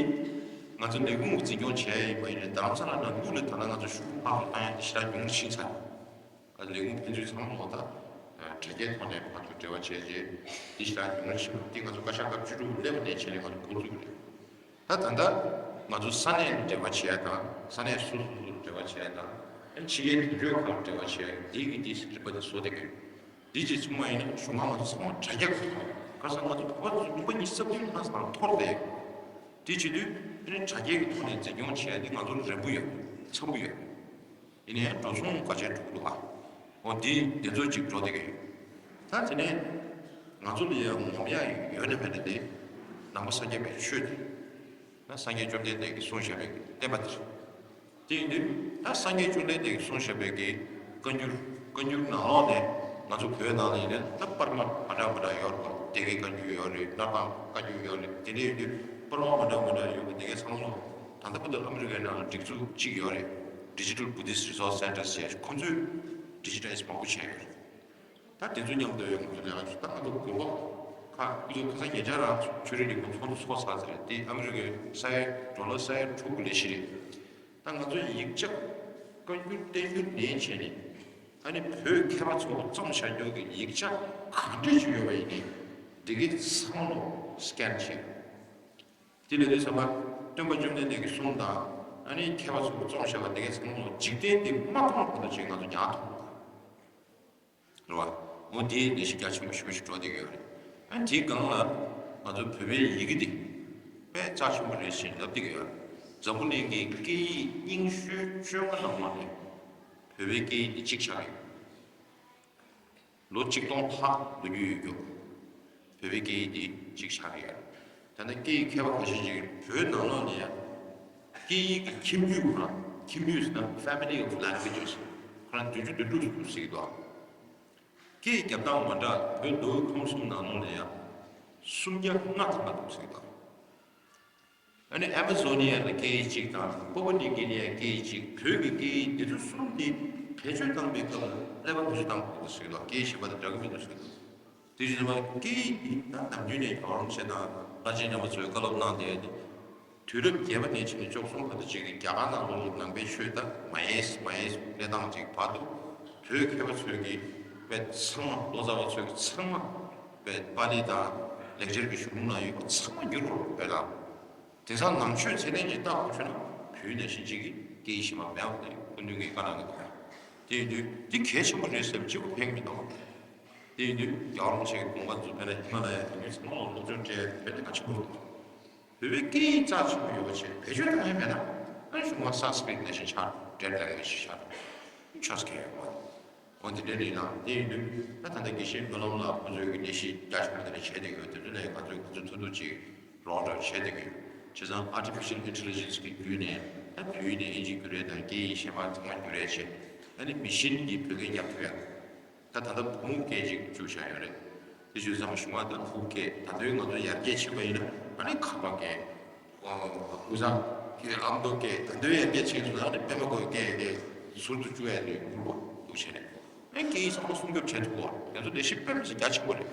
ང་ཚོ་ལས་ཁུངས་ཀྱི་འཛིན་སྐྱོང་བྱས་ཡིན་པ་ཡིན་ནའི་རྡ་རམ་ས་ལ་ནང་ཁུལ་ལ་ད་ལྟ་ང་ཚོ་ཤོག་གུ་ཕར་ཚུར་བཏང་ཡ་དེ་ཞེ་དྲག་ཉུང་ཕྱིན་ཚར། ཨ་ལས་ཁུངས་ཕན་ཚུན་ཚང་མ་ལོག་ད། དྲ་རྒྱའི་ཐོག་ནས་ཕར་ཚུར་འབྲེལ་བ་བྱས་རྗེས་འདི་ཞེ་དྲག་ཉུང་ཕྱིན་པ་འདི་ང་ཚོ་བཀའ་ཤག་སྐབས་བཅུ་དྲུག་སླེབས་པ་ནས་བྱས་ནས་ང་ཚོ་འགོ་བཙུགས་རེད། ད་ད་ལྟ་ང་ཚོ་ས་གནས་ལ་འབྲེལ་བ་བྱས་ཡ་དང་ས་གནས་སོ་སོ་སོ་སོར་འབྲེལ་བ་བྱས་ཡ་དང་ཨ་ཕྱི་རྒྱལ་དོན་གཅོད་ཁག་ལ་འབྲེལ་བ་བྱས་ཡ་འདི་གི་འདི་རིམ་པ་འདི་བཟོ་བསྡད་ཀྱི་ཡོད། འདི་ཅིག་ཚང་མ་ཡིན་ན་གཞུང་མང་ང་ཚོ་ཚང་མ་དྲ་རྒྱ་གི་ཐོག་ཁ་སང་ང་ཚོ་བོད་པ་ཚོ་ལུང་པ་ཉི་ཤུ་རྩ་བདུན་ལྷག་ཙམ་འཐོར་བསྡད་ཡོད། དེ་བྱེད་དུས་དེ་ནི་དྲ་རྒྱའི་ཐོག་ནས་འཛིན་སྐྱོང་བྱས་ཏེ་ང་ཚོར་རན་པོ་ཡོད། འཚམ་པོ་ཡོད། ཡིན་ནའི་འགྲོ་སོང་ག་ཚད་འགྲོ་གི་འདུག་ཨ། འོ་འདི་འདི་ཚོ་ཅིག་འགྲོ་བསྡད་ཀྱི་ཡོད། ད་དེ་ནས་ང་ཚོ་ལ་ཡང་ངོམ་ཡག་ཡོད་ན་མེད་ན་དེ་ནང་པ་སངས་རྒྱས་པའི་ཆོས་དེ། ད་སངས་རྒྱས་བཅོམ་ལྡན་འདས་ཀྱིས་གསུངས་བཞག་པའི་བསྟན་པ་དེ་རེད། དེ་ཡིན་དུས་ད་སངས་རྒྱས་བཅོམ་ལྡན་འདས་ཀྱིས་གསུངས་བཞག་པའི་གི་བཀའ་འགྱུར་བཀའ་འགྱུར་ནང་ལོགས་ནས་ང་ཚོ་བོད་ནང་ལ་ཡིན་ན་ད་པར་མ་མ་འདྲ་མ་འདྲ་ཡོད་རེད་པ། སྡེ་དགེ་བཀའ་འགྱུར་ཡོད་རེད། སྣར་ཐང་བཀའ་འགྱུར་ཡོད་རེད། དེ་འདྲ་ཡིན་དུས་པར་མ་མ་འདྲ་མ་འདྲ་ཡོད་པ་དེ་གའི་ཚང་མ་ད་ལྟ་བར་དུ་ཨ་མི་རི་ཀའི་ནང་ལ་སྒྲིག་འཛུགས་གཅིག་ཡོད་རེད། Digital Buddhist Resource Centers་ཟེར་ཁོ་ཚོས་ཌི་ཇི་ཊའི་ཛི་མང་པོ་བྱས་ཡོད་རེད། ད་དེ་ཚོ་མཉམ་དུ་ཡོང་དུས་ལ་ང་ཚོ་ད་ང་ཚོ་དགོན་པ་ཁག་ང་ཚོ་ཁ་སང་ཉེ་ཆར་རང་ཆོས་རིག་ལས་ཁུངས་ཚོགས་འདུ་ཚོགས་ཚར་ཟེར་རེད། དེ་ཨ་མི་རི་ཀའི་ས་ཡ་ཌོ་ལར་ས་ཡ་དྲུག་གི་ལས་གཞི་རེད། ད་ང་ཚོ་ཡིག་ཆ་བཀའ་འགྱུར་བསྟན་འགྱུར་ནས་བྱས་ནས་ཨ་ནི་བོད་མཁས་པ་ཚོ་བརྩམས་བཞག་རྒྱུ་གི་ཡིག་ཆ་ག་འདྲ་ཞིག་ཡོད་པ་ཡིན་ནའི་འདི་གའི་ཚང་མ་སི་ཀེན་བྱས། དེ་ལས་དུས་ཚང་མ་སྟོན་པ་བཅོམ་ལྡན་འདས་ཀྱི་གསུང་དང་ཨ་ནི་མཁས་པ་ཚོས་བརྩམས་བཞག་པ་འདི་གའི་ཚང་མ་འཇིག་རྟེན་འདི་མ་མཐོང་བར་དུ་ཅིག་ང་ཚོ་ཉར་ཐུབ། རེད་བ། འོ་དེའི་ལས་གཞི་རྒྱ་ཆེན་པོ་ཞེ་པོ་ཞིག་འགྲོ་བསྡད་ཀྱི་ཡོད་རེད། ཨ་དེའི་སྒང་ལ་ང་ཚོ་བོད་པའི་ཡི་གེ་འདི་དཔེ་རྩ་ཆེན་པོ་རེད་ཅེས་ལབ་བསྡད་ཀྱི་ཡོད་རེད། འཛམ་བུ་གླིང་གི་སྐད་ཡིག་རྙིང་ཤོས་བཅོ་ལྔ་ནང་ལོགས་ནས་བོད་པའི་སྐད་ཡིག་འདི་གཅིག་ཆགས་ཡོད། ལོ་གཅིག་སྟོང་ལྷག་ལོ་རྒྱུས་ཡོད་རྒྱུ། བོད་པའི་སྐད་ཡིག་འདི་གཅིག་ཆགས་ཀྱི་ཡོད། ད་ནི་སྐད་ཡིག་མཁས་པ་ཁ་ཤས་ཅིག་བོད་ནང་ལོགས་ནས་ཡང་སྐད་ཡིག་གི་ཁྱིམ་རྒྱུད་ཁོ་རང་ཁྱིམ་རྒྱུད་ཟེར་ན་Family of Languages ཁོ་རང་བདུན་ཅུ་དོན་དྲུག་ཟེར་གྱི་འདུག་སྐད་ཡིག་རྒྱབ་སྟངས་མ་འདྲ་བོད་མདོ་དབུས་ཁམས་གསུམ་ནང་ལོགས་ནས་ཡང་སུམ་བརྒྱ་ལྔ་ཐམ་པ་འདུག་ཟེར་གྱི་འདུག་ཨ་ནི་ཨ་མ་ཛོ་ནི་ཡ་ལ་སྐད་ཡིག་གཅིག་དང་པ་པུ་ནིའུ་གི་ནི་ཡ་སྐད་ཡིག་གཅིག་བོད་ཀྱི་སྐད་ཡིག་འདི་ཚོ་གསུམ་དེ་བེད་སྤྱོད་བཏང་པའི་སྐབས་ལ་ཀླད་པ་བེད་སྤྱོད་བཏང་དགོས་ཀྱི་ཟེར་གྱི་འདུག་སྐད་ཡིག་གཞན་པ་དང་འདྲ་གི་མི་འདུག་ཟེར་གྱི་འདུག་དེ་བཞིན་ང་སྐད་ཡིག་འདི་ད་ནམ་རྒྱུན་ནས་རྒྱལ་བ་རིན་པོ་ཆེ་དང་བླ་ཆེན་རྣམ་པ་ཚོས་བཀའ་སློབ་གནང་བསྡད་དེ། དུས་རབས་བརྒྱད་པ་ནས་བྱས་ནས་བཅུ་གསུམ་བར་དུ་བྱས་ཀྱི་རྒྱ་གར་ནང་ལོགས་ལ་ནང་པའི་ཆོས་ད་མ་ཡེངས་མ་ཡེངས་གནས་སྟངས་ཅིག་བར་དུ་བོད་མཁས་པ་ཚོས་ཀྱི་དཔེ་ཚང་མ་ལོ་ཙཱ་བ་ཚོས་ཀྱི་ཚང་མ་དཔེ་པཱ་ལི་དང་ལེགས་སྦྱར་གྱི་གཞུང་ལུགས་ནང་ཡོད་པ་ཚང་མ་བསྒྱུར་རོགས་བོད་ལ། དེང་སང་ནང་ཆོས་ཚད་ལྡན་ཅིག་བལྟ་དགོས་བྱུང་ན་བོད་ནང་བཞིན་ཅིག་གི་སྐད་ཡིག་གཞན་པ་མེད་པ་དེ་སྐུ་མདུན་གྱིས་བཀའ་གནང་གི་འདུག་དེ་ཡིན་དུས་འདི་གལ་ཆེན་པོ་རེད་ཟེར་གཅིག་པུ་ཕན་གྱི་མི་འདུག་དེ་ཡིན་དུས་རྒྱལ་བ་རིན་པོ་ཆེ་གི་དགོངས་པ་ཚོ་དཔེར་ན་ཧི་མ་ལ་ཡའི་དོན་ཚང་མ་སློབ་སྦྱོང་སྤྲད་དཔེ་དེ་གལ་ཆེན་པོ་རེད། བོད་པའི་སྐད་ཡིག་རྩ་ཆེན་པོ་ཡོད་པ་བྱས་བེད་སྤྱོད་གཏོང་ཡ་མེད་ན། ཨ་ནི་གཞུང་ལ་Sanskrit nation་ཆགས་འབྲེལ་ལས་ངེས་ཤིག་ཆགས་ཆོས་སྐད་ཡོད་པ། འོ་འདི་འདྲ་རེད་ལ། དེ་ཡིན་དུས་ད་ད་ལྟ་དགེ་བཤེས་སྨོན་ལམ་ལགས་ཁོང་ཚོའི་གི་ལས་གཞི་རྒྱ་ཆེན་པོ་དེ་འདྲ་བྱས་བསྡད་ཡོད། དེ་ཚོ་ལས་ང་ཚོས་ང་ཚོ་ཐུབ་ཐུབ་ཅིག་རོགས་རམ་བྱས་བསྡད་ཀྱི་ཡོད། བྱས་ཙང་Artificial Intelligence་གི་བརྒྱུད་ནས་ད་བོད་ཡིག་དེ་དབྱིན་ཇི་བསྒྱུར་ཡས་དང་སྐད་ཡིག་གཞན་པ་ཚང་མ་བསྒྱུར་ཡས་བྱས། ཨ་ནི་མི་ཤིན་གྱིས་བོད་སྐད་རྒྱག་ཐུབ་ཡ། ད་ད་ལྟ་བུ་མོ་སྐད་ཅིག་བཅུག་བཞག་ཡོད་རེད། དེ་བྱས་ཙང་གཞུང་ང་དང་ཧུ་སྐད་ད་དུང་ང་ཚོ་ཡར་རྒྱས་ཕྱིན་པ་ཡིན་ན་ཨ་ནི་ཁ་པར་སྐད། དབུས་གཙང་གི་ཨ་མདོ་སྐད་ད་དུང་ཡར་རྒྱས་ཕྱིན་སོང་ན་ཨ་ནི་པད་མ་བཀོད་སྐད་དེ་ཟུར་དུ་བཅུག་ཡ་དེ་འགྱུར་བ་འདུག་བྱས་ནས་ཨ་ནི་སྐད་ཡིག་ཚང་མ་སྲུང་སྐྱོབ་བྱེད་ཐུབ་པ་དེ་ཚོ་ལས་གཞི་དཔེ་མི་སྲིད་རྒྱ་ཆེན་པོ་རེད།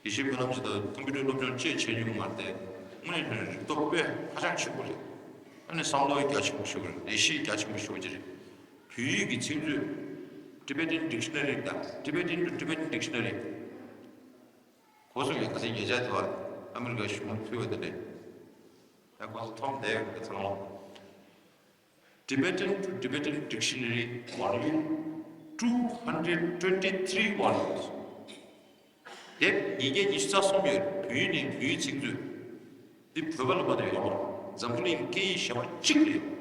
དགེ་བཤེས་སྨོན་ལམ་ཇི་ལྟར་ཀམ་པུ་ཊར་སློབ་སྦྱོང་ཅེས་བྱེད་མྱོང་མ་རེད་དེ། དངོས་གནས་རིག་སྟོབས་དཔེ་ཧ་ཅང་ཆེན་པོ་རེད། ཨ་ནི་བསམ་བློ་རྒྱ་ཆེན་པོ་ཞིག་རེད། ལས་གཞི་རྒྱ་ཆེན་པོ་ཞིག་རེད། བོད་ཡིག་གི་ཚིག་མཛོད། Tibetan Dictionary་དང་Tibetan to Tibetan Dictionary། གོ་སོང་ཡང་ཁ་སང་ཉེ་ཆར་དུ་ཨ་མི་རི་ཀ་གཞུང་ཕུལ་བ་དེ་རེད། ཡང་གོ་སོང་ཐོག་མ་དེ་ཡོད་ཚང་མ། Tibetan to Tibetan Dictionary, volume two hundred twenty-three volumes། དེབ་ཉིས་བརྒྱ་ཉི་ཤུ་རྩ་གསུམ་ཡོད། བོད་ཡིག་ནས་བོད་ཡིག་ཚིག་མཛོད། འདི་བོད་པ་ལ་མ་གཏོགས་ཡོད་མ་རེད། འཛམ་བུ་གླིང་སྐད་ཡིག་གཞན་པ་གཅིག་རེད།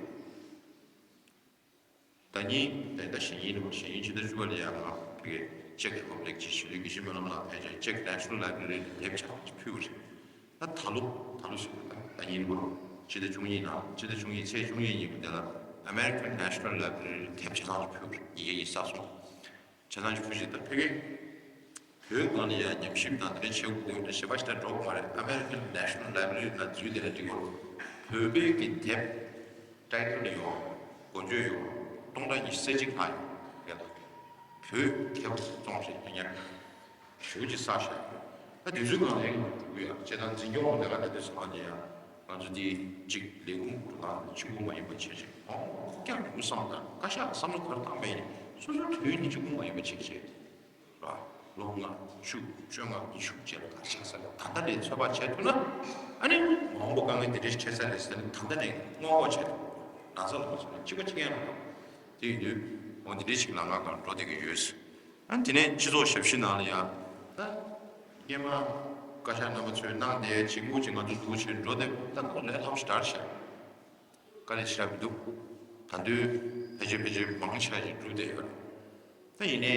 ཟླ་ཉིན་ད་ལྟ་ཞེ་ཉིན་ཞེ་ཉིན་ཕྱི་ཟླ་བཅུ་པ་ལ་ཡང་ང་ཕ་གི་ཅེཀ་རི་པབ་ལིག་གི་ཞི་བདེ་དགེ་བཤེས་སྨོན་ལམ་ལགས་ཕལ་ཆེར་Czech National Library་ལ་དེབ་ཆ་ཚང་ཅིག་ཕུལ་བ་རེད། ད་ད་ལོ་ད་ལོ་ཞིག་ད་ད་ཉིན་མོ་ཕྱི་ཟླ་བཅུ་གཉིས་ནང་ཕྱི་ཟླ་བཅུ་གཉིས་ཚེས་བཅུ་གཉིས་ཉིན་དེ་ལ་American National Library་ལ་དེབ་ཆ་ཚང་ཅིག་ཕུལ་བ་རེད། ཉིན་ཉིན་གསར་སོང་། ཆ་ཚང་ཞིག་ཕུལ་ཞིག་ད་ཕ་གི་བོད་སྒང་ལ་ཡང་ཉམས་ཞིབ་དང་དེ་འདྲ་བྱེད་དགོས་ཡོད་ན་གཞན་པ་ཞིག་ད་འགྲོ་དགོས་མ་རེད། American National Library་ལ་འཛུལ་དེ་ལ་འགྲིག་གོ། བོད་པའི་གི་དེབ་ཊའི་ཊལ་ཡོད། འགོ་བརྗོད་ཡོད། སྟོང་ཕྲག་ཉི་ཤུ་རྩ་གཅིག་ལྷག་ཡོད་ལ། བོད་མཁས་པ་ཚོ་བཙོང་བྱས་ཉེ་ཉར་ཞུ་ཅིག་བསགས་བཞག་ཡོད། ད་དེ་ཚོའི་སྒང་ལ་ཡང་འགྲོ་གི་ཡོད། བྱས་ཙང་འཛིན་སྐྱོང་ལས་ཀ་ལས་དུས་ཚང་མ་ལ་ཡང་ང་ཚོ་འདི་གཅིག་ལས་ཁུངས་འགྲོ་སྟངས་གཅིག་པུ་མ་ཡིན་པ་བྱས་བྱས་ཁོང་ཀྱང་ཡུལ་བསམ་དང་བཀའ་ཤག་བསམ་བློ་ག་རེ་བཏང་པ་ཡིན་སོ་སོའི་དོན་ནི་གཅིག་པུ་མ་ཡིན་པ་བྱས་བྱས། ར། ལོ་ལྔ་བཅུ་བཅོ་ལྔ་ཉི་ཤུ་བྱས་ལ་གར་ཆགས་ས་ལ་ད་ལྟ་ནས་ཚོད་དཔག་བྱས་ཐུབ་ན་ཨ་ནི་མ་འོངས་པ་དཀའ་ངལ་འདི་འདྲའི་འཕྲད་ས་རེད་ཟེར་ནས་ད་ལྟ་ནས་སྔོན་འགོག་བྱས་ཐུབ། ན་ཚ་ལ་མ་སོང་ན་གཅིག་པ་གཅིག་རྐྱང་རེད། དེ་ཡིན་དུས་འོ་འདི་འདྲའི་ཞིག་ལ་ང་གང་འགྲོ་བསྡད་ཀྱི་ཡོད། ཨ་དེ་ནས་སྤྱི་ཚོགས་ཞབས་ཞུ་ནང་ལ་ཡང་ད་སྔོན་མ་བཀའ་ཤག་རྣམ་པ་ཚོས་གནང་བསྡད་ཅིག་མུ་ཅིག་ང་ཚོ་འདུག་ཅིག་འགྲོ་བསྡད་ད་ཁོ་ལས་སླ་པོ་ཞིག་དྲག་ཤག་དཀའ་ལས་ཞེ་དྲག་མི་འདུག་ད་དུང་ཕལ་ཆེར་ཕལ་ཆེར་མང་ཆེ་ཞིག་འགྲུབ་བསྡད་ཡོད་རེད། ད་ཡིན་ནའི་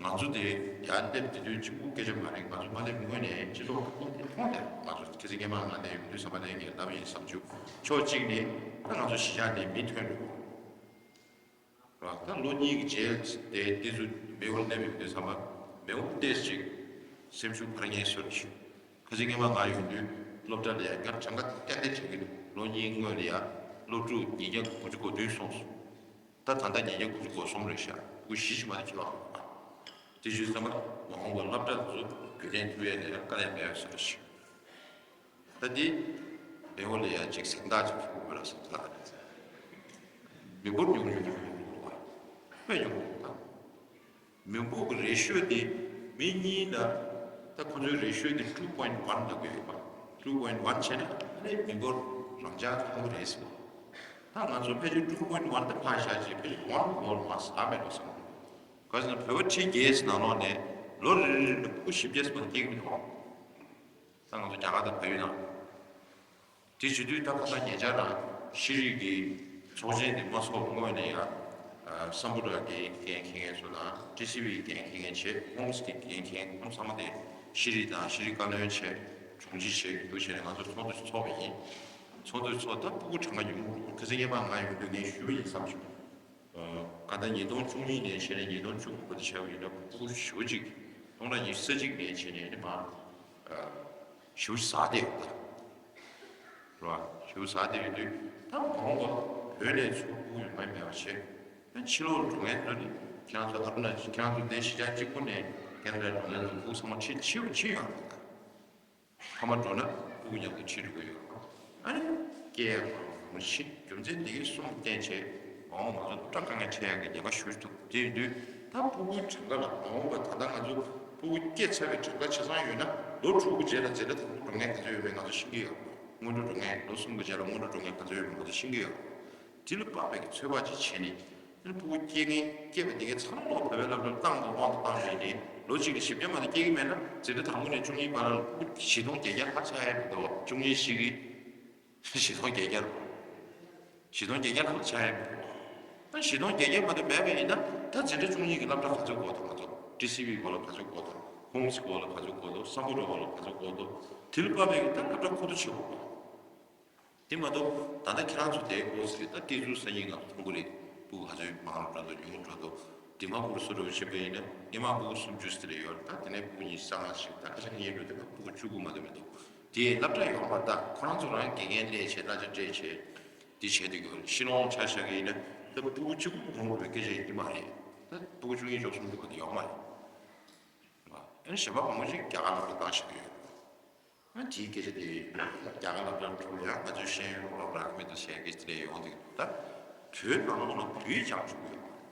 ང་ཚོ་དེ་ཡར་སླེབས་དེ་དུས་གཅིག་པུ་སྐད་ཆ་མ་རེད། ང་ཚོ་མ་སླེབས་སྔོན་ནས་སྤྱི་ཚོགས་ཁག་ཁག་དེ་མཐོང་དེ་ང་ཚོ་ཁ་སང་སྔོན་མ་ང་དེ་ཡོང་དུས་ཟམ་པ་ལས་ངས་ལབ་ཡིན་བསམ་བྱུང་། ཕྱོགས་གཅིག་ནས་ད་ང་ཚོ་གཞིས་ཆགས་ནས་མི་ཐོན་འགྲོ། ར། ད་ལོ་གཉིས་ཀྱི་རྗེས་དེ་ཏི་སུ་མེའོར་སླེབས་ཡོང་དུས་ཙམ་པ་མེའོར་ཏོག་ཙམ་ཅིག་སེམས་ཤུགས་འཕར་མཁན་བཟོ་འདྲ་ཞིག་ཁ་སང་སྔོན་མ་ང་ཡོང་དུས་སློབ་གྲྭ་ལ་ཡང་བསྐྱར་གྲངས་ཀ་བསྐྱར་ཟློས་བྱེད་ཀྱི་འདུག་ལོ་གཉིས་སྔོན་ལ་ཡང་སློབ་ཕྲུག་ཉིས་བརྒྱ་དགུ་བཅུ་གོ་བདུན་སོང་སོང་། ད་ད་ལྟ་ཉིས་བརྒྱ་དགུ་བཅུ་གོ་གསུམ་རེད་ཤག་སྐུ་བཞི་ཞིག་མ་གཏོགས་ཁྱོན་ཡོད་མ་རེད། དེ་བྱས་ཙང་མ་འོངས་པ་སློབ་གྲྭ་དེ་ཚོ་རྒྱུན་ལྡན་ཐུབ་ཡས་ལ་ཡང་དཀའ་ལས་མེད་པ་བཟོ་འདྲ་ཞིག་ད་འདི་མེའོར་ལ་ཡང་ཅིག་གཟེངས་རྟགས་ཅིག་ཕུལ་དགོས་ར་བསམ་ད། མི་འབོར་ཉུང་ཉུང་ཉུང་ཉུང་འདུག་བ། དཔེ་ཉུང་ཉུང་འདུག་ད། མི་འབོར་གྱི་རེ་ཤོ་དེ་མི་གཉིས་ལ་ད་ཁོ་ཚོའི་རེ་ཤོ་དེ་two point one ལབ་ཀྱི་ཡོད་པ། two point one བྱས་ན་ཨ་ནི་མི་འབོར་རང་འཇགས་ཐོན་གྱི་རེད་ཟེར་བ། ད་ང་ཚོ་ཕལ་ཆེར་two point one དེ་ཕར་བཞག་ཅིག་ཕལ་ཆེར་one ལ་མར་ཟག་མེད་འགྲོ་བསམ་གྱི་འདུག་ག་ཟེར་ན་བོད་པ་ཁྲི་བརྒྱད་ནང་ལོགས་ནས་ལོ་རེ་རེ་རེ་ལ་ཕྲུ་གུ་བཞི་བརྒྱ་ཙམ་སྐྱེ་གི་མི་འདུག་ད་ང་ཚོ་རྒྱ་གར་དང་བལ་ཡུལ་ནང་། དེ་བྱེད་དུས་ད་ཁ་སང་ཉེ་ཆར་རང་ཤེས་རིག་གི་ཚོགས་ཆེན་དེ་མ་ཚོགས་སྔོན་ནས་ཡང་བསམ་བློ་རག་གི་འགན་འཁྱེར་མཁན་ཚོ་དང་ཊི་སི་ཝི་འགན་འཁྱེར་མཁན་བྱས་ཧོམ་སི་ཊེ་འགན་འཁྱེར་མཁན་ཁོང་ཚང་མ་དེ་ཤེས་རིག་དང་ཤེས་རིག་བཀའ་བློན་བྱས་དྲུང་ཆེ་བྱས་འདུག་བྱས་ནས་ང་ཚོ་ཚོགས་འདུ་ཚོགས་པ་ཡིན། ཚོགས་འདུ་ཚོགས་ད་ཕྲུ་གུ་གྲངས་ཀ་ཉུང་ཉུང་ཁ་སང་སྔོན་མ་ང་ཡོང་དུས་ངས་ཞུས་པ་ཡིན་བསམ་བྱུང་། ཨ་ད་ཉིས་སྟོང་བཅུ་གཉིས་ནས་བྱས་ནས་ཉིས་སྟོང་བཅུ་དགུ་བར་དུ་བྱས་པ་ཡིན་ན་ཕྲུ་གུ་ཞེ་པོ་ཅིག་སྟོང་ཕྲག་ཉི་ཤུ་རྩ་གཅིག་ནས་བྱས་ནས་ནི་མར་ཨ་ཞེ་པོ་ཟག་བསྡད་ཡོད་ད། རེད་བ། ཞེ་པོ་ཟག་བསྡད་ཡོད་དུས་ད་མ་འོངས་པ་བོད་ནས་ཚུར་ཕྲུ་གུ་ཡོང་མཁན་མེད་པ་བྱས། ད་ཕྱི་ལོགས་ལ་འགྲོ་མཁན་ཚོ་ནི་ཁྱེད་རང་ཚོ་ཨ་རུ་ན་ཁྱེད་རང་ཚོ་དེ་གཞིས་ཆགས་གཅིག་པུ་ནས་ཁེ་ན་ཌ་འགྲོ་མཁན་ཚོ་ཕྲུ་གུ་ཚང་མ་ཁྲིད་ཕྱིར་ཕྱིར་ཡོང་རེད་ད། ཕ་མ་འགྲོ་ན་ཕྲུ་གུ་མཉམ་དུ་ཁྲིད་འགྲོ་གི་ཡོད། ཨ་ནི་སྐྱེ་ཡག་རང་ཤི་རྒྱུ་མཚན་འདི་གའི་གསུམ་བསྟན་བྱས་མ་འོངས་ང་ཚོ་སློབ་གྲྭ་དཀའ་ངལ་འཕྲད་ཡག་གི་ཉེན་ཁ་ཞེ་པོ་ཅིག་འདུག་དེ་ཡིན་དུས་ད་ཕྲུ་གུའི་གྲངས་ཀ་ལ་མ་འོངས་པ་ད་ལྟ་ང་ཚོ་ཕྲུ་གུ་སྐྱེ་ཚར་བའི་གྲངས་ཀ་ཆ་ཚང་ཡོད་ན་ལོ་དྲུག་གི་རྗེས་ལ་འཛིན་གྲྭ་དང་པོ་འགྲོ་མཁན་ག་ཚོད་ཡོད་མེད་ང་ཚོ་ཤེས་ཀྱི་ཡོད། སྔོན་འགྲོ་འགྲོ་མཁན་ལོ་གསུམ་གྱི་རྗེས་ལ་སྔོན་འགྲོ་འགྲོ་མཁན་ག་ཚོད་ཡོད་མེད་ང་ཚོ་ཤེས་ཀྱི་ཡོད། དེ་ལ་དཔག་པའི་གི་ཚོད་དཔག་ཅིག་བྱས་ནས་ ཨ་ནི་སྤུ་གུ་སྐྱེ་མཁན་སྐྱེས་པ་དེ་གའི་ཚང་མ་བོད་པའི་སློབ་གྲྭར་བཏང་དང་དབང་དུ་བཏང་བྱས་ནས་ལོ་གཅིག་ལ་བཞི་བརྒྱ་མ་གཏོགས་སྐྱེ་གི་མེད་ན། འཛིན་གྲྭ་དང་པོ་ནས་བཅུ་གཉིས་བར་ལ་སྤུ་གུ་བཞི་སྟོང་བརྒྱད་བརྒྱ་ལྷག་ཆགས་ཡ་མི་འདུག་བཅུ་གཉིས་བཞི་གི་བཞི་སྟོང་བརྒྱད་བརྒྱ་རུ། བཞི་སྟོང་བརྒྱད་བརྒྱ་ལྷག་ཆགས་ཡ་མི་འདུག་ད་བཞི་སྟོང་བརྒྱད་བརྒྱ་མ་གཏོགས་མེད་པ་ཡིན་ན། ད་འཛིན་གྲྭ་བཅུ་གཉིས་ཀྱི་སློབ་གྲྭ་ག་ཚོད་དགོས་འདུག་ང་ཚོ་ཊི་སི་ཝི་དགོས་ལ་ག་ཚོད་དགོས་འདུག་ཧོམ་སི་དགོས་ལ་ག་ཚོད་དགོས་འདུག་སམ་བྷོ་ཊ་དགོས་ལ་ག་ཚོད་དགོས་འདུག་དེ་ལ་དཔག་པའི་གི་ད་སློབ་གྲྭ་ཁུ་བསྡུ་བྱེད་དགོས་པ། དེ་མ་གཏོགས་ད་ལྟ་ཁྱེད་རང་ཚོ་དེའི་སྐོར་ཟེར་ད་སྐྱེ་ཚུལ་སང་ཉིན་ང་ཚོ་མཐོང་གི་རེད། སྤུ་གུ་ག་ཚོད་མང་རུ་འགྲོ་འདུག་ཉུང་རུ་འགྲོ་འདུག་དེ་མ་སྤུ་གུ་སུ་འགྲོ་ཕྱིན་པ་ཡིན་ན་སྔོན་མ་སྤུ་གུ་སུམ་ཅུ་ཙམ་རེ་ཡོད་རེད། ད་དེ་ནས་སྤུ་གུ་ཉི་ཤུ་རྩ་ལྔ་ཞིག་ད་ཁ་ཤས་ཉིན་རེ་དེ་ན་སྤུ་གུ་བཅུ་དགུ་མ་གཏོགས་མི་འདུག་དེ་སློབ་གྲྭ་ཡོང་བ་ད་ཁོ་རང་ཚོ་རང་དགེ་རྒན་སླེབས་བྱས་གླ་ཆ་སྤྲད་བྱས་དེ་བྱས་དུས་ཀྱི་ཤི་ལོང་ཆ་བཞག་གི་ཡིན་ན་ད་སྤུ་གུ་གཅིག་པུ་ཡོང་དགོས་པའི་སྐད་ཆ་ཡིན་གྱི་མ་རེད། ད་སྤུ་གུ་བཅུ་གཉིས་བཅུ་གསུམ་འདུག་ག་དེ་ཡོང་མ་རེད། ཨ་ནི་གཞན་པ་མང་པོ་ཞིག་རྒྱ་གར་ལ་བཏང་བཞག་གི་ཡོད། ཨ་དེའི་སྐད་ཆ་དེ་རྒྱ་གར་ལ་བཏང་འགྲོ་ཡང་ང་ཚོའི་ཤེས་ཡོན་སློབ་གྲྭ་མི་འདུག་ཟེར་སྐད་ཆ་དེ་ཡོང་དུས་ད་བོད་ནང་ལོགས་ལ་བོད་ཡིག་སྦྱང་ཆོག་གི་ཡོད་མ་རེད།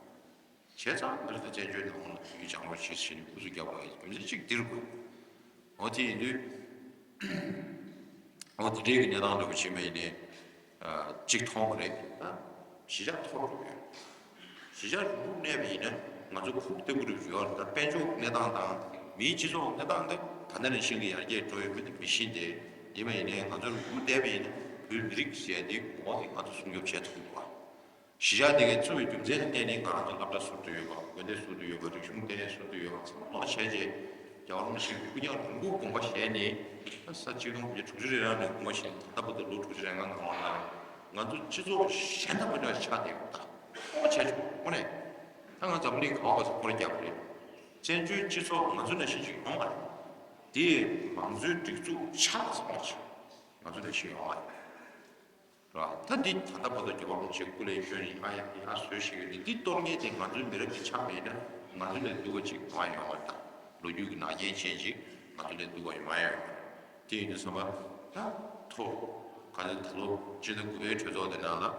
བྱས་ཙང་འདིར་ད་བཙན་བྱོལ་ནང་ལོགས་ལ་བོད་ཡིག་སྦྱང་རོགས་བྱེད་ཟེར་ནས་སྐུ་གཟུགས་རྒྱབ་པ་ཡིན་རྒྱུ་མཚན་གཅིག་འདིར་དགོས། འོ་དེ་ཡིན་དུས། འོ་དེ་འདྲའི་གི་གནས་སྟངས་འདྲ་པོ་བྱེད་པ་ཡིན་ནའི། གཅིག་མཐོང་བ་རེད། ད་གཞིས་ཆགས་མཐོ་རུ་ཡོད། གཞིས་ཆགས་རིང་པོ་གནས་པ་ཡིན་ན་ང་ཚོ་ཁུག་ལྟ་བུ་རུ་ཡོད་རེད། ད་དཔལ་འབྱོར་གནས་སྟངས་དང་མིའི་སྤྱི་ཚོགས་གནས་སྟངས་དེ་ད་ལྟ་ནས་ཤིན་ཏུ་ཡར་རྒྱས་འགྲོ་ཡོད་མེད་དེ་མི་ཤེས་ཏེ། ཡིན་པ་ཡིན་ནའི་ང་ཚོ་རིང་པོ་བསྡད་པ་ཡིན་ན་བོད་མི་རིགས་ཟེར་དེ་ངོ་བོ་དེ་ང་ཚོ་སྲུང་སྐྱོབ་བྱེད་ཐུབ་འདུག་བ། གཞིས་ཆགས་དེ་གའི་བཙུགས་པའི་རྒྱུ་མཚན་ལ་བརྟེན་ནས་ང་རང་ཚོ་སློབ་གྲྭ་ཟུར་དུ་ཡོད་པ། དགོན་སྡེ་ཟུར་དུ་ཡོད་པ། རིག་གཞུང་ལྟེ་གནས་ཟུར་དུ་ཡོད་པ་ཚང་མ་བྱས་རྗེས་རྒྱལ་བ་རིན་པོ་ཆེའི་སྐུ་ཕྱྭ་རིང་པོ་དགོངས་པ་བཞེས་ནས། ད་ས་གཅིག་སྟོང་དགུ་བརྒྱ་དྲུག་ཅུ་རེ་རང་ནས་དགོངས་པ་བཞེས་ནས་ད་ལྟ་བར་དུ་ལོ་དྲུག་ཅུ་རེ་ལྔ་གང་ལ་ང་ཚོ་སྤྱི་ཚོགས་གཞན་དང་མ་འདྲ་བ་ཆགས་བསྡད་ཡོད། ད་ཁོ་བྱས་ཆོག་ཁོ་ནས་ད་ང་འཛམ་གླིང་ག་བ་ག་ཚོད་ཁོ་རེ་རྒྱག་པ་རེད། བཙན་བྱོལ་སྤྱི་ཚོགས་ང་ཚོ་ནང་བཞིན་ཅིག་ཡོང་མ་རེད། དེ་མང་གཙོའི་སྒྲིག་འཛུགས་ཆགས་ཙམ་ཅིག་ང་ཚོ་ནང་བཞིན་ཡོང་མ་རེད། ར། ད་འདི་ད་ལྟ་བར་དུ་རྒྱལ་བ་རིན་པོ་ཆེ་སྐུ་ལས་བསྐྱོན་ནས་ཨ་ཡ་ཨ་བཟོས་ཤིག་ཡོད་དེ། འདི་གཏོར་མཁན་དེ་ང་ཚོའི་མི་རབས་ཀྱི་ཆགས་མེད་ན་ང་ཚོ་ལས་སྡུག་པ་ཅིག་མ་ཡོང་བ་དང་། ལོ་རྒྱུས་ཀྱི་ནག་རྐྱེན་ཅན་ཅིག་ང་ཚོ་ལས་སྡུག་པ་ཡོང་ཡ་ཡོད་མ་རེད། དེ་ཡིན་དུས་ཙམ་པ་ད་ཐོ་ག་ཚོད་ད་ལོ་སྤྱི་ཟླ་དགུ་པའི་གྲོས་ཚོགས་དེ་ནང་ལ།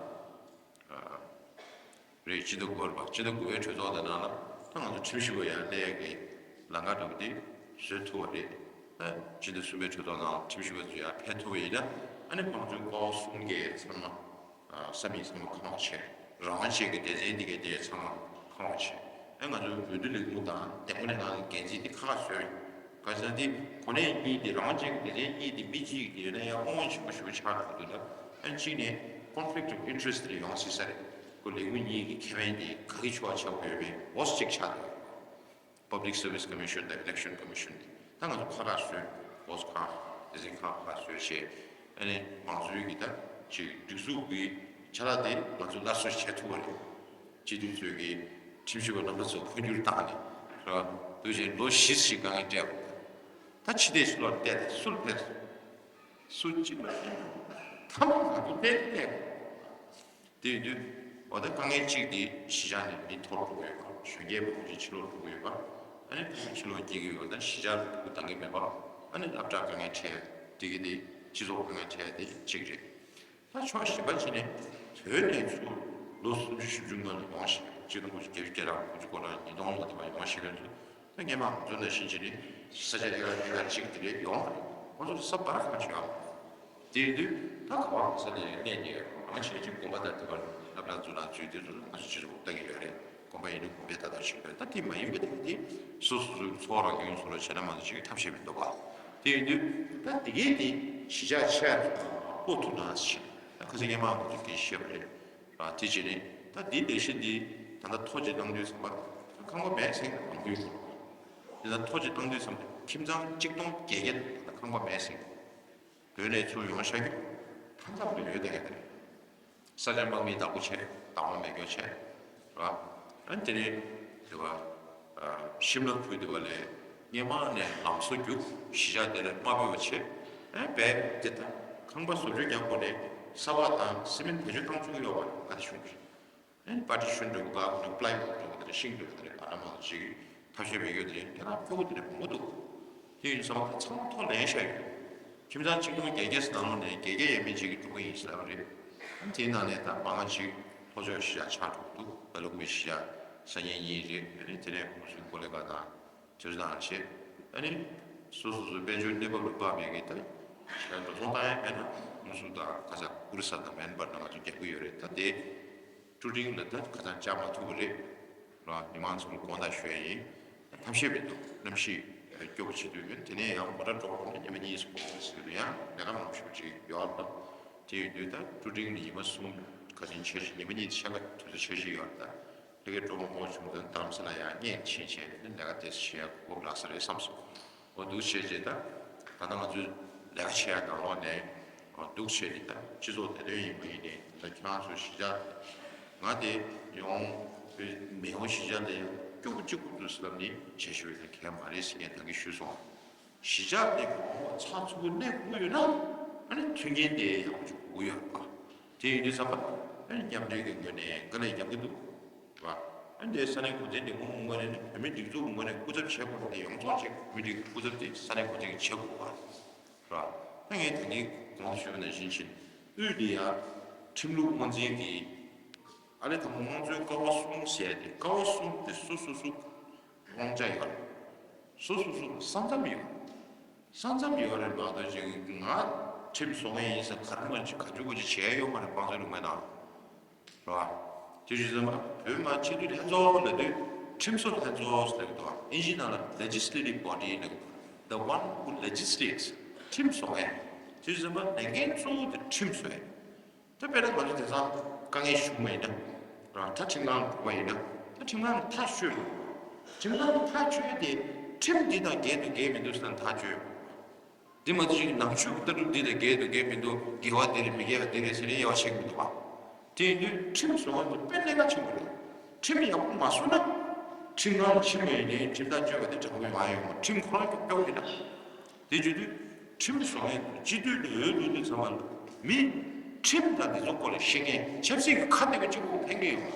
རེད། སྤྱི་ཟླ་དགུ་པ་རེད་པ། སྤྱི་ཟླ་དགུ་པའི་གྲོས་ཚོགས་དེ་ནང་ལ་ད་ང་ཚོ་ཁྲིམས་ཞིབ་པ་ཡར་སླེབས་ཀྱི་ལམ་ཁ་འདྲ་པོ་དེ་བཟོས་ཐུབ་པ་རེད། ཨ་སྤྱི་ཟླ་གསུམ་པའི་གྲོས་ཚོགས་ནང་ཁྲིམས་ཞིབ་པ་ཚོ་ཡར་ཕེབས་ཐུབ་པ་ཡིན་ན། ཨ་ནི་དམངས་གཙོའི་ཀ་བ་གསུམ་གའི་ཚང་མ་ས་མིག་ཚང་མ་ཁ་མང་ཆེ། རང་དབང་ཅན་གྱི་སྡེ་ཚན་འདི་གའི་དེ་ཚང་མ་ཁ་མང་ཆེ། ཨ་ང་ཚོའི་འོས་བསྡུ་ལས་ཁུངས་དང་འདེམས་ངོ་ལྷན་ཁང་གི་འགན་འཛིན་འདི་ཁ་ཁ་བཟོས་ཡོད། ག་ཟེར་ན་འདི་གོ་གནས་གཉིས་དེ་རང་དབང་ཅན་གྱི་སྡེ་ཚན་གཉིས་དེ་མི་གཅིག་ཡོད་ན་ཡང་དབང་ཆེན་པོ་ཞེ་པོ་ཆགས་འགྲོ་འདུག་ད་ཨ་གཅིག་ནས་conflict of interest་དེ་ཡོང་སྲིད་ས་རེད། ཁོ་ལས་ཁུངས་གཉིས་ཀྱི་ཁེ་ཕན་དེ་ག་གི་ཕྱོགས་ཆགས་ཡོད་པའི་འོ་གཅིག་ཆགས་འདུག Public Service Commission་དང་Election Commission་དེ་ད་ང་ཚོ་ཁ་ཁ་བཟོས། འོ་ཁ་སྡེ་ཚན་ཁ་ཁ་བཟོས་བྱས། ཨ་ནི་མང་གཙོའི་གི་ད་ཅིག་སྒྲིག་འཛུགས་ཀྱི་ཆ་ལག་དེ་ང་ཚོ་སླར་གསོ་བྱེད་ཐུབ་པ་རེད། སྤྱི་འཐུས་ཚོས་ཀྱི་ཁྲིམས་ཞིབ་པ་རྣམ་པ་ཚོ་འཕོ་འགྱུར་བཏང་ནས་ར། དུས་ཆེན་ལོ་བཞི་ཞིག་དཀའ་ངལ་འཕྲད་པ། ད་ཕྱི་སྡེ་ཕྱི་ལོགས་བལྟས་ཏེ་སུ་ལ་ཕེབས་སོང་། སུ་གཅིག་ལ་ཕེབས་སོང་། ཐ་མ་ང་ཚོ་བལྟས་ཏེ་ཕེབས། དེ་ཡིན་དུས་འོ་ད་དཀའ་ངལ་གཅིག་དེ་གཞིས་ཆགས་ནས་མི་འཐོར་འགྲོ་གི་ཡོད་པ། གཞོན་སྐྱེས་མང་པོ་ཞིག་ཕྱི་ལོགས་འགྲོ་གི་ཡོད་པ། ཨ་ནི་ཕྱི་ལོགས་སྐྱེ་གི་ཡོད་པ་དང་གཞིས་ཆགས་ལ་འགྲོ་གི་འདང་གི་མེད་པ། ཨ་ནི་སློབ་གྲྭ་དཀའ་ངལ་འཕྲད་དེ་གི་དེ་སྤྱི་ཚོགས་དཀའ་ངལ་འཕྲད་དེ་གཅིག་རེད། ད་ཕྱོགས་གཞན་པ་ཅིག་ནས་བོད་ནས་ཚུར་ལོ་སུམ་ཅུ་བཞི་བཅུ་སྔོན་ལ་ཡོང་ཞིག་གཅིག་སྟོང་དགུ་བརྒྱ་བརྒྱད་ཅུ་གྱ་གྲངས་དགུ་བཅུ་གོ་གྲངས་ཉིས་སྟོང་ལོ་དེ་བར་ཡོང་ཞིག་ལ་དུས་ད་སྔོན་མ་ང་ཚོ་ནང་བཞིན་ཅིག་ནས་ས་ཆ་དེ་ག་དེ་ག་གཅིག་དེ་རེད་ཡོང་མ་རེད། ཁོང་ཚོ་ས་བར་གང་ཅིག་ཡོང་མ་རེད། དེ་ཡིན་དུས་ད་ག་བ་ས་དེ་གནས་ནས་ཡོད་རང་བྱས་ཀྱི་དགོན་པ་དང་དེ་བར་སློབ་གྲྭ་འཛུགས་ན་འཛུལ་དུས་ཚོ་ང་ཚོ་ཕྱི་ཚོ་ལྟ་གི་ཡོད་རེད། དགོན་པ་ཡིན་ན་དགོན་པའི་ད་ལྟ་ཞིག་རེད། ད་དེ་མ་ཡིན་པ་དེ་དེ་སོ་སོ་སོའི་འཚོ་བ་རང་སྐྱོང་སོགས་ལ་བྱས་ན་མ་གཏོགས་ཅིག་ཐབས་ཤེས་མི་འདུག་པ། དེ་ཡིན་དུས་ད་དེ་གའི་དེ་གཞིས་ཆགས་ཆེ་བ་སྤོ་ཐུབ་ན་ཞེས་ད་ཁ་སང་སྔོན་མ་ང་ཚོ་གིས་བཤད་པ་རེད། ར་དེ་བྱས་ནས་ད་དེ་ལས་གཞི་འདི་ད་ལྟ་ཐོ་གཅིག་བཏང་དུས་ཙམ་པ་ཁང་པ་མེད་ཟེར་མང་པོ་ཡོད། དེ་ད་ཐོ་གཅིག་བཏང་དུས་ཙམ་པ་ཁྱིམ་ཚང་གཅིག་སྟོང་བརྒྱད་བརྒྱ་ད་ལྟ་ཁང་པ་མེད་ཟེར། བོད་ནས་ཚུར་ཡོང་བཞག་རྒྱུ་ཐམས་ཅད་ལ་ཡོད་བསྡད་ཡོད་རེད། ས་ཆ་དམག་མིའི་བདག་པོ་བྱས་བདག་དབང་མེད་སྐྱོར་བྱས་ར། ཨ་ནི་དེ་ནས་དེ་བ་ཤིམ་ལ་ཁུལ་དེ་བ་ལས་སྔོན་མ་ནས་ལམ་བཟོ་རྒྱུ་གཞིས་ཆགས་དེ་ལ་དམའ་འབེབས་བྱས། ཨ་བས་དེ་ལྟར་ཁང་པ་བཟོ་བཅོས་རྒྱག་དགོས་ནས་ས་བག་དང་སི་མེན་བེད་སྤྱོད་བཏང་བཅུག་གི་ཡོད་པ་ཨ་དེ་ཤུན་རེད། ཨ་ནི་པར་ཊི་ཤུན་འདྲ་པོ་ག་ནི་པ་ལའི་བུཌ་འདྲ་པོ་དེ་འདྲ་ཤིང་འདྲ་པོ་དེ་འདྲ་ག་ན་མང་ཞིག་ཐབས་ཤེས་མེད་ཡོད་དེ་རེད། དེ་དང་ཕྲུ་གུ་དེ་འདྲ་མང་པོ་འདུག་དེ་ཡིན་ཙང་ད་ཚང་མ་ཐོ་ལེན་བཞག་ཡོད། ཁྱིམ་ཚང་གཅིག་སྟོང་བརྒྱད་བརྒྱ་ནང་ལོགས་ནས་བརྒྱད་བརྒྱ་ཡས་མས་ཅིག་གི་ཕྲུ་གུ་ཡིན་ཟེར་བ་རེད། ཨ་ནི་དེའི་ནང་ནས་ད་མང་ང་ཅིག་ལྷོ་ཕྱོགས་གཞིས་ཆགས་ཆགས་འགྲོ་གི་འདུག་ཀ་ལ་ཀུ་མི་གཞིས་ཆགས་སང་ཉིན་གཉིས་རེད། ཨ་ནི་དེ་ནས་ཧུན་སུར་ཀོ་ལེ་གྷལ་དང་དེ་ཚོ་ནང་བྱས། ཨ་ནི་སོ་སོ་སོའི་དཔལ་འབྱོར་གནས་བབ་ལ་དཔག་པའི་གི་ད་གཞིས་ཆགས་འགྲོ་སོང་བཏང་ཡ་མེད་ན་ཧུན་སུར་དང་ཁ་ས་ཨུ་རི་ས་དང་མེན་པར་ནང་ང་ཚོ་རྒྱག་གི་ཡོད་རེད། ད་དེ། ཀྲུ་ཀྲིང་ལ་ད་ཁ་སང་བཅར་མ་ཐུབ་པ་རེད། ར་མི་མང་ཚོ་ལ་དགོངས་དག་ཞུ་ཡ་ཡིན། ཐབས་ཤེས་མི་འདུག་གནམ་གཤིས་སྐྱོ་པོ་བྱེད་དུས་ཡོད། དེ་ནས་ཡང་མོ་ཊ་འགྲོ་དགོས་ན་ཉི་མ་གཉིས་སུ་འགོར་ཟེར་དུས་ཡང་ལས་ཀ་མང་པོ་ཞེ་པོ་ཅིག་ཡོད་རེད། དེ་ཡིན་དུས་ད་ཀྲུ་ཀྲིང་ནས་ཉི་མ་གསུམ་ཁ་སང་འཆར་གཞི། ཉི་མ་གཉིས་འཆར་གཞི་དུས་ཚོད་འཆར་གཞི་ཡོད་རེད། ད་ལས་ཀའི་འགྲོ་མང་པོ་བྱུང་དུས་རྡ་རམ་ས་ལ་ཡང་སྔོན་ཕྱིན་བྱས་ནས་ལས་ཀ་དེ་བྱེད་དགོས་ལགས་ས་རེད་བསམ་སོང་། འོ་འདུག་བྱས་རྗེས་ད་ད་ལྟ་ང་ཚོས་ལས་ཀ་བྱེད་ཡ་ནང་ལོགས་ནས་འོ་འདུག་བྱས་ནས་ད་སྤྱི་ཚོགས་བདེ་དོན་ཡིན་པ་ཡིན་ནའི་ད་ཁྱེད་རང་ཚོ་གཞིས་ཆགས་ང་དེ་ཡོང་མེས་ཧོ་གཞིས་ཆགས་ལ་ཡང་སྐྱོ་པོ་གཅིག་པུ་འདུག་ཟེར་ལབ་ནས་བྱེད་ཤོད་ཡ་གལ་མ་རེད་ཟེར་ངས་ད་གིན་ཞུས་སོང་། གཞིས་ཆགས་དེ་གོང་འོག་ཚགས་ཚུད་པོ་གནས་དགོས་ཡོད་ན་ཨ་ནི་མཐུན་རྐྱེན་དེ་ཡག་པོ་ཅིག་དགོས་ཀྱི་ཡོད་རེད་པ། དེ་ཡིན་དུས་ཙམ་པ་ཨ་ནི་མཉམ་འབྲེལ་གྱི་ངོས་ནས་དཀའ་ལས་རྒྱག་གི་འདུག་པ། ཨ་ནི་དེ་ས་གནས་འགོ་འཛིན་ལས་ཁུངས་ངོས་ནས་ནི་བོད་མིའི་སྒྲིག་འཛུགས་ངོས་ནས་སྐུ་ཚབ་བྱེད་དགོས་པ་དེ་ཡོངས་རྫོགས་ཅིག་བོད་མིའི་སྒྲིག་འཛུགས་སྐུ་ཚབ་དེ་ས་གནས་འགོ་འཛིན་གྱིས་བྱེད་དགོས་པ་རེད་པ། ད་ངས་ད་གིན་གོང་དུ་ཞུས་པ་ནང་བཞིན་བྱས་ནས་དབུས་དེ་ཡང་ཁྲིམས་ལུགས་དབང་འཛིན་གྱི་ཨ་ནི་དང་པོ་དམངས་གཙོའི་ཀ་བ་གསུམ་ཟེར་ཏེ་ཀ་བ་གསུམ་དེ་སོ་སོ་སོ་དབང་ཆ་ཡོད་རེད། སོ་སོ་སོ་ས་མཚམས་ཡོད། ས་མཚམས་ཡོད་རེད་མ་གཏོགས་ཅིག་ང་ཁྲིམས་བཟོ་མཁན་ཡིན་ཟེར་ག་རེ་མ་ཅིག་ག་ཅུ་གོ་ཅིག་བྱས་ཡོད་མ་རེད། དམངས་གཙོའི་ལུང་པའི་ནང་རེད་བ། དེ་བཞིན་ཟེར་མ་བོད་མ་སྤྱི་འཐུས་ལྷན་ཚོགས་ལབ་དུས་ཁྲིམས་བཟོ་ལྷན་ཚོགས་ཟེར་གི་འདུག་ཨིན་ཇིའི་ནང་ལ་legislative body ལབ་གི་འདུག the one who legislates ཁྲིམས་བཟོ་མཁན། དེ་བཞིན་ཟེར་མ་ལས་འགན་གཙོ་བོ་དེ་ཁྲིམས་བཟོ་ཡ། ད་དཔེར་ན་ང་ཚོ་དེང་སང་དཀའ་ངལ་ཞུགས་པ་ཡིན་ན། རང་ད་ཁྲིམས་ཁང་འགྲོ་བ་ཡིན་ན། ད་ཁྲིམས་ཁང་ལ་ཐག་ཆོད་དགོས། ཁྲིམས་ཁང་ལ་ཐག་ཆོད་དེ་ཁྲིམས་འདི་དང་འགལ་འདུག་འགལ་མི་འདུག་ཟེར་ན་ཐག་ཆོད་དགོས། འདི་མ་གཏོགས་ཅིག་ནང་ཆོས་ཀྱི་ལྟ་གྲུབ་འདི་དང་འགལ་འདུག་འགལ་མི་འདུག་འགལ་བ་འདི་རེད་མི་འགལ་བ་འདི་རེད་ཟེར་ནས་དབྱེ་བ་ཕྱེ་གི་མི་འདུག་བ། དེ་ཡིན་དུས་ཁྲིམས་བཟོ་བ་འདི་དཔེ་གནད་འགག་ཆེན་པོ་རེད། ཁྲིམས་ཡག་པོ་མ་བཟོ་ན། ཁྲིམས་ཁང་ལ་ཕྱིན་པ་ཡིན་ནའི་ཁྲིམས་ཐག་གཅོད་པ་དེ་དྲང་པོ་ཡོང་ཡ་ཡོད་མ་རེད། ཁྲིམས་ཁོ་རང་སྐྱོ་སྐྱོ་ཡིན་ན། དེ་བརྗོད་དུས་ཁྲིམས་བཟོ་མཁན་སྤྱི་འཐུས་ལ་འོས་བླུགས་དུས་ཚང་མ་ལ་མི་ཁྲིམས་དང་འདི་ཚོ་སྐོར་ལ་ཤེས་མཁན་ཆབ་སྲིད་ཀྱི་ཁ་གཏད་པ་གཅིག་པོ་ཕན་གྱི་ཡོད་མ་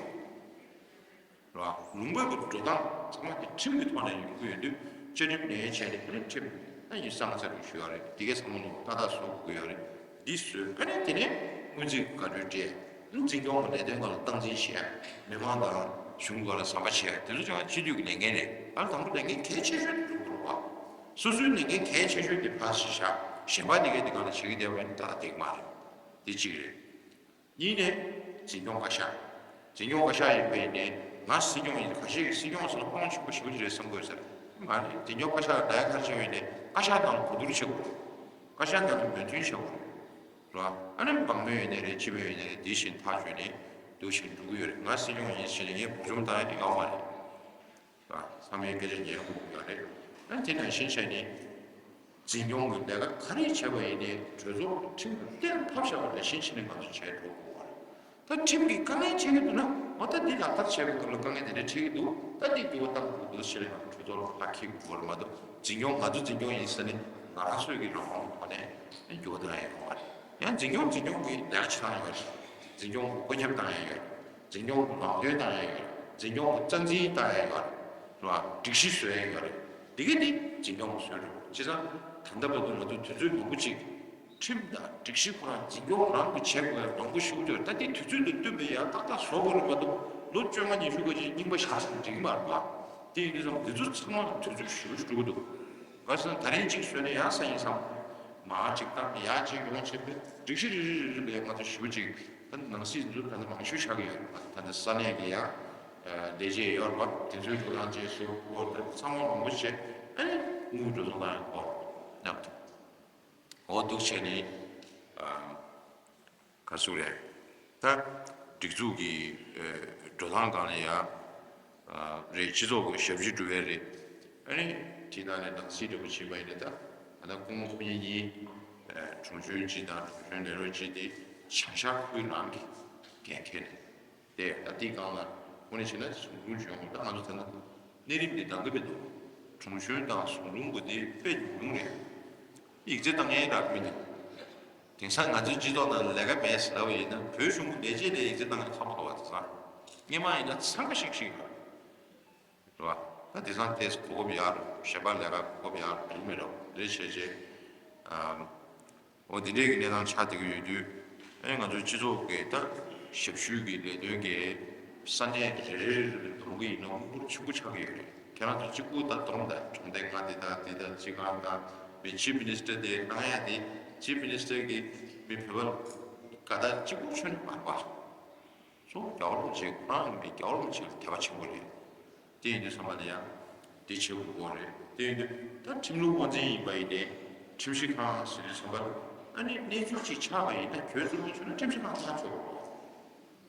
རེད། ལུང་པ་གི་འགྲོ་སྟངས་ཚང་མ་དེ་ཁྲིམས་ཀྱི་ཐོག་ནས་ཡོང་གི་ཡོད་དུས་བཅའ་ཁྲིམས་ནས་བྱས་ནས་ཁྲིམས་ད་ཡིན་གསང་ཚར་བའི་ཞུ་ཡ་རེད། དེ་གས་ཚང་མ་ལ་ཏག་ཏག་བཟོ་དགོས་ཡ་རེད། འདི་བཟོས་ཨ་ནི་དེ་ནས་སྔོན་རྩིས་བཀའ་འཁྲོལ་སྤྲད། འཛིན་སྐྱོང་གི་ལས་དོན་སྒང་ལ་སྟངས་འཛིན་བྱས། མི་མང་དང་གཞུང་སྒང་ལ་ཟམ་པ་བྱས། དེ་ཚོ་ཀྱང་སྤྱི་འཐུས་ཀྱི་ལས་འགན་རེད། ཨ་ནི་དང་པོ་ལས་འགན་གལ་ཆེ་ཤོས་དེ་སྒྲུབ་དགོས་རེད་བ། སོ་སོའི་ལས་འགན་གལ་ཆེ་ཤོས་དེ་ཕར་ཕྱིན་བཞག་གཞན་པ་དེ་གས་དེ་སྒང་ལ་བྱེད་ཀྱི་བསྡད་པ་ཡིན་ན་ཏག་ཏག་འགྲིག་མ་རེད། དེ་གཅིག་རེད། གཉིས་ནས། འཛིན་སྐྱོང་བཀའ་ཤག་འཛིན་སྐྱོང་བཀའ་ཤག་ཡིན་པ་ཡིན་ནའི་ང་སྲིད་སྐྱོང་ཡིན། ཁ་ཤས་ཀྱིས་སྲིད་སྐྱོང་ཟེར་ན་དབང་ཆེན་པོ་ཞེ་པོ་ཅིག་རེད་བསམ་གྱི་ཡོད་ས་རེད། མ་རེད། འཛིན་སྐྱོང་བཀའ་ཤག་ལ་ཡ་ག་རེ་བྱས་པ་ཡིན་ནའི་བཀའ་ཤག་ནང་གོ་བསྡུར་བྱེད་དགོས། བཀའ་ཤག་ནང་ལ་མོས་མཐུན་བྱེད་དགོས་རེད་བ། ཨ་ནི་འབངས་མི་ཡོད་ནའི་རེད། སྤྱི་མི་ཡོད་ནའི་རེད། དེ་བཞིན་ཐག་གཅོད་ནས་འདུག་བཞིན་འགྲོ་གི་ཡོད་རེད། ང་སྲིད་སྐྱོང་ཡིན་ཟེར་ནས་ངས་འབུར་འཇོམས་བཏང་ཡ་དེ་ཡོད་མ་རེད། ཚང་མས་སྐད་ཆ་ཉན་དགོས་ཀྱི་ཡོད་རེད། ཨ་དེ་ནང་བཞིན་བྱས་ནས། འཛིན་སྐྱོང་གི་ལས་ཀ་ག་རེ་བྱས་པ་ཡིན་ནའི་གྲོས་ཚོགས་ཀྱི་ཁྲིམས་ལ་གཏན་ཕབ་བཞག་པ་ནང་བཞིན་བྱས་ནས་ང་ཚོ་བྱས་འགྲོ་དགོས་པ་རེད། ད་ཁྲིམས་ཀྱིས་དཀའ་ངལ་འཕྲད་ཀྱི་འདུག་ན་འོ་ད་འདི་ལག་བསྟར་བྱས་པའི་སྐབས་ལ་དཀའ་ངལ་དེ་འདྲ་འཕྲད་ཀྱི་འདུག་ད་འདི་འགྱུར་བ་གཏང་དགོས་འདུག་ཟེར་ནས་ང་ཚོ་གྲོས་ཚོགས་ལ་ཕར་འཁྱེར་དགོས་པ་རེད་མ་གཏོགས་འཛིན་སྐྱོང་ང་ཚོ་འཛིན་སྐྱོང་ཡིན་ཟེར་ནས་ང་རང་ཚོའི་གི་རང་དབང་གི་ཐོག་ནས་འགྱུར་བ་གཏང་ཡ་ཡོད་མ་རེད། ཡང་འཛིན་སྐྱོང་འཛིན་སྐྱོང་གི་ལས་ཀ་བྱེད་སྟངས་ཡོད་རེད། འཛིན་སྐྱོང་གི་བཀོད་ཁྱབ་བཏང་ཡ་ཡོད་རེད། འཛིན་སྐྱོང་གི་ལམ་སྟོན་བཏང་ཡ་ཡོད་རེད། འཛིན་སྐྱོང་གི་རྩ་འཛིན་བཏང་ཡ་ཡོད་རེད། རེད་བ། སྒྲིག་གཞི་བཟོ་ཡ་ཡོད་རེད། འདི་ག་ནི་འཛིན་སྐྱོང་གི་བཟོས་འགྲོ། བྱས་ཙང་ད་ལྟ་བར་དུ་ང་ཚོ་དུས་ཚོད་མང་པོ་ཅིག་ཁྲིམས་དང་སྒྲིག་གཞི་ཁོ་རང་འཛིན་སྐྱོང་རང་གིས་བྱེད་དགོས་ཡ་མང་པོ་ཞིག་ཡོད་རེད། ད་འདི་དུས་ཚོད་དང་བསྟུན་པའི་ཡ་ཏག་ཏག་བཟོ་དགོས་རེད་མ་གཏོགས་ལོ་བཅོ་ལྔ་ཉི་ཤུ་ག་ཅིག་རྙིང་པ་བཞག་ཟིན་འགྲིག་གི་མ་རེད་བ། དེ་ཡིན་དུས་ཙམ་འདི་ཚོ་ཚང་མ་ལ་དུས་ཚོད་ཞེ་པོ་ཞིག་འགྲོ་གི་འདུག་ག་ཟེར་ན་ད་རིང་གཅིག་བཟོས་ནས་ཡང་སང་ཉིན་སང་མར་གཅིག་བཏང་ཡར་གཅིག་ཡོང་བྱས་པའི་སྒྲིག་གཞི་རེ་རེ་རེ་རེ་ལ་ང་ཚོ་ཞེ་པོ་ཅིག་ད་ནང་སྲིད་འཛུལ་ད་ནི་མང་ཤོས་ཆགས་ཀྱི་ཡོད་རེད། ད་ནི་ས་གནས་ཀྱི་ཡང་ལས་བྱེད་ཡོད་རེད་པ། དེ་ཚོའི་འགྲོ་སྟངས་བཅས་སུ་སྐོར་ད་ཚང་མ་མང་པོ་བྱས་ཨ་ནི་དངུལ་འགྲོ་སོང་ད་ཡང་སྐོར་མཉམ་དུ་འོ་འདུག་བྱས་ནས། ག་ཚོད་རེད། ད་སྒྲིག་འཛུགས་ཀྱི་འགྲོ་སྟངས་སྒང་ལ་ཡ་རེད། སྤྱི་ཚོགས་ཀྱི་ཞབས་ཕྱི་སྒྲུབ་ཡས་རེད། ཨ་ནི་དེ་ནང་ནས་ནང་སྲིད་འདྲ་པོ་བྱེད་པ་ཡིན་ན་ད་ད་ལྟ་སྐུ་ངོ་ཕུན་ཚོགས་གཉིས་གྲོང་གཞོན་སྤྱི་དང་གྲོང་གཞོན་ལས་རོགས་སྤྱི་དེ་བྱ་གཞག་ཁུལ་རང་གི་འགན་འཁྱེར་ནས་བསྡད། ད་དེའི་སྒང་ལ་དངོས་གནས་བྱས་ན་ཟུང་དྲུང་བྱུང་ད་ང་ཚོ་ད་ལྟ་གནས་རིམ་འདི་འདང་གི་མི་འདུག་གྲོང་གཞོན་དང་ཟུང་དྲུང་གི་དེ་དཔེ་ཉུང་ཉུང་རེད། ཡིག་ཚད་བཏང་ཡས་རག་མི་འདུག་དེང་སང་ང་ཚོའི་སྤྱི་ཚོགས་ནང་ལས་ཀ་མེད་ཟེར་ལབ་པ་ཡིན་ན་བོད་གཞུང་གི་ལས་བྱེད་ལ་ཡིག་ཚད་བཏང་ཡས་ཁག་པོ་འདུག་བ། དེང་སང་སྔོན་མ་ཡིན་ན་འཚང་ཁ་ཤིག་ཤིག་རེད་བ། ད་དེང་སང་ཏོག་ཙམ་གོ་སྐབས་ཡག་རེད། གཞན་པ་ལས་ཀ་གོ་སྐབས་ཡག་རེད་མི་རེད་བ། དེ་བྱས་རྗེས་ཨམ། འོ་འདི་འདྲས་ཀྱི་གནས་སྟངས་ཆགས་བསྡད་ཀྱི་ཡོད་དུས་ཨེ་ང་ཚོའི་སྤྱི་ཚོགས་ཀྱི་ད་ཞབས་ཞུའི་གི་ལས་དོན་གྱི་ས་གནས་རེ་རེ་རེ་རེ་ལ་བསྡོམས་ཀྱི་ཡིན་ན་དངུལ་འབོར་ཆེན་པོ་ཆགས་ཀྱི་ཡོད་རེད། ཁྱེད་རང་ཚོ་གཅིག་པུ་ད་བསྡོམས་ད་གྲོང་སྡེ་ལྔ་དེ་དང་དེ་དང་སྤྱི་ཁང་དང་མི་ཆིབ་མི་ནི་སི་ཊར་དེ་གནང་ཡ་དེ་ཆིབ་མི་ནི་སི་ཊར་གྱི་མི་བོད་པ་དགའ་ད་གཅིག་པུ་ཁྱོན་ནས་མ་པ། ལོ་རྒྱལ་བ་རིན་པོ་ཆེ་ཁོ་རང་ཡིན་པའི་རྒྱལ་བ་རིན་པོ་ཆེ་ལ་དད་པ་ཆེན་པོ་རེད། དེ་ཡིན་དུས་ཙམ་པ་ལ་ཡང་དེ་བྱེད་དགོས་ཀྱི་རེད། དེ་ཡིན་དུས་ད་ཁྲིམས་ལུགས་དབང་འཛིན་ཡིན་པ་ཡིན་ནའི་ཁྲིམས་ཞིབ་ཁང་ཟེར་དུས་ཙམ་པ་ལ་ཨ་ནི་གནས་ཚུལ་ཅིག་ཆགས་པ་ཡིན་ན་གྱོད་བཙུགས་མི་བྱུང་ན་ཁྲིམས་ཞིབ་ཁང་ཐག་ཆོད་དགོས།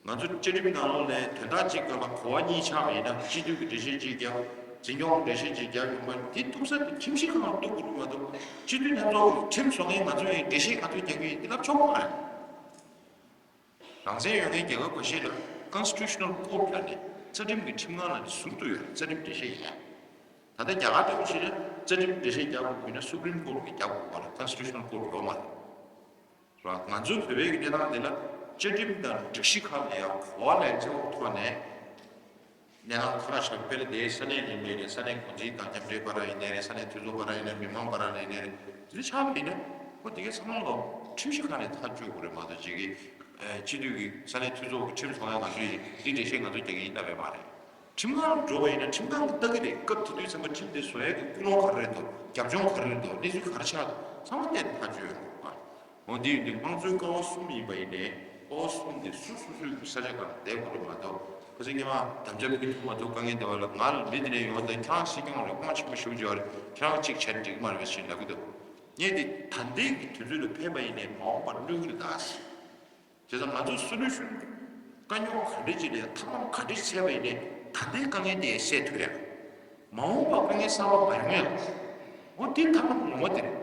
ང་ཚོ་བཅའ་ཁྲིམས་ནང་ལོགས་ནས་དོན་དག་གཅིག་སྒང་ལ་གོ་བ་གཉིས་ཆགས་པ་ཡིན་ན་སྤྱི་འཐུས་ཀྱི་འགྲེལ་བཤད་གཅིག་རྒྱབ། འཛིན་སྐྱོང་འགྲེལ་བཤད་གཅིག་རྒྱབ་ཡོང་པ་འདི་ཐུག་ས་དེ་ཁྲིམས་ཞིབ་ཁང་ལ་གཏུག་དགོས་མ་གཏོགས་སྤྱི་འཐུས་ལྷན་ཚོགས་ཀྱི་ཁྲིམས་བཟོ་མཁན་ང་ཚོ་ཡིན་འགྲེལ་བཤད་ང་ཚོས་རྒྱག་གི་ཡིན་འདི་ལབ་ཆོག་གི་མ་རེད། རང་བཙན་ཡོད་མཁན་རྒྱལ་ཁབ་ཁ་ཤས་ལ་Constitutional Court ལ་ནི་རྩ་ཁྲིམས་ཀྱི་ཁྲིམས་ཁང་ལ་ནི་ཟུར་དུ་ཡོད་རེད། རྩ་ཁྲིམས་འགྲེལ་བཤད་ཡིན་ཡང་། ད་ལྟ་རྒྱ་གར་ལྟ་བུ་བྱས་ན་རྩ་ཁྲིམས་འགྲེལ་བཤད་རྒྱག་དགོས་ཀྱི་ཡོད་ན་Supreme Court གི་རྒྱག་དགོས་པ་རེད། Constitutional Court ཡོད་མ་རེད། རེད་བ། ང་ཚོའི་བོད་པའི་གི་གནས་སྟངས་འདི་ལ་བཅའ་ཁྲིམས་དང་སྒྲིག་གཞི་ཁག་ལ་ཡང་གོ་བ་ལེན་ཚེ་འོག་ཐོག་ནས་གནས་སྟངས་ཁག་ཁག་ཆགས་དཔེར་ན་དེའི་ས་གནས་ཡིན་པའི་ནས་ས་གནས་འགོ་འཛིན་དང་མཉམ་འབྲེལ་བར་ཡིན་ནའི་རེད། ས་གནས་འཐུས་ཚོགས་བར་ཡིན་ནའི་མི་མང་བར་ཡིན་ནའི་རེད། དེ་འདྲ་ཆགས་པ་ཡིན་ན་ཁོ་དེ་གའི་ཚང་མ་ལོ་ཁྲིམས་ཞིབ་ཁང་ནས་ཐག་གཅོད་དགོས་རེད་མ་གཏོགས་ཅིག་གི་སྤྱི་འཐུས་ཀྱི་ས་གནས་འཐུས་ཚོགས་ཀྱི་ཁྲིམས་བཟོ་ཡ་ང་ཚོ་ཡིན་འདི་འགྲེལ་བཤད་ང་ཚོ་རྒྱག་གི་ཡིན་ལབ་པའི་མ་རེད། ཁྲིམས་ཁང་ལ་འགྲོ་བ་ཡིན་ན་ཁྲིམས་ཁང་གིས་ལྟ་གི་རེད། སྐབས་དེ་དུས་ཚང་མ་ཁྲིམས་དེ་བཟོ་ཡ་གི་ཀུན་སློང་ག་རེ་རེད་འདུག་རྒྱབ་ལྗོངས་ག་རེ་རེད་འདུག་གནས་ཚུལ་ག་རེ་ཆགས་འདུག་ཚང་མ་བལྟས་ནས་ཐག་གཅོད་ཡོང་དགོས་པ། འོ་དེ་ཡིན་དུས་དམངས་གཙོའི་ཀ་བ་གསུམ་ཡིན་པ་ཡིན་ནའི་ཀ་བ་གསུམ་དེ་སུ་སུ་སུའི་ས་ཆ་སྒང་བསྡད་དགོས་རེད་མ་གཏོགས་ཁ་སང་སྔོན་མ་དམ་བཅའ་ཕུལ་ཐུབ་མ་ཐུབ་དཀའ་ངལ་འདི་བ་ལ་ང་ལ་མི་དེ་ནས་ཡོང་བ་དང་ཁྱེད་རང་སྲིད་སྐྱོང་རེད། དབང་ཆེན་པོ་ཞུ་རྒྱུ་རེད། ཁྱེད་རང་གཅིག་བྱས་འགྲིག་མ་རེད་པས་ཞེས་ལབ་ཀྱི་འདུག་ངས་འདི་ད་ལྟའི་གི་དུས་ཚོད་ལ་ཕན་པ་ཡིན་ནའི་མ་འོངས་པར་གནོད་ཀྱི་རེད་ད། བྱས་ཙང་ང་ཚོ་སོ་ལུ་ཤུལ་དཀའ་རྙོག་ག་འདྲ་ཅིག་ལས་ཐབས་ལམ་ག་འདྲ་ཅིག་འཚོལ་བ་ཡིན་ནའི་ད་ལྟའི་དཀའ་ངལ་དེ་སེལ་ཐུབ་ཡ། མ་འོངས་པ་དཀའ་ངལ་གསར་པ་མ་ཡོང་ཡ། འོ་དེ་ཐབས་ལམ་ངོ་མ་དེ་རེད།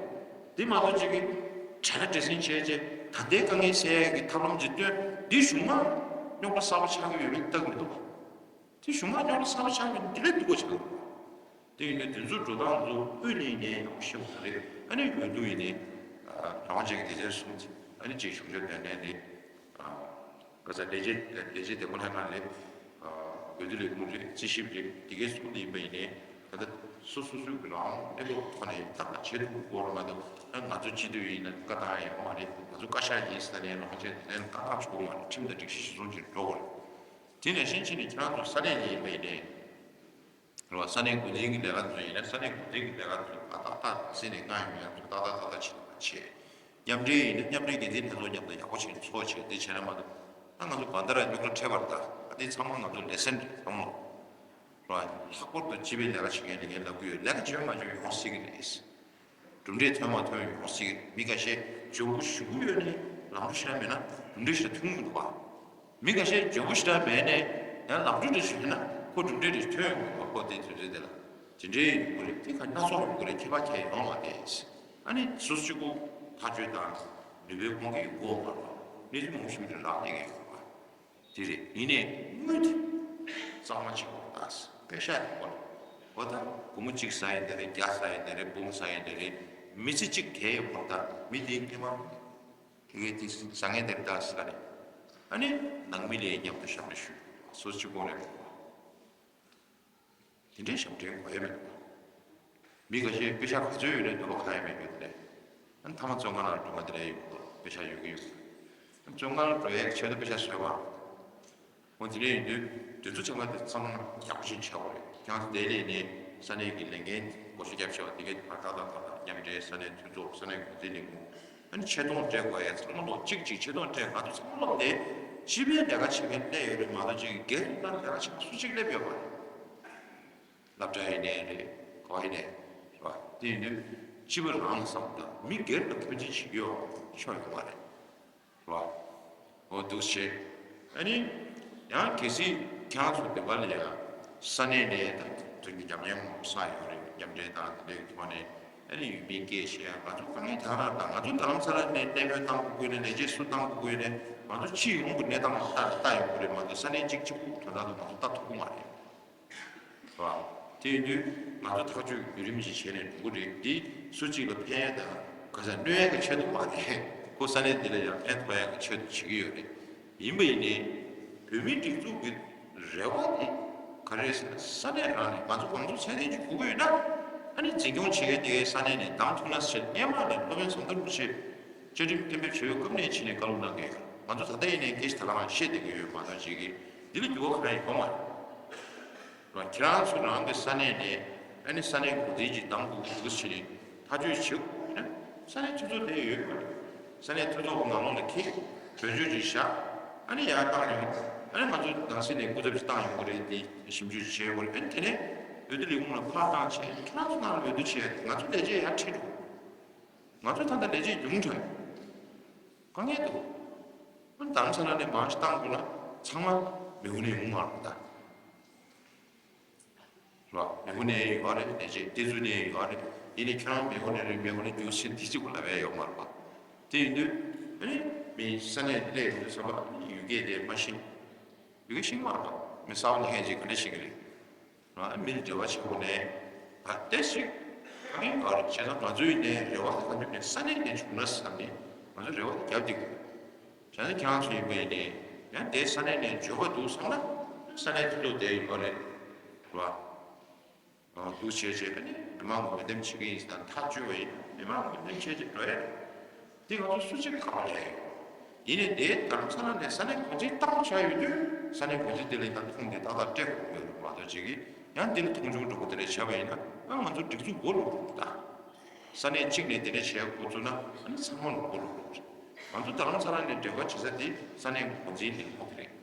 དེ་མ་གཏོགས་ཅིག་གི་བྲེལ་བ་བྲེལ་ཟིང་བྱས་བྱས་ད་ལྟའི་དཀའ་ངལ་སེལ་ཡ་གི་ཐབས་ལམ་ཅིག་སྟོན་འདི་གཞུག་མ་རྙོག་དྲ་གསར་པ་ཆགས་ཀྱི་ཡོད་མེད་བལྟ་གི་མི་འདུག་དེ་གཞུག་མ་རྙོག་དྲ་གསར་པ་ཆགས་ཀྱི་འདི་ལས་སྡུག་པ་ཆགས་ཀྱི་འདུག་དེ་ཡིན་ནའི་དེ་ཚོའི་འགྲོ་སྟངས་ཚོ་དབུས་ནས་ཡིན་ནའི་ཡག་པོ་ཤེས་དགོས་རེད། ཨ་ནི་འོས་བསྡུ་ཡིན་ནའི་རང་དབང་ཅན་གྱི་སྡེ་ཚན་གསུམ་ཨ་ནི་གཅིག་གཞུང་ཆེན་དོན་ལྡན་རེད། ག་ས་ལས་བྱེད་ལས་བྱེད་བདེ་པོ་ལྷན་ཁང་རེད། འོས་བསྡུ་ལས་ཁུངས་རེད། རྩིས་ཞིབ་རེད། དེ་གའི་གསུམ་དེ་ཡིན་པ་ཡིན་ནའི་ད་ལྟ་སོ་སོ་སོའི་གི་རང་གནས་བབ་ཐོག་ནས་ཏག་ཏག་བྱེད་ཐུབ་དགོས་རེད་མ་གཏོགས་ཨ་ང་ཚོ་སྤྱི་འཐུས་ཡིན་ན་བཀའ་བཏང་ཡ་ཡོད་མ་རེད། ང་ཚོ་བཀའ་ཤག་ཡིན་ཟེར་ནའི་རང་དབང་ཅན་དེ་ལན་བཀའ་བཏང་ཆོག་གི་མ་རེད། ཁྲིམས་དང་སྒྲིག་གཞི་གཞིར་བཟུང་བྱས་འགྲོ་དགོས་རེད། དེ་ནས་གཞན་ཕྱིན་ནས་ཁྱེད་རང་ཚོ་ས་གནས་ཡིན་པ་ཡིན་ནའི། རེད་བ། ས་གནས་འགོ་འཛིན་གྱི་ལས་ཀ་ཚོ་ཡིན་ན་ས་གནས་འགོ་འཛིན་གྱི་ལས་ཀ་ཚོ་ཏག་ཏག་ཏག་སེ་ནས་ང་ཡོང་ཡ་ཚོ་ཏག་ཏག་ཏག་ཏག་བྱེད་ཐུབ་པ་བྱེད། མཉམ་འབྲེལ་ཡིན་ན་མཉམ་འབྲེལ་འགན་འཛིན་ལྷན་ཚོགས་མཉམ་དུ་ཡག་པོ་བྱས་ནས་ཚོགས་བྱས་དེ་བྱས་ན་མ་གཏོགས་ད་ང་ཚོ་གང་ལྟར་རྙོག་དྲ་འཕྲད་པ་རེད། ད་དེ་ཚང་མ་ང་ཚོ་ལེ་སན་རེད་ཚང་མ། རེད་བ། ལྷག་པར་དུ་སྤྱི་པའི་ལས་ཀ་བྱེད་མཁན་ལ་ངས་ལབ་ཀྱི་ཡོད། ལས་ཀ་བྱོས་མ་བྱོས་ཡོང་སྲིད་ཀྱི་རེད། གྲུབ་འབྲས་ཐོན་མ་ཐོན་ཡོང་སྲིད་ཀྱི་རེད། མི་ཁ་ཤས་འཇོན་པོ་ཞེ་པོ་ཡོད་ནའི་ལམ་འགྲོ་ཞེ་དྲག་མེད་ན་གྲུབ་འབྲས་ཞེ་དྲག་ཐོན་གྱི་མི་འདུག་བ། མི་ཁ་ཤས་འཇོན་པོ་ཞེ་དྲག་མེད་ནའི་ཡང་ལམ་འགྲོ་འདྲ་ཞིག་ཡོད་ན་ཁོ་གྲུབ་འབྲས་འདྲ་ཞིག་ཐོན་ཡོང་གི་འདུག་བ། ཁོ་དེ་དུས་ཚོད་དེ་ལ་དེ་འདྲའི་ཡོང་གི་རེད། དེ་ག་སྣ་ཚོགས་ཡོང་གི་རེད། ཁྱད་པར་གང་ཡང་ཡོང་མ་རེད། ཨ་ནི་སོ་སོ་གཅིག་པུ་ཐག་གཅོད་དང་ནུས་པའི་དབང་གིས་འགོ་མ་རེད། གནས་ཚུལ་མང་པོ་ཞིག་རེ་རག་གནས་ཀྱི་ཡོད་པ། དེ་རེད། ཡིན་ནའི་དངུལ་དེ་གཙང་མ་བྱེད་དགོས་ད། པེ་ཤག་གི་སྐོར་ལ་འོ་ད་སྒོར་མོ་གཅིག་ཟ་ཡིན་ད་རེད། བརྒྱ་ཟ་ཡིན་ད་རེད། འབུམ་ཟ་ཡིན་ད་རེད། མི་ཚེ་གཅིག་གས་ཡོད་པ་ད་མི་དེ་སྔོན་མ་དེ་གས་དེ་ཟ་མཁན་དེ་རེད་ད་ཟ་རེད། ཨ་ནི་ནང་མི་ལས་མཉམ་དུ་ཞབས་འདྲེན་ཞུ་སོ་སོ་གཅིག་པོ་རེད། དེ་འདྲའི་ཞབས་འདྲེན་དགོས་ཡ་མེད་པ། མི་འགའ་ཤས་པེ་ཤག་ག་ཚོད་ཡོད་ནའི་འདོད་པ་གང་ཡང་མེད་པའི་དེ་ནས་ཨ་ནི་མཐའ་མ་བཙོན་ཁང་ནང་འགྲོ་བ་དེ་འདྲ་ཡོད་པ་པེ་ཤག་ཡོད་ཀྱི་ཡོད། བཙོན་ཁང་འགྲོ་ཡའི་ཆེད་དུ་པེ་ཤག་བཟོས་པ། འོ་དེ་འདྲ་ཡིན་དུས་དེ་ཚོ་ཆ་ཚང་དེ་ཚང་མ་ཡག་པོ་ཞིག་བྱ་དགོས་རེད། ཁྱེད་རང་ཚོ་དེ་ལས་ནས་ས་གནས་ཀྱི་ལས་འགན་བགོ་བཤའ་རྒྱབ་བྱས་པ་དེ་གའི་བར་ཐག་དང་ཐག་དང་མཉམ་འབྲེལ་ས་གནས་འཐུས་ཚོགས་ས་གནས་འགོ་འཛིན་ལས་ཁུངས། ཨ་ནི་ཆེ་མཐོང་སྤྲད་དགོས་ཡ་ཚང་མ་ལོག་གཅིག་གཅིག་ཆེ་མཐོང་སྤྲད། ང་ཚོ་ཚང་མ་ལོག་དེ་སྤྱི་པའི་ལས་ཀ་བྱེད་མཁན་སླེབས་ཡོད་རེད་མ་གཏོགས་ཅིག་སྒེར་གྱི་ནང་ལས་ཀ་བྱེད་མཁན་སུ་གཅིག་སླེབས་ཡོད་མ་རེད། སློབ་གྲྭ་ཡིན་ནའི་རེད། ག་བ་ཡིན་ནའི་རེད་བ། དེ་ཡིན་དུས་སྤྱི་པ་རང་ལ་བསམ་དང་མི་སྒེར་ལ་ཐུགས་རྗེ་བྱེད་ཀྱི་ཡོད་ཆོག་ཡོད་མ་རེད། རེད་བ། འོ་འདུག་བྱས། ཨ་ནི། ཡང་གལ་སྲིད་ཁྱེད་རང་ཚོ་བདེན་པ་ལ་ཡང་ས་གནས་ནས་དང་དོན་གྱི་ཉམས་ཉེས་མང་པོ་བསགས་ཡོད་རེད། མཉམ་འབྲེལ་དང་དེ་འདྲའི་ཐོག་ནས་ཨ་ནི་ཡུལ་མིའི་སྐད་བཤད་ཡ་ང་ཚོ་དཀའ་ངལ་དེ་རང་དང་ང་ཚོ་རྡ་རམ་ས་ལ་ནས་གནས་སྤོས་བཏང་དགོས་ཀྱི་ཡོད་ནས་ལས་བྱེད་སུ་བཏང་དགོས་ཀྱི་ཡོད་ནས་ང་ཚོ་སྤྱི་ཡོངས་ཀྱི་གནས་སྟངས་ལ་ལྟ་ལྟ་ཡོང་གི་རེད་མ་གཏོགས་ས་གནས་གཅིག་གཅིག་པུ་དོན་དག་ཏུ་ང་ཚོ་ལྟ་ཐུབ་ཀྱི་མ་རེད། རེད་བ། དེ་ཡིན་དུས་ང་ཚོ་ཐག་གཅོད་བརྒྱུད་རིམ་ཞིག་བྱས་ནས་འགྲོ་གི་རེད། འདི་སུ་གཅིག་ལ་ཕན་ཡ་དང་ག་ས་གནོད་ཡ་གི་ཆེད་དུ་མ་རེད། ཁོ་ས་གནས་འདི་ལ་ཡང་ཕན་ཐོགས་ཡ་གི་ཆེད་དུ་བྱེད་ཀྱི་ཡོད་རེད། ཡིན་པ་ཡིན་ནའི་བོད་མིའི་སྒྲིག་འཛུགས་ཀྱི་རེ་བ་དེ་ག་རེ་ཟེར་ན་ས་གནས་རང་ནས་ང་ཚོ་གང་ཚོ་ཚད་ལྡན་ཅིག་དགོས་ཀྱི་ཡོད་ན་ཨ་ནི་འཛིན་སྐྱོང་བྱེད་མཁན་དེ་གའི་ས་གནས་ནས་བདམས་ཐུབ་ན་ཟེར། སྔོན་མ་ནས་སློབ་དཔོན་ཟམ་གདོང་རིན་པོ་ཆེ་བཅའ་ཁྲིམས་གཏན་འབེབས་བྱས་པའི་སྐབས་ནས་ཕྱིན་ནས་བཀའ་སློབ་གནང་གི་ཡོད། ང་ཚོ་ད་ལྟ་ཡིན་ནའི་སྐད་ཆ་ད་ག་རང་བཤད་བསྡད་ཀྱི་ཡོད་མ་གཏོགས་ཅིག་གིས་འདི་ལ་འགྱུར་བ་གང་ཡང་ཡོད་མ་རེད། རེད་བ། ཁྱེད་རང་ཚོ་རང་གི་ས་གནས་ནས་ཨ་ནི་ས་གནས་འགོ་འཛིན་གྱིས་བདམས་དགོས་ཀྱི་འདུག་ཟེར་ནས་ཐག་གཅོད་བྱེད་དགོས་ན་ས་གནས་འཐུས་ཚོགས་དེ་ཡོད་མ་རེད། ས་གནས་འཐུས་ཚོགས་ཀྱི་ནང་ལོགས་ལ་ཁྱེད་གྲོས་ཆོད་ཅིག་བཞག་ཨ་ནི་ཡར་བཏང་ཡོང་། ཨ་ནི་ང་ཚོ་ནང་སྲིད་ནས་སྐུ་ཚབ་ཅིག་བཏང་ཡོང་གི་རེད། དེ་ཞིབ་འཇུག་བྱས་ཡོང་གི་རེད། ཨ་ནི་དེ་ནས་འོས་བསྡུ་ལས་ཁུངས་ལ་ཕར་བཏང་བྱས། ཁྱེད་རང་ཚོ་ནང་ལ་འོས་བསྡུ་བྱས། ང་ཚོ་ལས་བྱེད་ཡར་ཁྲིད་འགྲོ། ང་ཚོ་ད་ལྟ་ལས་བྱེད་ཉུང་དྲགས་ཡོད། དཀའ་ངལ་འདུག་ཨ་ནི་རྡ་རམ་ས་ལ་ནས་མར་ཞིག་བཏང་དགོས་ན་ཚང་མ་མེས་པོ་ནས་ཡོང་མ་རེད་ད། རེད་བ། མེས་པོ་ནས་ཡོད་རེད། ནས་ཅིག་ཏེ་ཙུ་ནས་ཡོད་རེད། ཡིན་ནའི་ཁྱེད་རང་མེས་པོ་ནས་རེད། མེས་པོ་ནས་རྒྱུགས་ཕྱིན་འདི་གཅིག་པུ་ལབ་ཡ་ཡོད་མ་རེད་བ། དེ་ཡིན་དུས་ཨ་ནི་མི་ས་གནས་སླེབས་ཡོང་དུས་ཙམ་པ་ཡུལ་སྐད་དེ་མ་ཤེས། ཡུལ་སྐད་ཤེས་མ་རེད་བ། མི་གསར་པ་སླེབས་མཁན་ཅིག་ག་འདྲ་ཤེས་ཀྱི་རེད། རེད་བ། མི་འབྲེལ་བ་ཆེ་པོ་ནས་ད་ལྟ་ཞིག་ཨ་ནི་ཡོད་རེད། བྱས་ཙང་ང་ཚོ་ཡིན་ནའི་རེ་བ་དང་མཉམ་ནས་ས་གནས་ནས་བྱུང་ན་བསམ་ནས་ང་ཚོ་རེ་བ་དེ་རྒྱབ་བསྡད་དགོས། བྱས་ན་ཁྱེད་རང་ཚོ་ཡིན་པ་ཡིན་ནའི་ཡང་དེ་ས་གནས་ནས་འབྱོར་བ་འདུག་བསམ་ན་ས་གནས་དེ་ཚོ་དེ་ཡོད་རེད། རེད་བ། འདུག་བྱས་བྱས་ཨ་ནི་མི་མང་ངོ་འདེམས་བྱེད་ཀྱི་ཡིན་ཟེར་ན་ཐག་གཅོད་པ་ཡིན། མི་མང་ངོ་འདེམས་བྱས་བྱས་འགྲོ་ཡ་རེད། དེ་ང་ཚོ་སུ་གཅིག་གང་ལ་ཡོད། ཡིན་ནའི་དེ་རྡ་རམ་ས་ལ་ནས་ས་གནས་འགོ་འཛིན་བཏང་བྱ་ཡོད་དུས་ས་གནས་འགོ་འཛིན་དེ་ལ་ཡང་ཁུངས་དེ་ཏག་ཏག་སྤྲད་དགོས་ཡོད་རེད་མ་གཏོགས་ཅིག་གིས་ཡང་དེ་ལ་མཐོང་ཆུང་འགྲོ་དགོས་དེ་འདྲ་བྱས་པ་ཡིན་ན་ཨ་ང་ཚོ་སྒྲིག་འཛུགས་མགོ་ལོག་འགྲོ་གི་ད། ས་གནས་གཅིག་ནས་དེ་འདྲ་བྱས་འགོ་བཙུགས་ན་ཨ་ནི་ཚང་མ་མགོ་ལོག་འགྲོ་གི་རེད། ང་ཚོ་རྡ་རམ་ས་ལ་ནས་འབྲེལ་བ་བྱེད་ས་དེ་ས་གནས་འགོ་འཛིན་ལས་ཁུངས་དེ་རེད།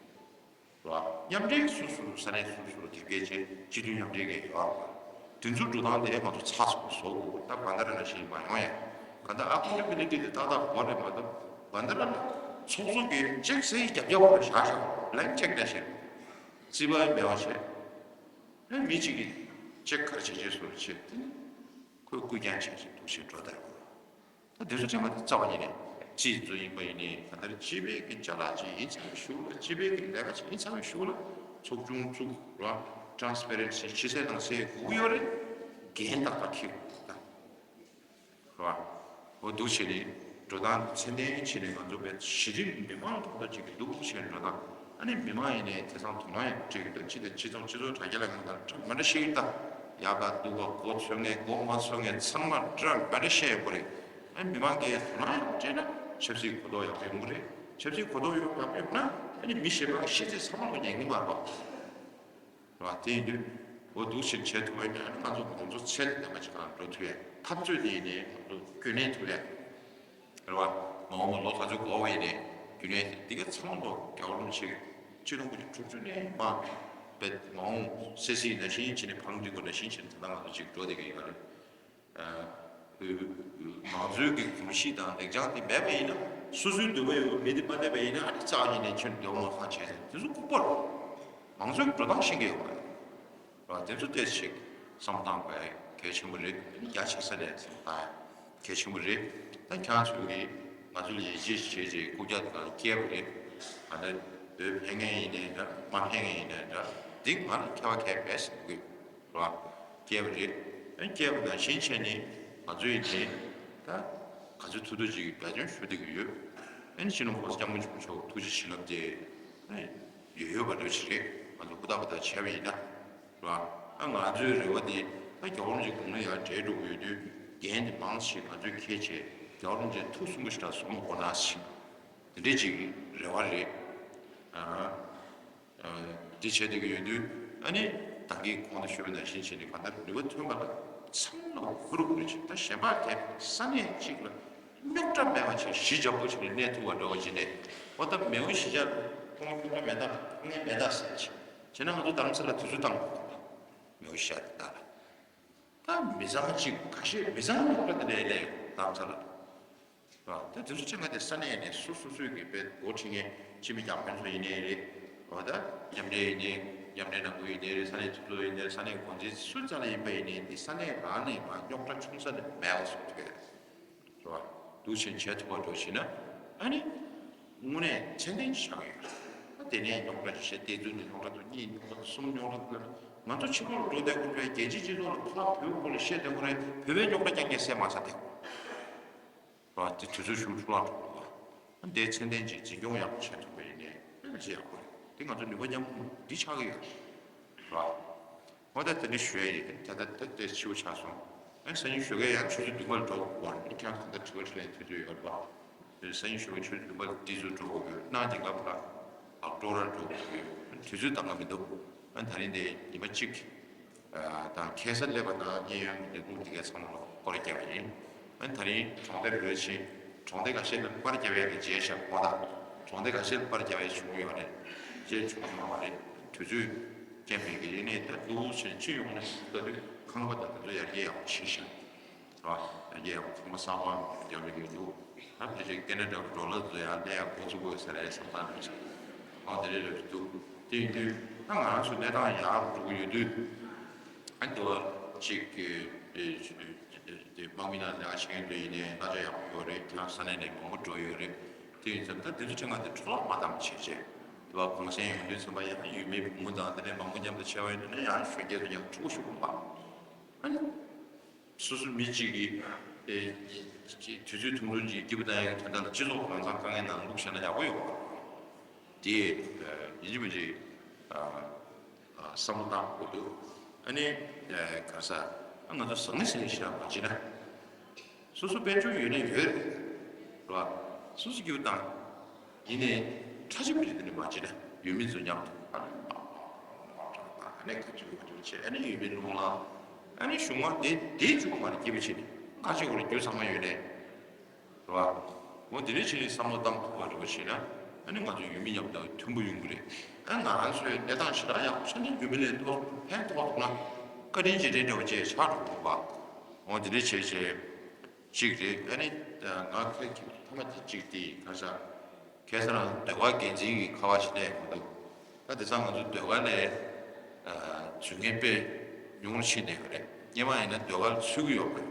རེད་བ། མཉམ་འབྲེལ་སོ་སོ་ས་གནས་སོ་སོ་ལ་དེབ་སྐྱེལ་བྱས་སྤྱི་འཐུས་མཉམ་འབྲེལ་གྱི་ཡོད་རེད་བ། དེ་ཚོ་འགྲོ་སྟངས་དེ་ང་ཚོ་ཚགས་ཚུད་པོ་བཟོ་དགོས། ད་བན་ད་ར་ནང་བཞིན་མ་ཡོང་ཡ། ག་ད་ཨ་ཁོ་ཊ་བི་ལི་ཊི་དེ་ཏག་ཏག་དགོས་རེད་མ་གཏོགས་བན་ད་ར་ལ་ཚོགས་གཙོ་གིས་ཅེག་ཟེར་རྒྱབ་རྒྱབ་པ་བཞག་བཞག་བླན་ཅེག་ནང་བཞིན་རྩིས་པ་མེད་པ་བྱས། ཨ་མི་གཅིག་གིས་ཅེག་ག་རེ་བྱས་བྱས་སོ་བྱས་དེ་ནི་ཁོས་རྐུ་རྐྱང་བྱས་བྱས་འདུག་བྱས་འགྲོ་བསྡད་ཡོད། ད་དེ་ཚོ་ཚང་མ་རྩ་བ་ཉིད་ནས་སྤྱི་ཚོགས་ཡིན་པ་ཡིན་ནའི་གང་ལྟར་སྤྱི་པའི་གི་ཅ་ལག་ཅིག་ཡིན་ཚང་མའི་གཞུག་ལ་སྤྱི་པའི་གི་ལས་ཀ་ཅིག་ཡིན་ཚང་མའི་གཞུག་ལ་ཚོགས་ཆུང་བཙུགས་ར་ཊ་རན་སི་པེ་རེན་སི་ཕྱི་གསལ་ནང་གསལ་དགོས་ཀྱི་ཡོད་རེད། འགན་ཏག་ཏག་འཁྱེར་དགོས་ད། རེད་བ། འོ་འདུག་བྱས་ནས་འགྲོ་སྟངས་ཚད་ལྡན་བྱས་ནས་ང་ཚོ་བས་གཞི་རིམ་མི་མང་ཐོག་ཏུ་ཅིག་གི་འདུག་བྱས་ནས་འགྲོ་སྟངས། ཨ་ནི་མི་མང་ཡིན་ནའི་དེང་སང་དོ་སྣང་ཡང་སྤྲད་ཀྱི་འདུག་སྤྱི་དང་སྤྱི་ཚོགས་སྤྱི་ཚོགས་དྲ་རྒྱ་ལ་ང་དང་འདྲ་མི་འདྲ་བཤད་ཀྱི་ད། ཡག་ག་སྡུག་ག་མགོ་ཚོས་མཁན་མགོ་མ་ཚོས་མཁན་ཚང་མ་འདྲ་མི་འདྲ་བཤད་ཡོད་པ་རེད། ཨ་ནི་མི་མང་གིས་དོ་སྣང་ཡང་སྤྲད་ན་ཆབ་སྲིད་གོ་རྟོགས་ཡག་པོ་ཡོང་གི་རེད། ཆབ་སྲིད་གོ་རྟོགས་ཡོང་ཡག་པོ་ཡོང་ན་ཨ་ནི་མི་གཞན་པ་གི་ཤེས་ཚད་ཚང་མ་ལ་ཉན་གི་མ་རེད་པ། རེད་བ། དེ་ཡིན་དུས་འོ་འདུག་ཕྱིར་བྱེད་ཐུབ་པ་ཡིན་ན་ཨ་ནི་ང་ཚོ་གོང་ཚོ་ཚད་ལྡན་པ་ཅིག་ལ་འགྲོ་ཐུབ་ཡ། འཐབ་རྩོད་དེ་ཡིན་ནའི་ང་ཚོ་རྒྱུན་གནས་ཐུབ་ཡ། རེད་བ། མ་འོངས་པ་ལོ་ག་ཚོད་འགོར་བ་ཡིན་ནའི་རྒྱུན་གནས་དེ་ག་ཚང་མ་ལོ་རྒྱལ་བ་རིན་པོ་ཆེ་གི་ཆིག་སྟོང་དགུ་བརྒྱ་དྲུག་ཅུ་ནས་མར་བེད་མ་འོངས་སེ་སི་ནང་བཞིན་བྱས་ནས་བང་སྒྲིག་དགོས་ནང་བཞིན་བྱས་ནས་ད་ལྟ་ང་ཚོ་ཅིག་འགྲོ་བསྡད་ཀྱི་ཡོད་རེད། ཨ། མང་གཙོའི་གི་གོམས་གཤིས་དང་ལེགས་བྱང་དེ་མེད་པ་ཡིན་ན་སོ་སོའི་འདོད་པ་ཡོད་པའི་མི་དེ་མ་གནས་པ་ཡིན་ན་ཨ་ནི་རྩ་བ་ཉིད་ནས་ཁྱོད་འདོད་པ་མ་ཁ་བྱས་ཟེར་དེ་ཚོ་ལྐུགས་པ་རེད། མང་གཙོའི་འགྲོ་སྟངས་ཤེས་ཀྱི་ཡོད་པ་རེད། ར་དེ་ཚོ་ཏོག་ཙམ་ཞིག་བསམ་བློ་བཏང་དགོས་ཡ་གལ་ཆེན་པོ་རེད། རྒྱ་ཆེ་ས་ནས་བསམ་བློ་བཏང་ཡ་གལ་ཆེན་པོ་རེད། ད་ཁྱེད་རང་ཚོ་གིས་ང་ཚོ་ལ་ཡིད་ཆེས་བྱས་རྗེས་རྐུབ་བཀྱག་དེ་ག་ལ་བཀལ་བ་རེད། ང་ད་བོད་ཕེབས་མཁན་ཡིན་ནའི་འདྲ་མ་ཕེབས་མཁན་ཡིན་ནའི་འདྲ་འདི་ང་ལ་ཁྱད་པར་གང་ཡང་མེད་ཟེར་གི་རེད་བ། བཀལ་བ་རེད། ཨ་བཀལ་བ་ནང་བཞིན་བྱས་ནས་ང་ཚོ་ཡིན་ནའི་ད་ག་ཚོད་ཐུབ་ཐུབ་ཅིག་འབད་བརྩོན་ཞུ་བསྡད་ཀྱི་ཡོད། ཨ་ནི་སྤྱི་ནོར་༸གོང་ས་༸སྐྱབས་མགོན་ཆེན་པོ་མཆོག་ཐུགས་རྗེ་བྱིན་རླབས་དེ་ཨ་ཡོད་ཡོད་པ་འདྲ་ཞིག་རེད། ང་ཚོ་ཧུར་ཐག་ཧུར་ཐག་བྱས་པ་ཡིན་ན། རེད་བ། ཨ་ང་ཚོའི་རེ་བ་དེ་ད་རྒྱལ་བ་རིན་པོ་ཆེ་དགུང་ལོ་ཡར་བགྲེས་འགྲོ་གི་ཡོད་དུས་འགན་དེ་མང་ཞིག་ང་ཚོས་འཁྱེར་བྱས་རྒྱལ་བ་རིན་པོ་ཆེ་ཐུགས་སུན་པོ་ཞེ་དྲག་བཟུང་དགོས་ན་ཞིག་དེ་འདྲས་ཅིག་རེ་བ་རེད། ཨ། ཨ། འདི་བྱས་བསྡད་ཀྱི་ཡོད་དུས་ཨ་ནི་ད་གིན་གོང་དུ་ཞུས་པ་ནང་བཞིན་བྱས་ནས་གང་ལྟར་ནུས་པ་ཐོན་པ་ལ་ཚང་མ་ཧུར་ཧུར་བྱས། ད་གཞན་པ་དེ་ས་གནས་གཅིག་ལ་རྙོག་དྲ་མེད་པ་བྱས་གཞི་འཇམ་པོ་བྱས་ནས་གནས་ཐུབ་པ་འདྲ་བོ་བྱས་ནས་འོ་ད་མེའོ་གཞིས་ཆགས་ཁོང་རྙོག་དྲ་མེད་ད་ཁོང་མེད་ད་ཟེར་བྱས་བྱས་ན་ང་ཚོ་རྡ་རམ་ས་ལ་དུས་ཚོད་བཏང་དགོས་པ་མེའོ་གཞིས་ཆགས་དེ་དག་ལ། ད་མི་ཚང་གཅིག་ཁ་ཤས་མི་ཚང་རྙོག་དྲ་དེ་འདྲ་ཡིན་ནའི་རྡ་རམ་ས་ལ། རེད་བ། ད་དེ་ཚོ་ཆེད་མངགས་དེ་ས་གནས་ནས་སོ་སོ་སོའི་གི་དཔེ་འགོ་ཁྲིད་མཁན་སྤྱི་མི་རྒྱ་དཔོན་ཚོ་ཡིན་ནའི་རེད། རེད་བ། ད་མཉམ་འབྲེལ་ཡིན་ནའི་མཉམ་འབྲེལ་ནང་ཁུལ་ཡིན་ནའི་རེད། ས་གནས་གྲོས་ཚོགས་ཡིན་ནའི་རེད། ས་གནས་འགོ་འཛིན་སུ་ཙམ་ལ་ཡིན་པ་ཡིན་ནའི་དེ་ས་གནས་རང་ནས་མར་རྙོག་དྲ་ཆུང་ས་ནས་མེད་པ་བཟོ་ཐུབ་ཡ་རེད། རེད་བ། འདུག་བྱས་བྱས་ཐུབ་པ་འགྲོ་བྱས་ན་ཨ་ནི་དངོས་གནས་ཚད་ལྡན་ཆགས་ཡོད་རེད། ད་དེ་ནས་རྙོག་དྲ་བཤད་བསྡད་ཚུལ་ནས་རྙོག་དྲ་དང་གཉིས་རྙོག་དྲ་གསུམ་རྙོག་དྲ་དང་ང་ཚོ་ཕྱི་ལོགས་འགྲོ་བསྡད་དགོས་པའི་རྒྱལ་སྤྱིའི་སྤྱི་ཚོགས་ལ་ཕར་བོད་སྐོར་ལ་བཤད་བསྡད་དགོས་རེད། བོད་པའི་རྙོག་དྲ་རྐྱང་རྐྱང་སེལ་མ་ཚར་བསྡད་དགོས་རེད། རེད་བ། དེ་དུས་ཚོད་ཞུ་འཕྲོ་བརླག་འགྲོ་གི་རེད་བ། འདི་ཚད་ལྡན་ཅིག་འཛིན་སྐྱོང་ཡག་པོ་བྱེད་ཐུབ་པ་ཡིན་ནའི་དཔེ་མི་སྲིད་ཡག་པོ་རེད། དེ་ང་ཚོ་ནུས་པ་མཉམ་སྤུངས་འདི་ཆགས་ཀྱི་ཡོད་རེད་བ། འོ་ད་དེ་འདྲ་ཞུ་ཡ་ཡིན། ད་ལྟ་ད་ལྟ་ཕྱི་པོ་ཆགས་སོང་། ཨ་ནི་སང་ཉིན་ཞོགས་ཀས་ཡང་ཆུ་ཚོད་བདུན་པར་འགྲོ་དགོས་རེད། ཁྱེད་རང་ད་ལྟ་དྲི་བ་དྲིས་ལན་དུས་ཚོད་ཡོད་རེད་བ། སང་ཉིན་ཞོགས་ཀས་ཆུ་ཚོད་བདུན་པར་འདི་ཚོ་འགྲོ་དགོས་ཡོད། གནངས་ཉིན་ཀ་ཕར་ཨག་ཊོ་ར་འགྲོ་དགོས་ཡོད། དུས་ཚོད་འདང་ག་མི་འདུག་ཨ་ནི་ད་རིང་དེ་ཉི་མ་གཅིག་ཨ་དང་ཁ་སང་སླེབས་པ་དང་གཡས་གཡོན་གྱི་ལས་ཁུངས་དེ་གའི་ཚང་མ་ལ་སྐོར་ར་བརྒྱབ་པ་ཡིན། ཨ་ནི་ད་རིང་གྲོང་སྡེ་བོད་ཕྱིན། གྲོང་སྡེ་ཁ་ཤས་ལ་པར་རྒྱབ་ཡས་ཀྱི་མཇལ་ཤག་ཁོང་དང་། གྲོང་སྡེ་ཁ་ཤས་ལ་པར་རྒྱབ་ཡས་བྱུང་ཡོད་རེད། ཅེས་བྱུང་ཡོང་བ་རེད། དུས་ཚོད་རྐྱེན་པས་ཀྱི་ཡིན་ནའི་ད་འདུག་ཕྱིན་སྤྱི་ཡོངས་ནས་ལྟ་དུས་ཁང་པ་དང་དེ་ཚོ་ཡར་རྒྱས་ཡག་པོ་ཕྱིན་ཤག་རེད་བ། ཡར་རྒྱས་ཡག་པོ་ཁང་པ་གསར་པ་རྒྱབ་ཡོང་གི་འདུག་ད་ཕལ་ཆེར་ཀེ་ན་ཌ་འགྲོ་ལ་ཚོ་ཡར་སླེབས་ཡག་འགོ་ཚུགས་དགོས་ས་རེད་བསམ་སྟངས་རེད་ཤག་ཨ་དེ་རེད་རེད་འདུག་དེ་ཡིན་དུས་ད་ང་རང་ཚོ་གནས་སྟངས་ཡག་རུ་འགྲོ་གི་ཡོད་དུས། ཨ་འདི་བ་གཅིག་གི་དེ་དམག་མི་ནང་ལས་ཀ་བྱེད་མཁན་ཚོ་ཡིན་ནའི་གནང་ཆ་ཡག་པོ་ཡོད་རེད། ཁྱེད་རང་ས་གནས་ནས་མང་པོ་འགྲོ་ཡོད་རེད། དེ་ཡིན་ཙང་ད་དེ་ཚོ་ཆ་ང་དེ་འཕྲོ་བརླག་མ་བཏང་བྱས་བྱས་དེ་བ་གུང་སེང་ཡོང་དུས་ཚང་མ་ཡང་ཡུལ་མི་བུ་མོ་དང་དེ་ནས་མང་པོ་མཉམ་དུ་བྱས་པ་ཡིན་ན་ཡང་གཞོན་སྐྱེས་ཚོ་ཡང་ཕྲུ་གུ་ཤོག་གུ་མ་ཨ་ནི། སོ་སོ་མི་གཅིག་གིས་ཨེ་དུས་ཚོད་ཐུང་ཐུང་གཅིག་སྐྱིད་པོ་བཏང་ཡག་དོན་དག་ལ་སྤྱི་ཚོགས་གང་ཚང་དཀའ་ངལ་ནང་བླུགས་བཞག་ན་ཡག་པོ་ཡོད་པ། དེ་ཡིན་གཅིག་མིན་གཅིག་བསམ་བློ་བཏང་དགོས་འདུག་ཨ་ནི་ག་ས་ང་ཚོ་ཟང་ངེ་ཟིང་ངེ་ཞིག་མ་བྱེད་ན། སོ་སོ་དཔལ་འབྱོར་ཡོད་ན་ཡོད་རེད་བ། སོ་སོ་སྐྱིད་པོ་བཏང་། ཡིན་ནའི་ཁྲ་ཆེ་པོ་རེད། དེ་ནི་མ་བྱེད་ན་ཡུལ་མི་ཚོ་མཉམ་དུ་ཨ་ནི་ཁ་ཆུ་ཁ་ཆུ་བྱས་ཨ་ནི་ཡུལ་མི་རླུང་ལངས་ཨ་ནི་གཞུང་མང་དེ་དེ་བཅུག་པ་མ་རེད། སྐྱིད་པོ་བྱེད་ནས་ཁ་ཆེ་བོ་རེད། རྒྱུ་ཚང་མ་ཡོད་ནས་རེད་བ། འོ་དེ་འདྲ་བྱས་ནས་བསམ་བློ་བཏང་ཐུབ་པ་རེད་བ་བྱས་ན་ཨ་ནི་ང་ཚོ་ཡུལ་མི་མཉམ་དུ་མཐུན་པོ་ཡོང་གི་རེད། ཨ་ང་རང་ཚོའི་གནས་སྟངས་ཞེ་དྲག་ཡག་པོ་ཆགས་ནས་ཡུལ་མི་ལ་ཏོག་ཕན་ཐོགས་ཐུབ་ན་བཀའ་དྲིན་རྗེས་དྲན་འདྲ་བོ་བྱས་ཆགས་འགྲོ་དགོས་པ། འོ་དེ་འདྲ་བྱས་བྱས། གཅིག་རེད། ཨ་ནི་ང་ཁ་ཐ་མ་དེ་གཅིག་དེ་ག་ས་ཁ་ས་རང་ཟློས་གར་འགན་འཛིན་གྱི་ཁ་བ་ཞིག་གནས་ཡོང་གི་འདུག་ད་དེང་སང་ང་ཚོ་ཟློས་གར་ལས་ཚུལ་ངན་དཔེ་ཉུང་རུ་ཕྱིན་བསྡད་ཡོད་རེད། སྔོན་མ་ཡིན་ན་ཟློས་གར་ཚུད་ཀྱི་ཡོད་མ་རེད་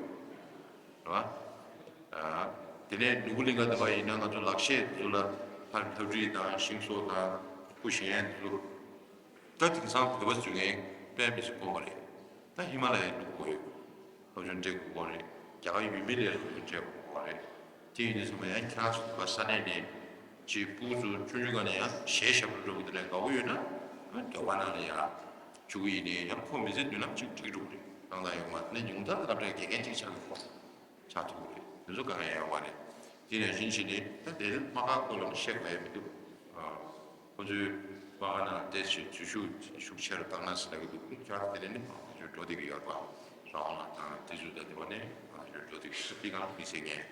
བ། དེ་ནས་ནོར་བུ་གླིང་ག་དེ་བ་ཡིན་ན་ང་ཚོ་ལག་ཤེས་དེ་ཚོ་ལ་ཕར་ལྷ་བྲིས་དང་ཤིང་བཟོ་དང་སྐུ་བཞེངས་དེ་ཚོ། ད་དེང་སང་བོད་པ་ཚོས་ངས་དཔེ་མི་སྲིད་དཀོན་པ་རེད། ད་ཧི་མ་ལ་ཡའི་ལུགས་དགོས་ཡོད། སློབ་སྦྱོང་སྤྲད་དགོས་རེད། རྒྱ་གར་ཡུལ་མི་ལས་སློབ་སྦྱོང་སྤྲད་དགོས་རེད། དེ་ཡིན་དུས་ཚང་མ་ཡང་ཁྱེད་རང་ཚོ་བོད་པ་ས་གནས་ནས་ཅིག་སྤུ་གུ་ཚོ་ཆུང་ཆུང་སྒང་ནས་ཡང་གཞས་ཞབས་བྲོ་འགྲོ་གི་དེ་ལས་དགའ་བོ་ཡོད་ན་ཡང་འདོད་པ་ནང་ལ་ཡང་བཅུག་གི་ཡིན་ནའི་ཡང་ཁོ་མི་ཚེ་མདུན་ལམ་ཅིག་འགྲིག་འགྲོ་གི་རེད། གང་ལྟར་ཡོང་བ་ནས་ཉུང་མཐར་སློབ་གྲྭའི་དགེ་རྒན་ཅིག་ཆགས་ཀྱི་ཁོ། ཆགས་ཐུབ་ཀྱི་རེད། དེ་ཚོ་གང་ཡང་ཡོད་མ་རེད། དེ་ནང་བཞིན་བྱས་ནས་ད་དེ་རིང་དམག་སྒར་སྐོར་ལ་བཤད་དགོས་ཡ་མི་འདུག་ཨ། ཁོ་ཚོའི་དམག་སྒར་ནང་བལྟས་ཚེ་འཛུལ་ཞུགས་ཤུགས་ཆེ་རུ་བཏང་ན་ཟེར་ལབ་ཀྱི་འདུག་ཁྱོད་དེ་རིང་ནི་མང་ཆེ་འགྲོ་བསྡད་ཀྱི་ཡོད་རེད་པ། རང་དབང་དང་དེ་ཚོ་ད་དེ་བ་ནས་མང་ཆེ་འགྲོ་བསྡད་ཀྱི་འདུག་དེ་གང་མི་ཟེར་མཁན་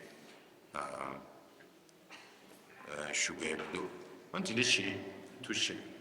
ཨ། ཞུ་དགོས་ཡ་མི་འདུག་ཨ་དེ་འདྲ་བྱས། ཐུགས་རྗེ་ཆེ།